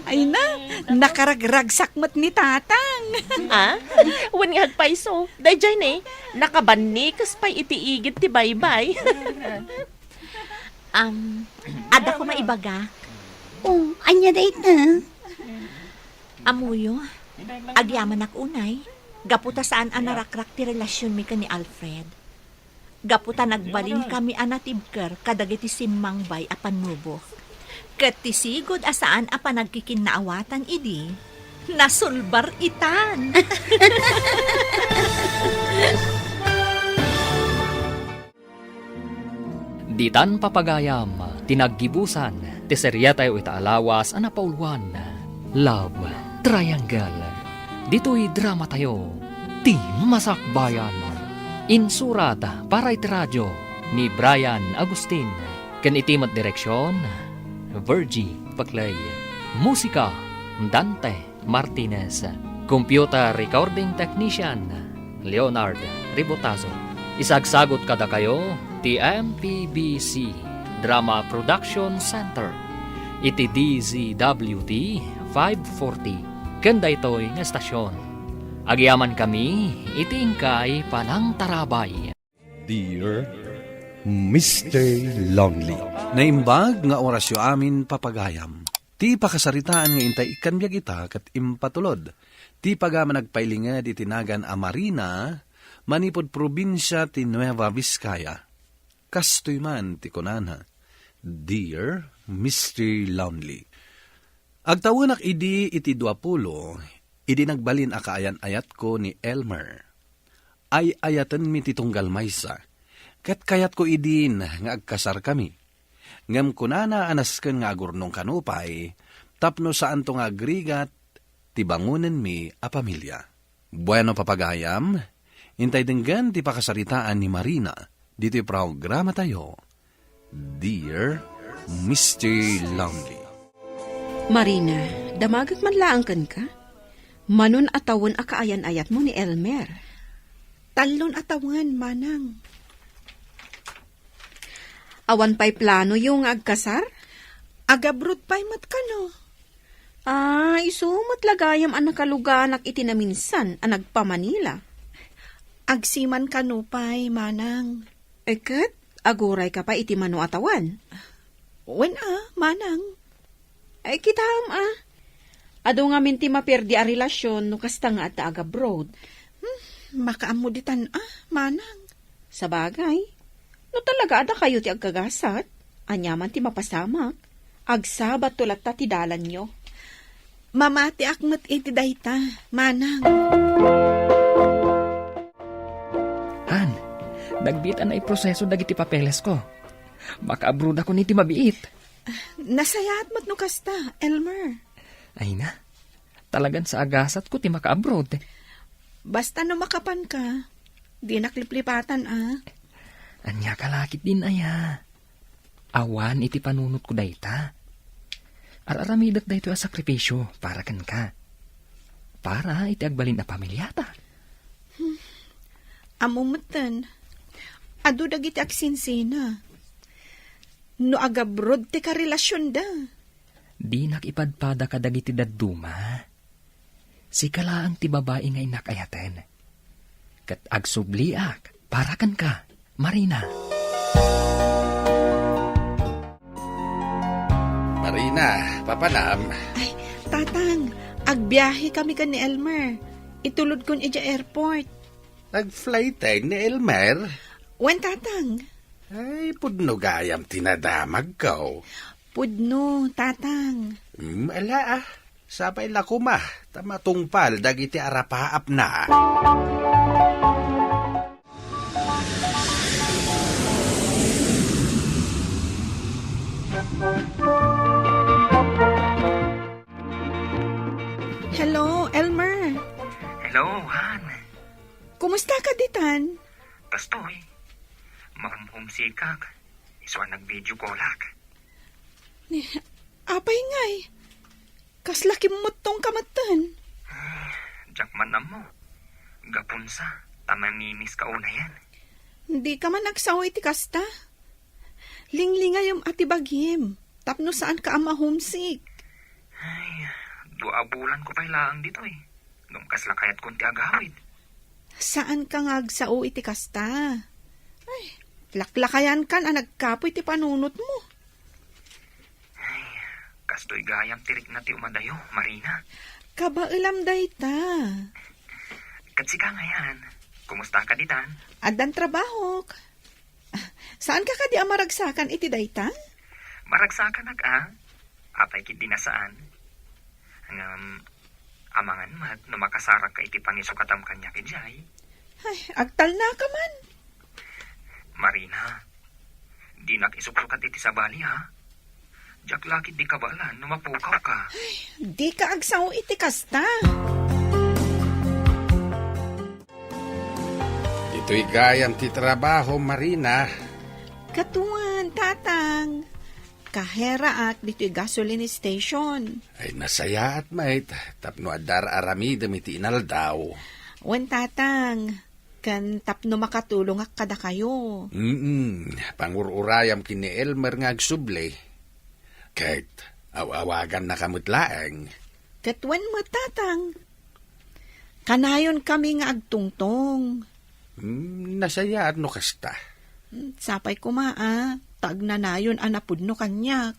Ay na, nakaragragsak met ni Tatang. Ah? Wen nga agpayso. Daydiay ne, nakabannikes pay iti igid ti baybay. Am, adda koma ibagak. O, ania dayta? Ammoyo, agyamanak unay, gapu ta saan a narakrak ti relasionmi ken ni Alfred. Gapu ta nagbalinkami a natibker kadagiti simmangbay a pannubok. Ket ti sigud a saan a panagkikinnaawatan idi, nasulbar itan. Ditan papagayam ti naggibusan ti seriatayo ita a lawas a napauluan, Love Triangle. Ditoy dramatayo, Ti Masakbayan. Insurat para iti radio ni Brian Agustin, ken iti met direksion, Virgie Paclay. Musika, Dante Martinez. Computer recording technician, Leonard Ribotazo. Isagsagut kadakayo ti M P B C Drama Production Center iti D Z W T five forty ken daytoy nga estasion. Agyamankami iti inkay panangtarabay. Dear Mister Lonely. Naimbag nga orasyo amin, papagayam. Ti pakasaritaan nga intay ikkan biag ita ket impatulod ti pagaman agpailinged iti nagan a Marina, manipud probinsia ti Nueva Vizcaya. Kastoy man ti kunana, "Dear Mister Lonely, agtawenak idi iti duapulo, idi nagbalin a kaayan-ayatko ni Elmer. Ay-ayatenmi ti tunggal maysa, ket kayatko idin nga agkasarkami. Ngem kunana a nasken nga agurnong kano pay tapno saanto nga agrigat ti bangonenmi a pamilia." Bueno, papagayam, intay denggen ti pakasaritaan ni Marina ditoy programatayo, Dear Mister Lonely. Marina, damagek man laeng kenka? Manon a tawen a kaayan-ayatmo ni Elmer? Tallon a tawen, manang. Awan pay planoyo nga agkasar? Agabroad pay met kano. Ah, isu met la gayam a nakaluganak iti naminsan a nagpa-Manila. Agsiman kano pay, manang. E ket, aguray ka pay iti mano a tawen? Wen a, manang. Ay, kitaem a. Adu ngamin ti maperdi a relasyon no kasta nga adda agabroad. Hmm, makaammo ditan a, manang. Sabagay, no talaga adda kayo ti agkagasat, ania man ti mapasamak, agsabatto latta ti dalanyo. Mamatiak met iti dayta, manang. Han, nagbiit a naiproseso dagiti papelesko. Makaabrodakon iti mabiit. Nasayaat met no kasta, Elmer. Ay na, talagan sa agasatko ti makaabroad. Basta no makapanka, dinak liplipatan a. Ania ka lakit din aya? Awan iti panunotko dayta. Ar-aramidek daytoy a sakrifisio para kenka. Para iti agbalin a pamiliata. Hmm. Ammo metten, adu dagiti agsinsina. No agabroad ti karelasionda. Dinak ipadpada kadagiti dadduma. Sika laeng ti babai nga innak ayaten. Ket agsubliak para kenka, Marina. Marina, papanam. Ay, Tatang, agbiahe kami ken ni Elmer. Itulodkon idiay airport. Nag-flight ni Elmer? Wen, Tatang. Ay, pudno gayam ti nadamagko. Pudno, Tatang. Hmm, ala, ah. Sapay la koma, ta matungpal dagiti arapaapna. Hello, Elmer. Hello, Han. Kumusta ka ditan? Kastoy, mahumhumsikak. Isu a nag-video callak. Ni, apay ngay? Kasla kimmuttong ka metten. Diak man ammo. Gapunsa, ta mamimiss ka unayen. Di ka man agsao iti kasta. Linglingayem a ti bagim, tapno saan ka a ma-homesick. Ay, dua a bulan ko pay laeng ditoy. Ngem kasla kayatkon ti agawid. Saan ka nga agsao iti kasta? Ay, laklakayan kan a nagkapoy ti panunotmo. Ay, kastoy gayam ti rikna ti umadayo, Marina. Kabaelam dayta. Ket sika ngayan, kumusta ka ditan? Addan trabahok. Saan ka kadi a maragsakan iti dayta? Maragsakanak a. Apay ketdi a saan. Ngem, amangan met no makasarak ka iti pangisukatam kaniak idiay. Ay, agtalna ka man. Marina, dinak isuksukat iti sabali, ha? Diak la ketdi kabaelan no mapukaw ka. Ay, di ka agsao iti kasta. Ditoy gayam ti trabaho, Marina. Katuan, Tatang. Kaheraak ditoy gasoline station. Ay, nasayaat met, tapno adda ar-aramidem iti inaldaw. Wen, Tatang, ken tapno makatulongak kadakayo. Mm, pangur-urayam ken ni Elmer nga agsubli. Ket aw-awagannaka met laeng. Ket wen met, Tatang. Kanayon kami nga agtungtong. Hmm, nasayaat no kasta. Hmm, sapay koma a, ta agnanayon a napudno kaniak.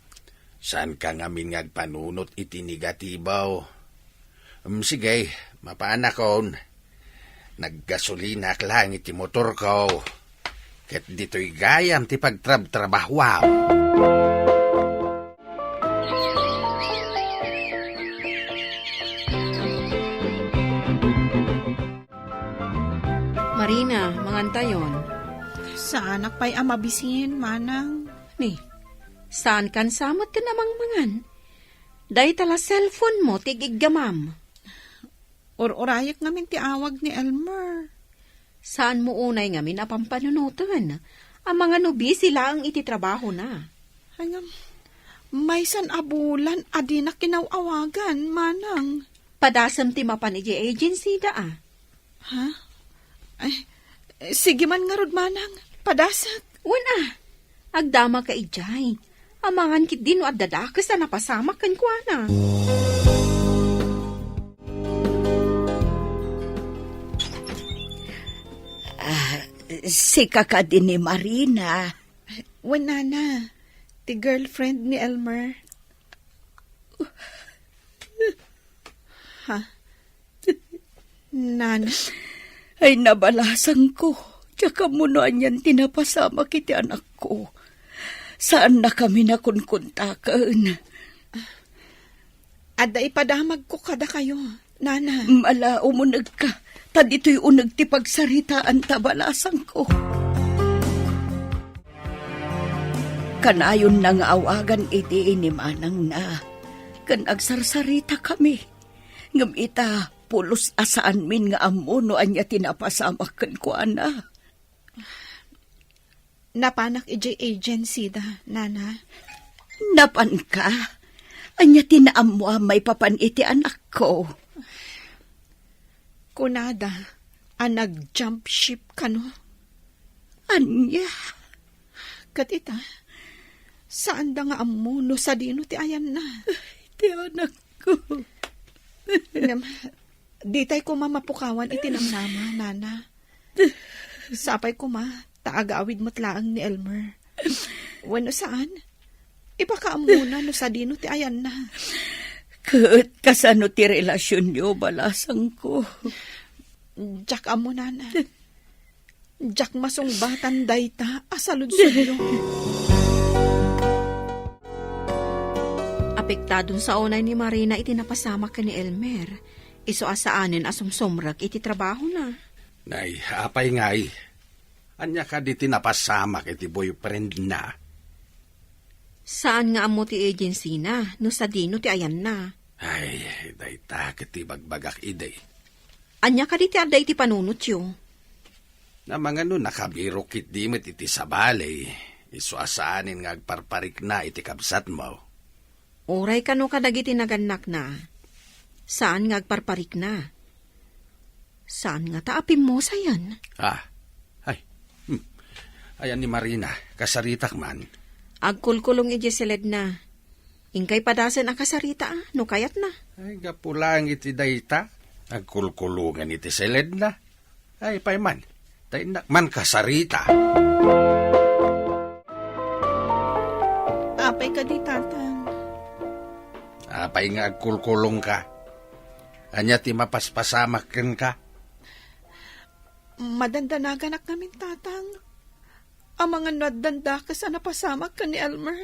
Saan ka ngamin nga agpanunot iti negatibo? Hmm, sige, mapaanakon. Naggasolinak laeng iti motorko. ket ditoy gayam ti pagtrabtrabahuam. Marina, mangantayon. Saanak pay a mabisin, manang. Ni, saan kan sa met ken a mangmangan? Dayta la cellphone mo ti igiggamam. Ur-urayek ngamin ti awag ni Elmer. Saan mo unay ngamin a pampanunoten? Amangan no busy laeng iti trabahona. Ay, ngem, maysan a bulan a dinak kinaw-awagan, manang. Padasem ti mapan idiay agency da, a. Ha? Ay, sige man ngarud, manang. Padasek. Wen a, agdama ka idiay. Amangan ketdi no adda dakes a napasamak kenkuana. Ah, sika kadi ni Marina? Wen, nana. Ti girlfriend ni Elmer. Ha? Nana? Ay, nabalasangko. Diak ammo no anian ti napasamak iti anakko. Saannakami a kunkuntaken. Adda ipadamagko kadakayo, nana. Mala, umunegka. Ta ditoy uneg ti pagsaritaan ta balasangko. Kanayonna nga awagan idi ni manangna, ken agsarsaritakami. Ngem ita, pulos a saanmin nga ammo no ania ti napasamak kenkuana. Napanak idiay agency da, nana. Napanka? Ania ti naammoam maipapan iti anakko? Kunada a nag-jump ship kano. Ania? Ket ita, saanda nga ammo no sadino ti ayanna. Ti anakko. Ngem, ditay koma mapukawan iti namnama, nana. Sapay koma, ta agawid met laeng ni Elmer. Wenno saan, ipakaammona no sadino ti ayanna. Ket kasano ti relasionyo, balasangko? Diak ammo, nana. Diak masungbatan dayta a saludsodyo. Apektadon sa unay ni Marina iti napasamak ken ni Elmer, isu a saanen a sumsumrek iti trabahona. Nay, apay ngay? Ania kadi ti napasamak iti boyfriendna? Saan nga ammo ti agency-na, no sadino ti ayanna. Ay, dayta ket ti bagbagak idi. Ania kadi ti adda iti panunotyo? Amangan no nakabirok ketdi met iti sabali, isu a saanen nga agparparikna iti kabsatmo. Uray kano kadagiti nagannakna, saan nga agparparikna. Saan ngata a pimmusayen? Ah, ay, hmm. Ayan ni Marina, kasaritak man. Agkulkulong idiay siledna. Inkay padasen a kasarita, a, no kayatna. Ay, gapu laeng iti dayta, agkulkulongen iti siledna. Ay, pay man, ta innak man kasarita. Apay kadi, Tatang? Apay nga agkulkulongka? Ania ti mapaspasamak kenka? Madandanaganak ngamin, Tatang. Amangan no addan dakes a napasamak ken ni Elmer.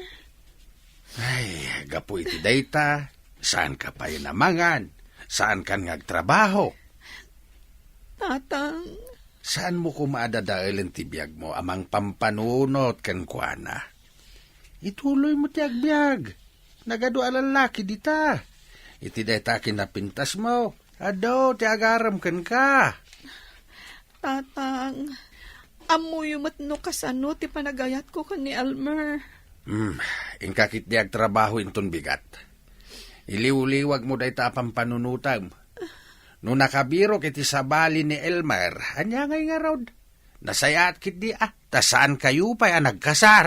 Ay, gapu iti dayta, saanka pay namangan, saankan nga agtrabaho. Tatang. Saanmo koma a dadaelen ti biagmo a mangpampanunot kenkuana. Ituloymo ti agbiag. Nagadu a lallaki dita. Iti dayta a kinapintasmo, adu ti agarem kenka. Tatang, ammoyo met no kasano ti panagayatko ken ni Elmer. Hmm, inka ketdi agtrabaho inton bigat. Iliwliwagmo dayta a pampanunotem. No nakabirok iti sabali ni Elmer, ania ngay ngarud? Nasayaat ketdi a, ta saankayo pay a nagkasar.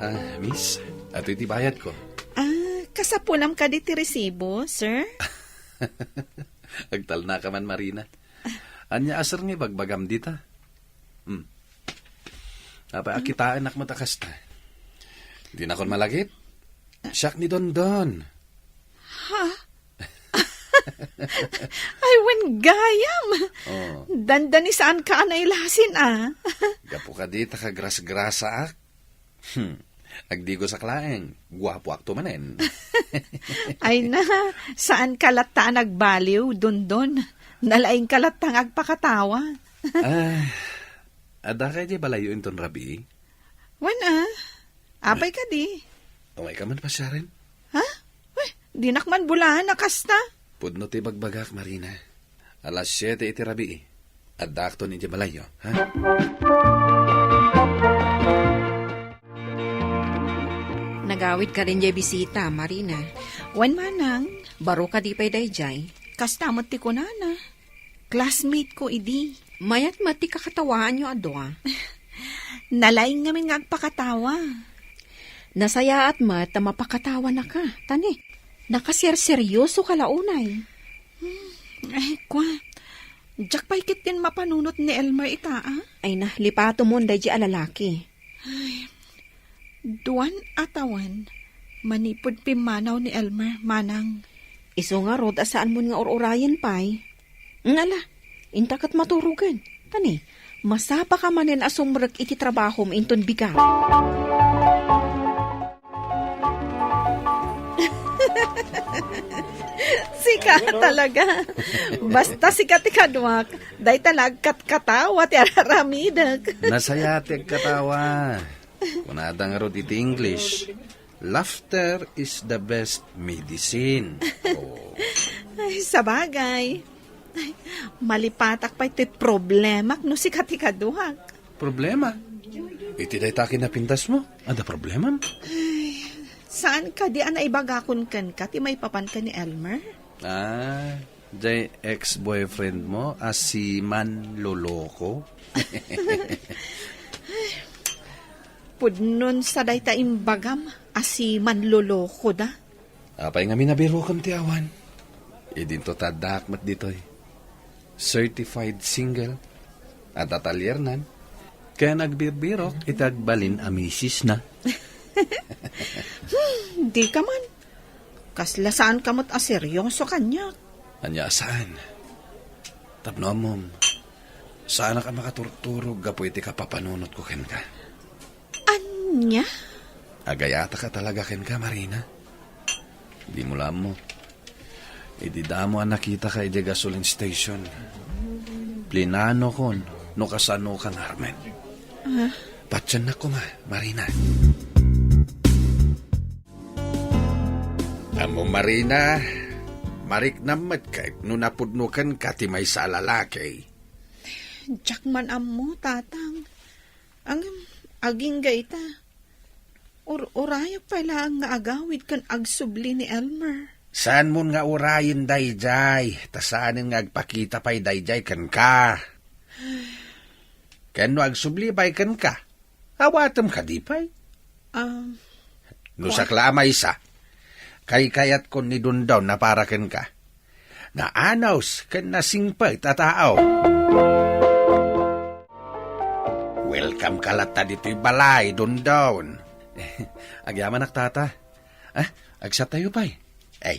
Ah, miss, atoy ti bayadko. Ah, kasapunam kadi ti resibo, sir? Agtalnaka man, Marina. Ania a sir nga ibagbagam dita? Hmm. Apay a kitaenak met a kasta? Dinakon malagip? Siak ni Dondon. Ha? Ay, wen gayam. Oh. Dandani saanka a nailasin, a. Gapu kadi ta kagrasgrasaak. Hmm. Agdigosak laeng, guapoakto manen. Ay na, saanka latta a nagbaliw, Dondon. Nalaingka latta nga agpakatawa. Ah, adda kay di balayo inton rabii? Wen, a. Apay kadi? Umayka man pasiaren? Ha? Wen, dinak man bulaen a kasta. Pudno ti bagbagak, Marina. Alas siete iti rabii. Addaakton iti balayyo, ha? Nagawid ka rin jay bisita, Marina. Wen, manang. Baro kadi pay dayjay? Kasta met ti kunana. Classmate ko idi. Mayat met ti kakatawaanyo a dua. Nalaing ngamin nga agpakatawa. Nasayaat met ta mapakatawanaka. Tani, nakaserseryoso ka la unay. Hmm, ay, kwa. Diak pay ketdin mapanunot ni Elmer ita, a? Ay na, lipatomon daydi a lalaki. Ay, duan a tawen manipud pimmanaw ni Elmer, manang. Isu ngarud a saanmon nga ur-urayen pay. Ngala, inta ket maturogen. Tani, masapaka manen a sumrek iti trabahom inton bigat. Sika talaga. Basta sika ti kaduak, dayta la agkatkatawa ti araramidek. Nasaya ti agkatawa. Kunada ngarud iti English, "Laughter is the best medicine." Oh. Ay, sabagay. Ay, malipatak pay ti problemak no sika ti kaduak. Problema? Iti dayta kinapintasmo, adda problemam? Ay, saan kadi a naibagakon kenka ti maipapan ken ni Elmer? Ah, jay ex-boyfriend mo a si Manloloko? Pudnon sa dayta imbagam a si Manloloko da. Apay ngamin a birokam ti awan? Idinto ta addaak met ditoy. Certified single. Adda taliernan. Ken agbirbirok iti agbalin a misisna. Hmm, di ka man. Kasla saan ka met a seryoso kaniak. Ania a saan? Tapno ammom, saanak a makaturturog gapu iti kapapanunotko kenka. Ania? Agayataka talaga kenka, Marina. Dimo la ammo. Idi damo a nakitaka idiay gasoline station, plinanokon no kasanoka nga armen. Ah? Patiennak koma, Marina. Ammo, Marina, mariknam met kay no napudno kenka ti maysa a lalaki. Diak man ammo, Tatang. Ngem, agingga ita. Ur-, urayak pay laeng nga agawid ken agsubli ni Elmer. Saanmon nga urayen daydiay, ta saanen nga agpakita pay daydiay kenka. Ken no agsubli pay kenka, awatem kadi pay? Um, No sakla a maysa, kaykayatkon ni Dondon a para kenka. Naanus ken nasingpet a tao. Welcome ka latta ditoy balay, Dondon. Agyamanak, Tata. Ah, agsattayo pay. Ay,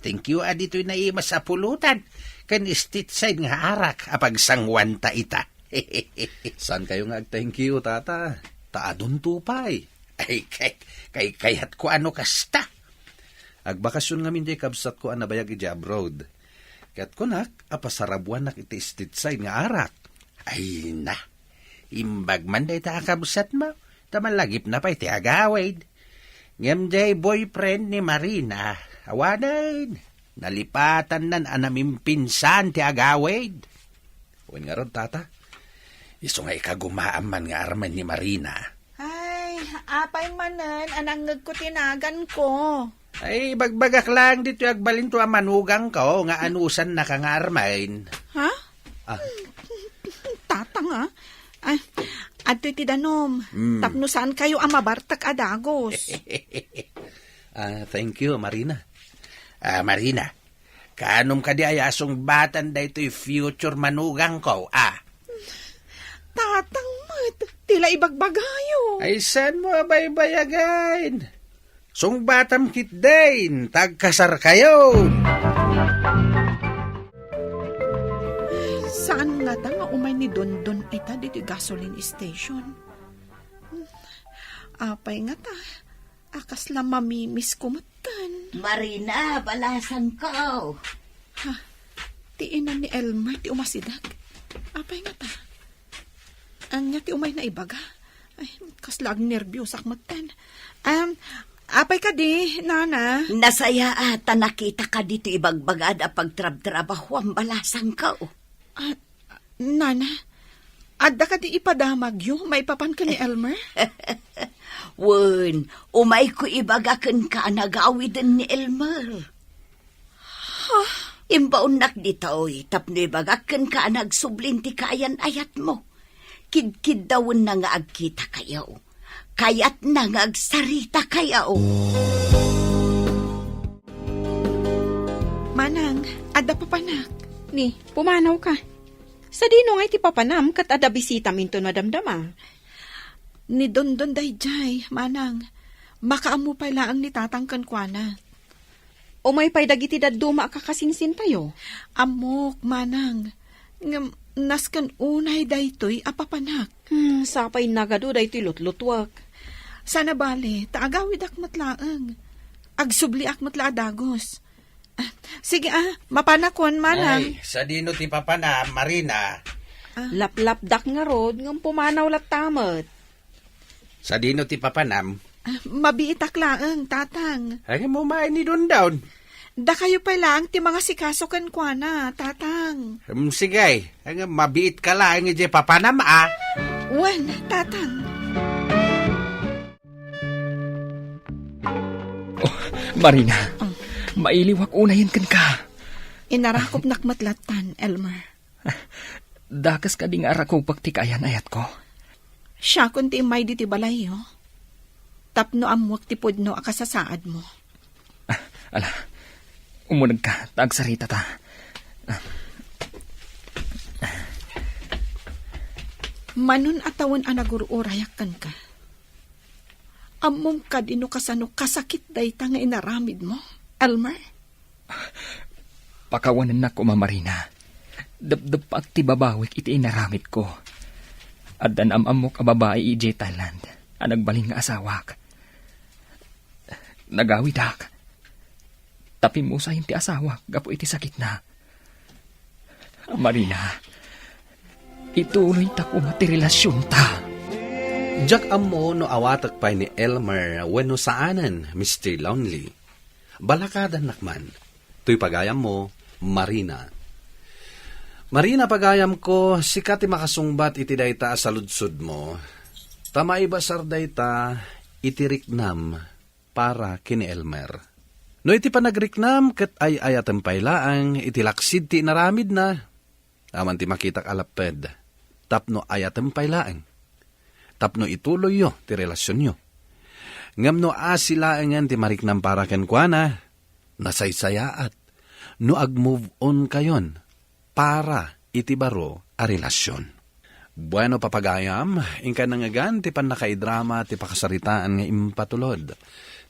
thank you a ditoy naimas a pulutan ken state side nga arak a pagsanguanta ita. Saan kayo nga ag-thank you, Tata? Ta adunto pay. Ay, kay, kay, kayatko a no kasta. Agbakasyon ngamin diay kabsatko a nabayag idiay abroad. Ket kunak a pasarabuannak iti state side nga arak. Ay na, imbag man dayta a kabsatmo, ta malagipna pay ti agawid. Ngem diay boyfriend ni Marina, awanen, nalipatannan a namimpinsan ti agawid. Wen ngarud, Tata, isu nga ikagumaam man nga armen ni Marina. Ay, apay manen a nangngegko ti naganko? Ay, ibagbagak laeng ditoy agbalinto a manugangko nga anusannaka nga armen. Ha? Ah. Tatang, a? Ay, adtoy ti danom. Hmm. Tapno saan kayo a mabartek a dagos. Ah, thank you, Marina. Ah, Marina, kanom kadi aya a sungbatan daytoy future manugangko, a? Tatang met, ti la ibagbagayo. Ay, saan mo a baybayagan? Sungbatam ketdin, ta agkasarkayon. Ni Dondon ita ditoy gasoline station. Hmm, apay ngata, a kasla mamimisko metten. Marina, balasangko. Ha, ti ina ni Elmer ti umasideg. Apay ngata? Ania ti umayna ibaga? Ay, kasla agnerbiasak metten. Um, apay kadi, nana? Nasayaat ta nakitaka ditoy ibagbagad a pagtrabtrabahuam, balasangko. Ah, nana, adda kadi ipadamagyo maipapan ken ni Elmer? Wen, umayko ibaga kenka a nagawiden ni Elmer. Imbaonnak ditoy tapno ibagak kenka a nagsublin ti kaayan-ayatmo. Kidkiddawenna nga agkitakayo. Kayatna nga agsarita kayo. Manang, adda papanak. Ni, pumanawka. Sadino ngay ti papanam ket adda bisitam inton madamdama? Ni Dondon daydiay, Manang. Makaammo pay laeng ni Tatang kenkuana. Umay pay dagiti dadduma a kakasinsintayo? Ammok, Manang. Ngem nasken unay daytoy a papanak. Hmm, sapay nagadu daytoy lutlutuek. Saan a bale, ta agawidak met laeng. Agsubliak met la a dagus. Ah, sige, ah, mapanakon, Manang. Ay, sadino ti papanam, Marina? Ah. Laplapdak ngarud, ngem pumanaw latta met. Sadino ti papanam? Ah, mabiitak laeng, Tatang. Ay, mo maay ni Dondon. Dakayo pay laeng ti mangasikaso kenkuana, Tatang. Hmm, sige. Ay, mabiit ka laeng iti papanam, ah. Wen, Tatang. Oh, Marina, Oh. mailiwak unayen kenka. Inarakupnak met lattan, Elmer. Dakes kadi nga arakupak ti kaayan-ayatko? Siakon ti immay ditoy balayyo. Tapno ammuek ti pudno a kasasaadmo. Ah, ala, umunegka, ta agsaritata. Manon a tawen a nagur-urayak kenka. Ammom kadi no kasano kasakit dayta nga inaramidmo, Elmer? Pakawanennak koma, Marina. Depdeppak ti babawik iti inaramidko. Adda naam-ammok a babai idiay Thailand a nagbalin nga asawak. Nagawidak. Ta pimmusayen ti asawak gapu iti sakitna. Marina, ituloyta koma ti relasionta. Diak ammo no awatek pay ni Elmer wenno saanen, Mister Lonely. Balakadannak man. Toy pagayammo, Marina. Marina, pagayamko, sika ti makasungbat iti dayta a saludsodmo. Ta maibasar dayta iti riknam para ken ni Elmer. No iti panagriknam ket ay-ayatem pay laeng iti laksid ti inaramidna, awan ti makitak a lapped tapno ayatem pay laeng, tapno ituloyyo ti relasionyo. Ngem no asi laengen ti mariknam para kenkuana, nasaysayaat no ag-move on kayon para iti baro a relasion. Bueno, papagayam, inka nangngegan ti pannakaidrama ti pakasaritaan nga impatulod.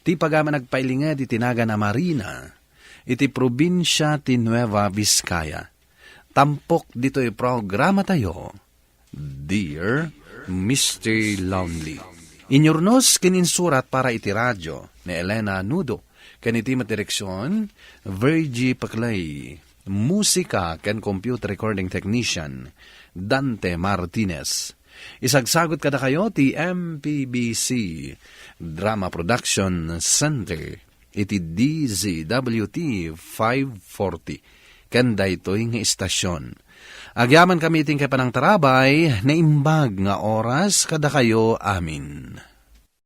Ti pagayam a nagpailinged iti nagan a Marina, iti probinsia ti Nueva Vizcaya. Tampok ditoy programatayo, Dear Mister Lonely. Inyurnos ken insurat para iti radio ni Elena Nudo, ken iti met direksion, Virgie Paclay. Musika ken computer recording technician, Dante Martinez. Isagsagut kadakayo ti M P B C Drama Production Center iti D Z W T five forty ken daytoy nga istasion. Agyamankami iti inkay panangtarabay, naimbag nga oras kadakayo amin.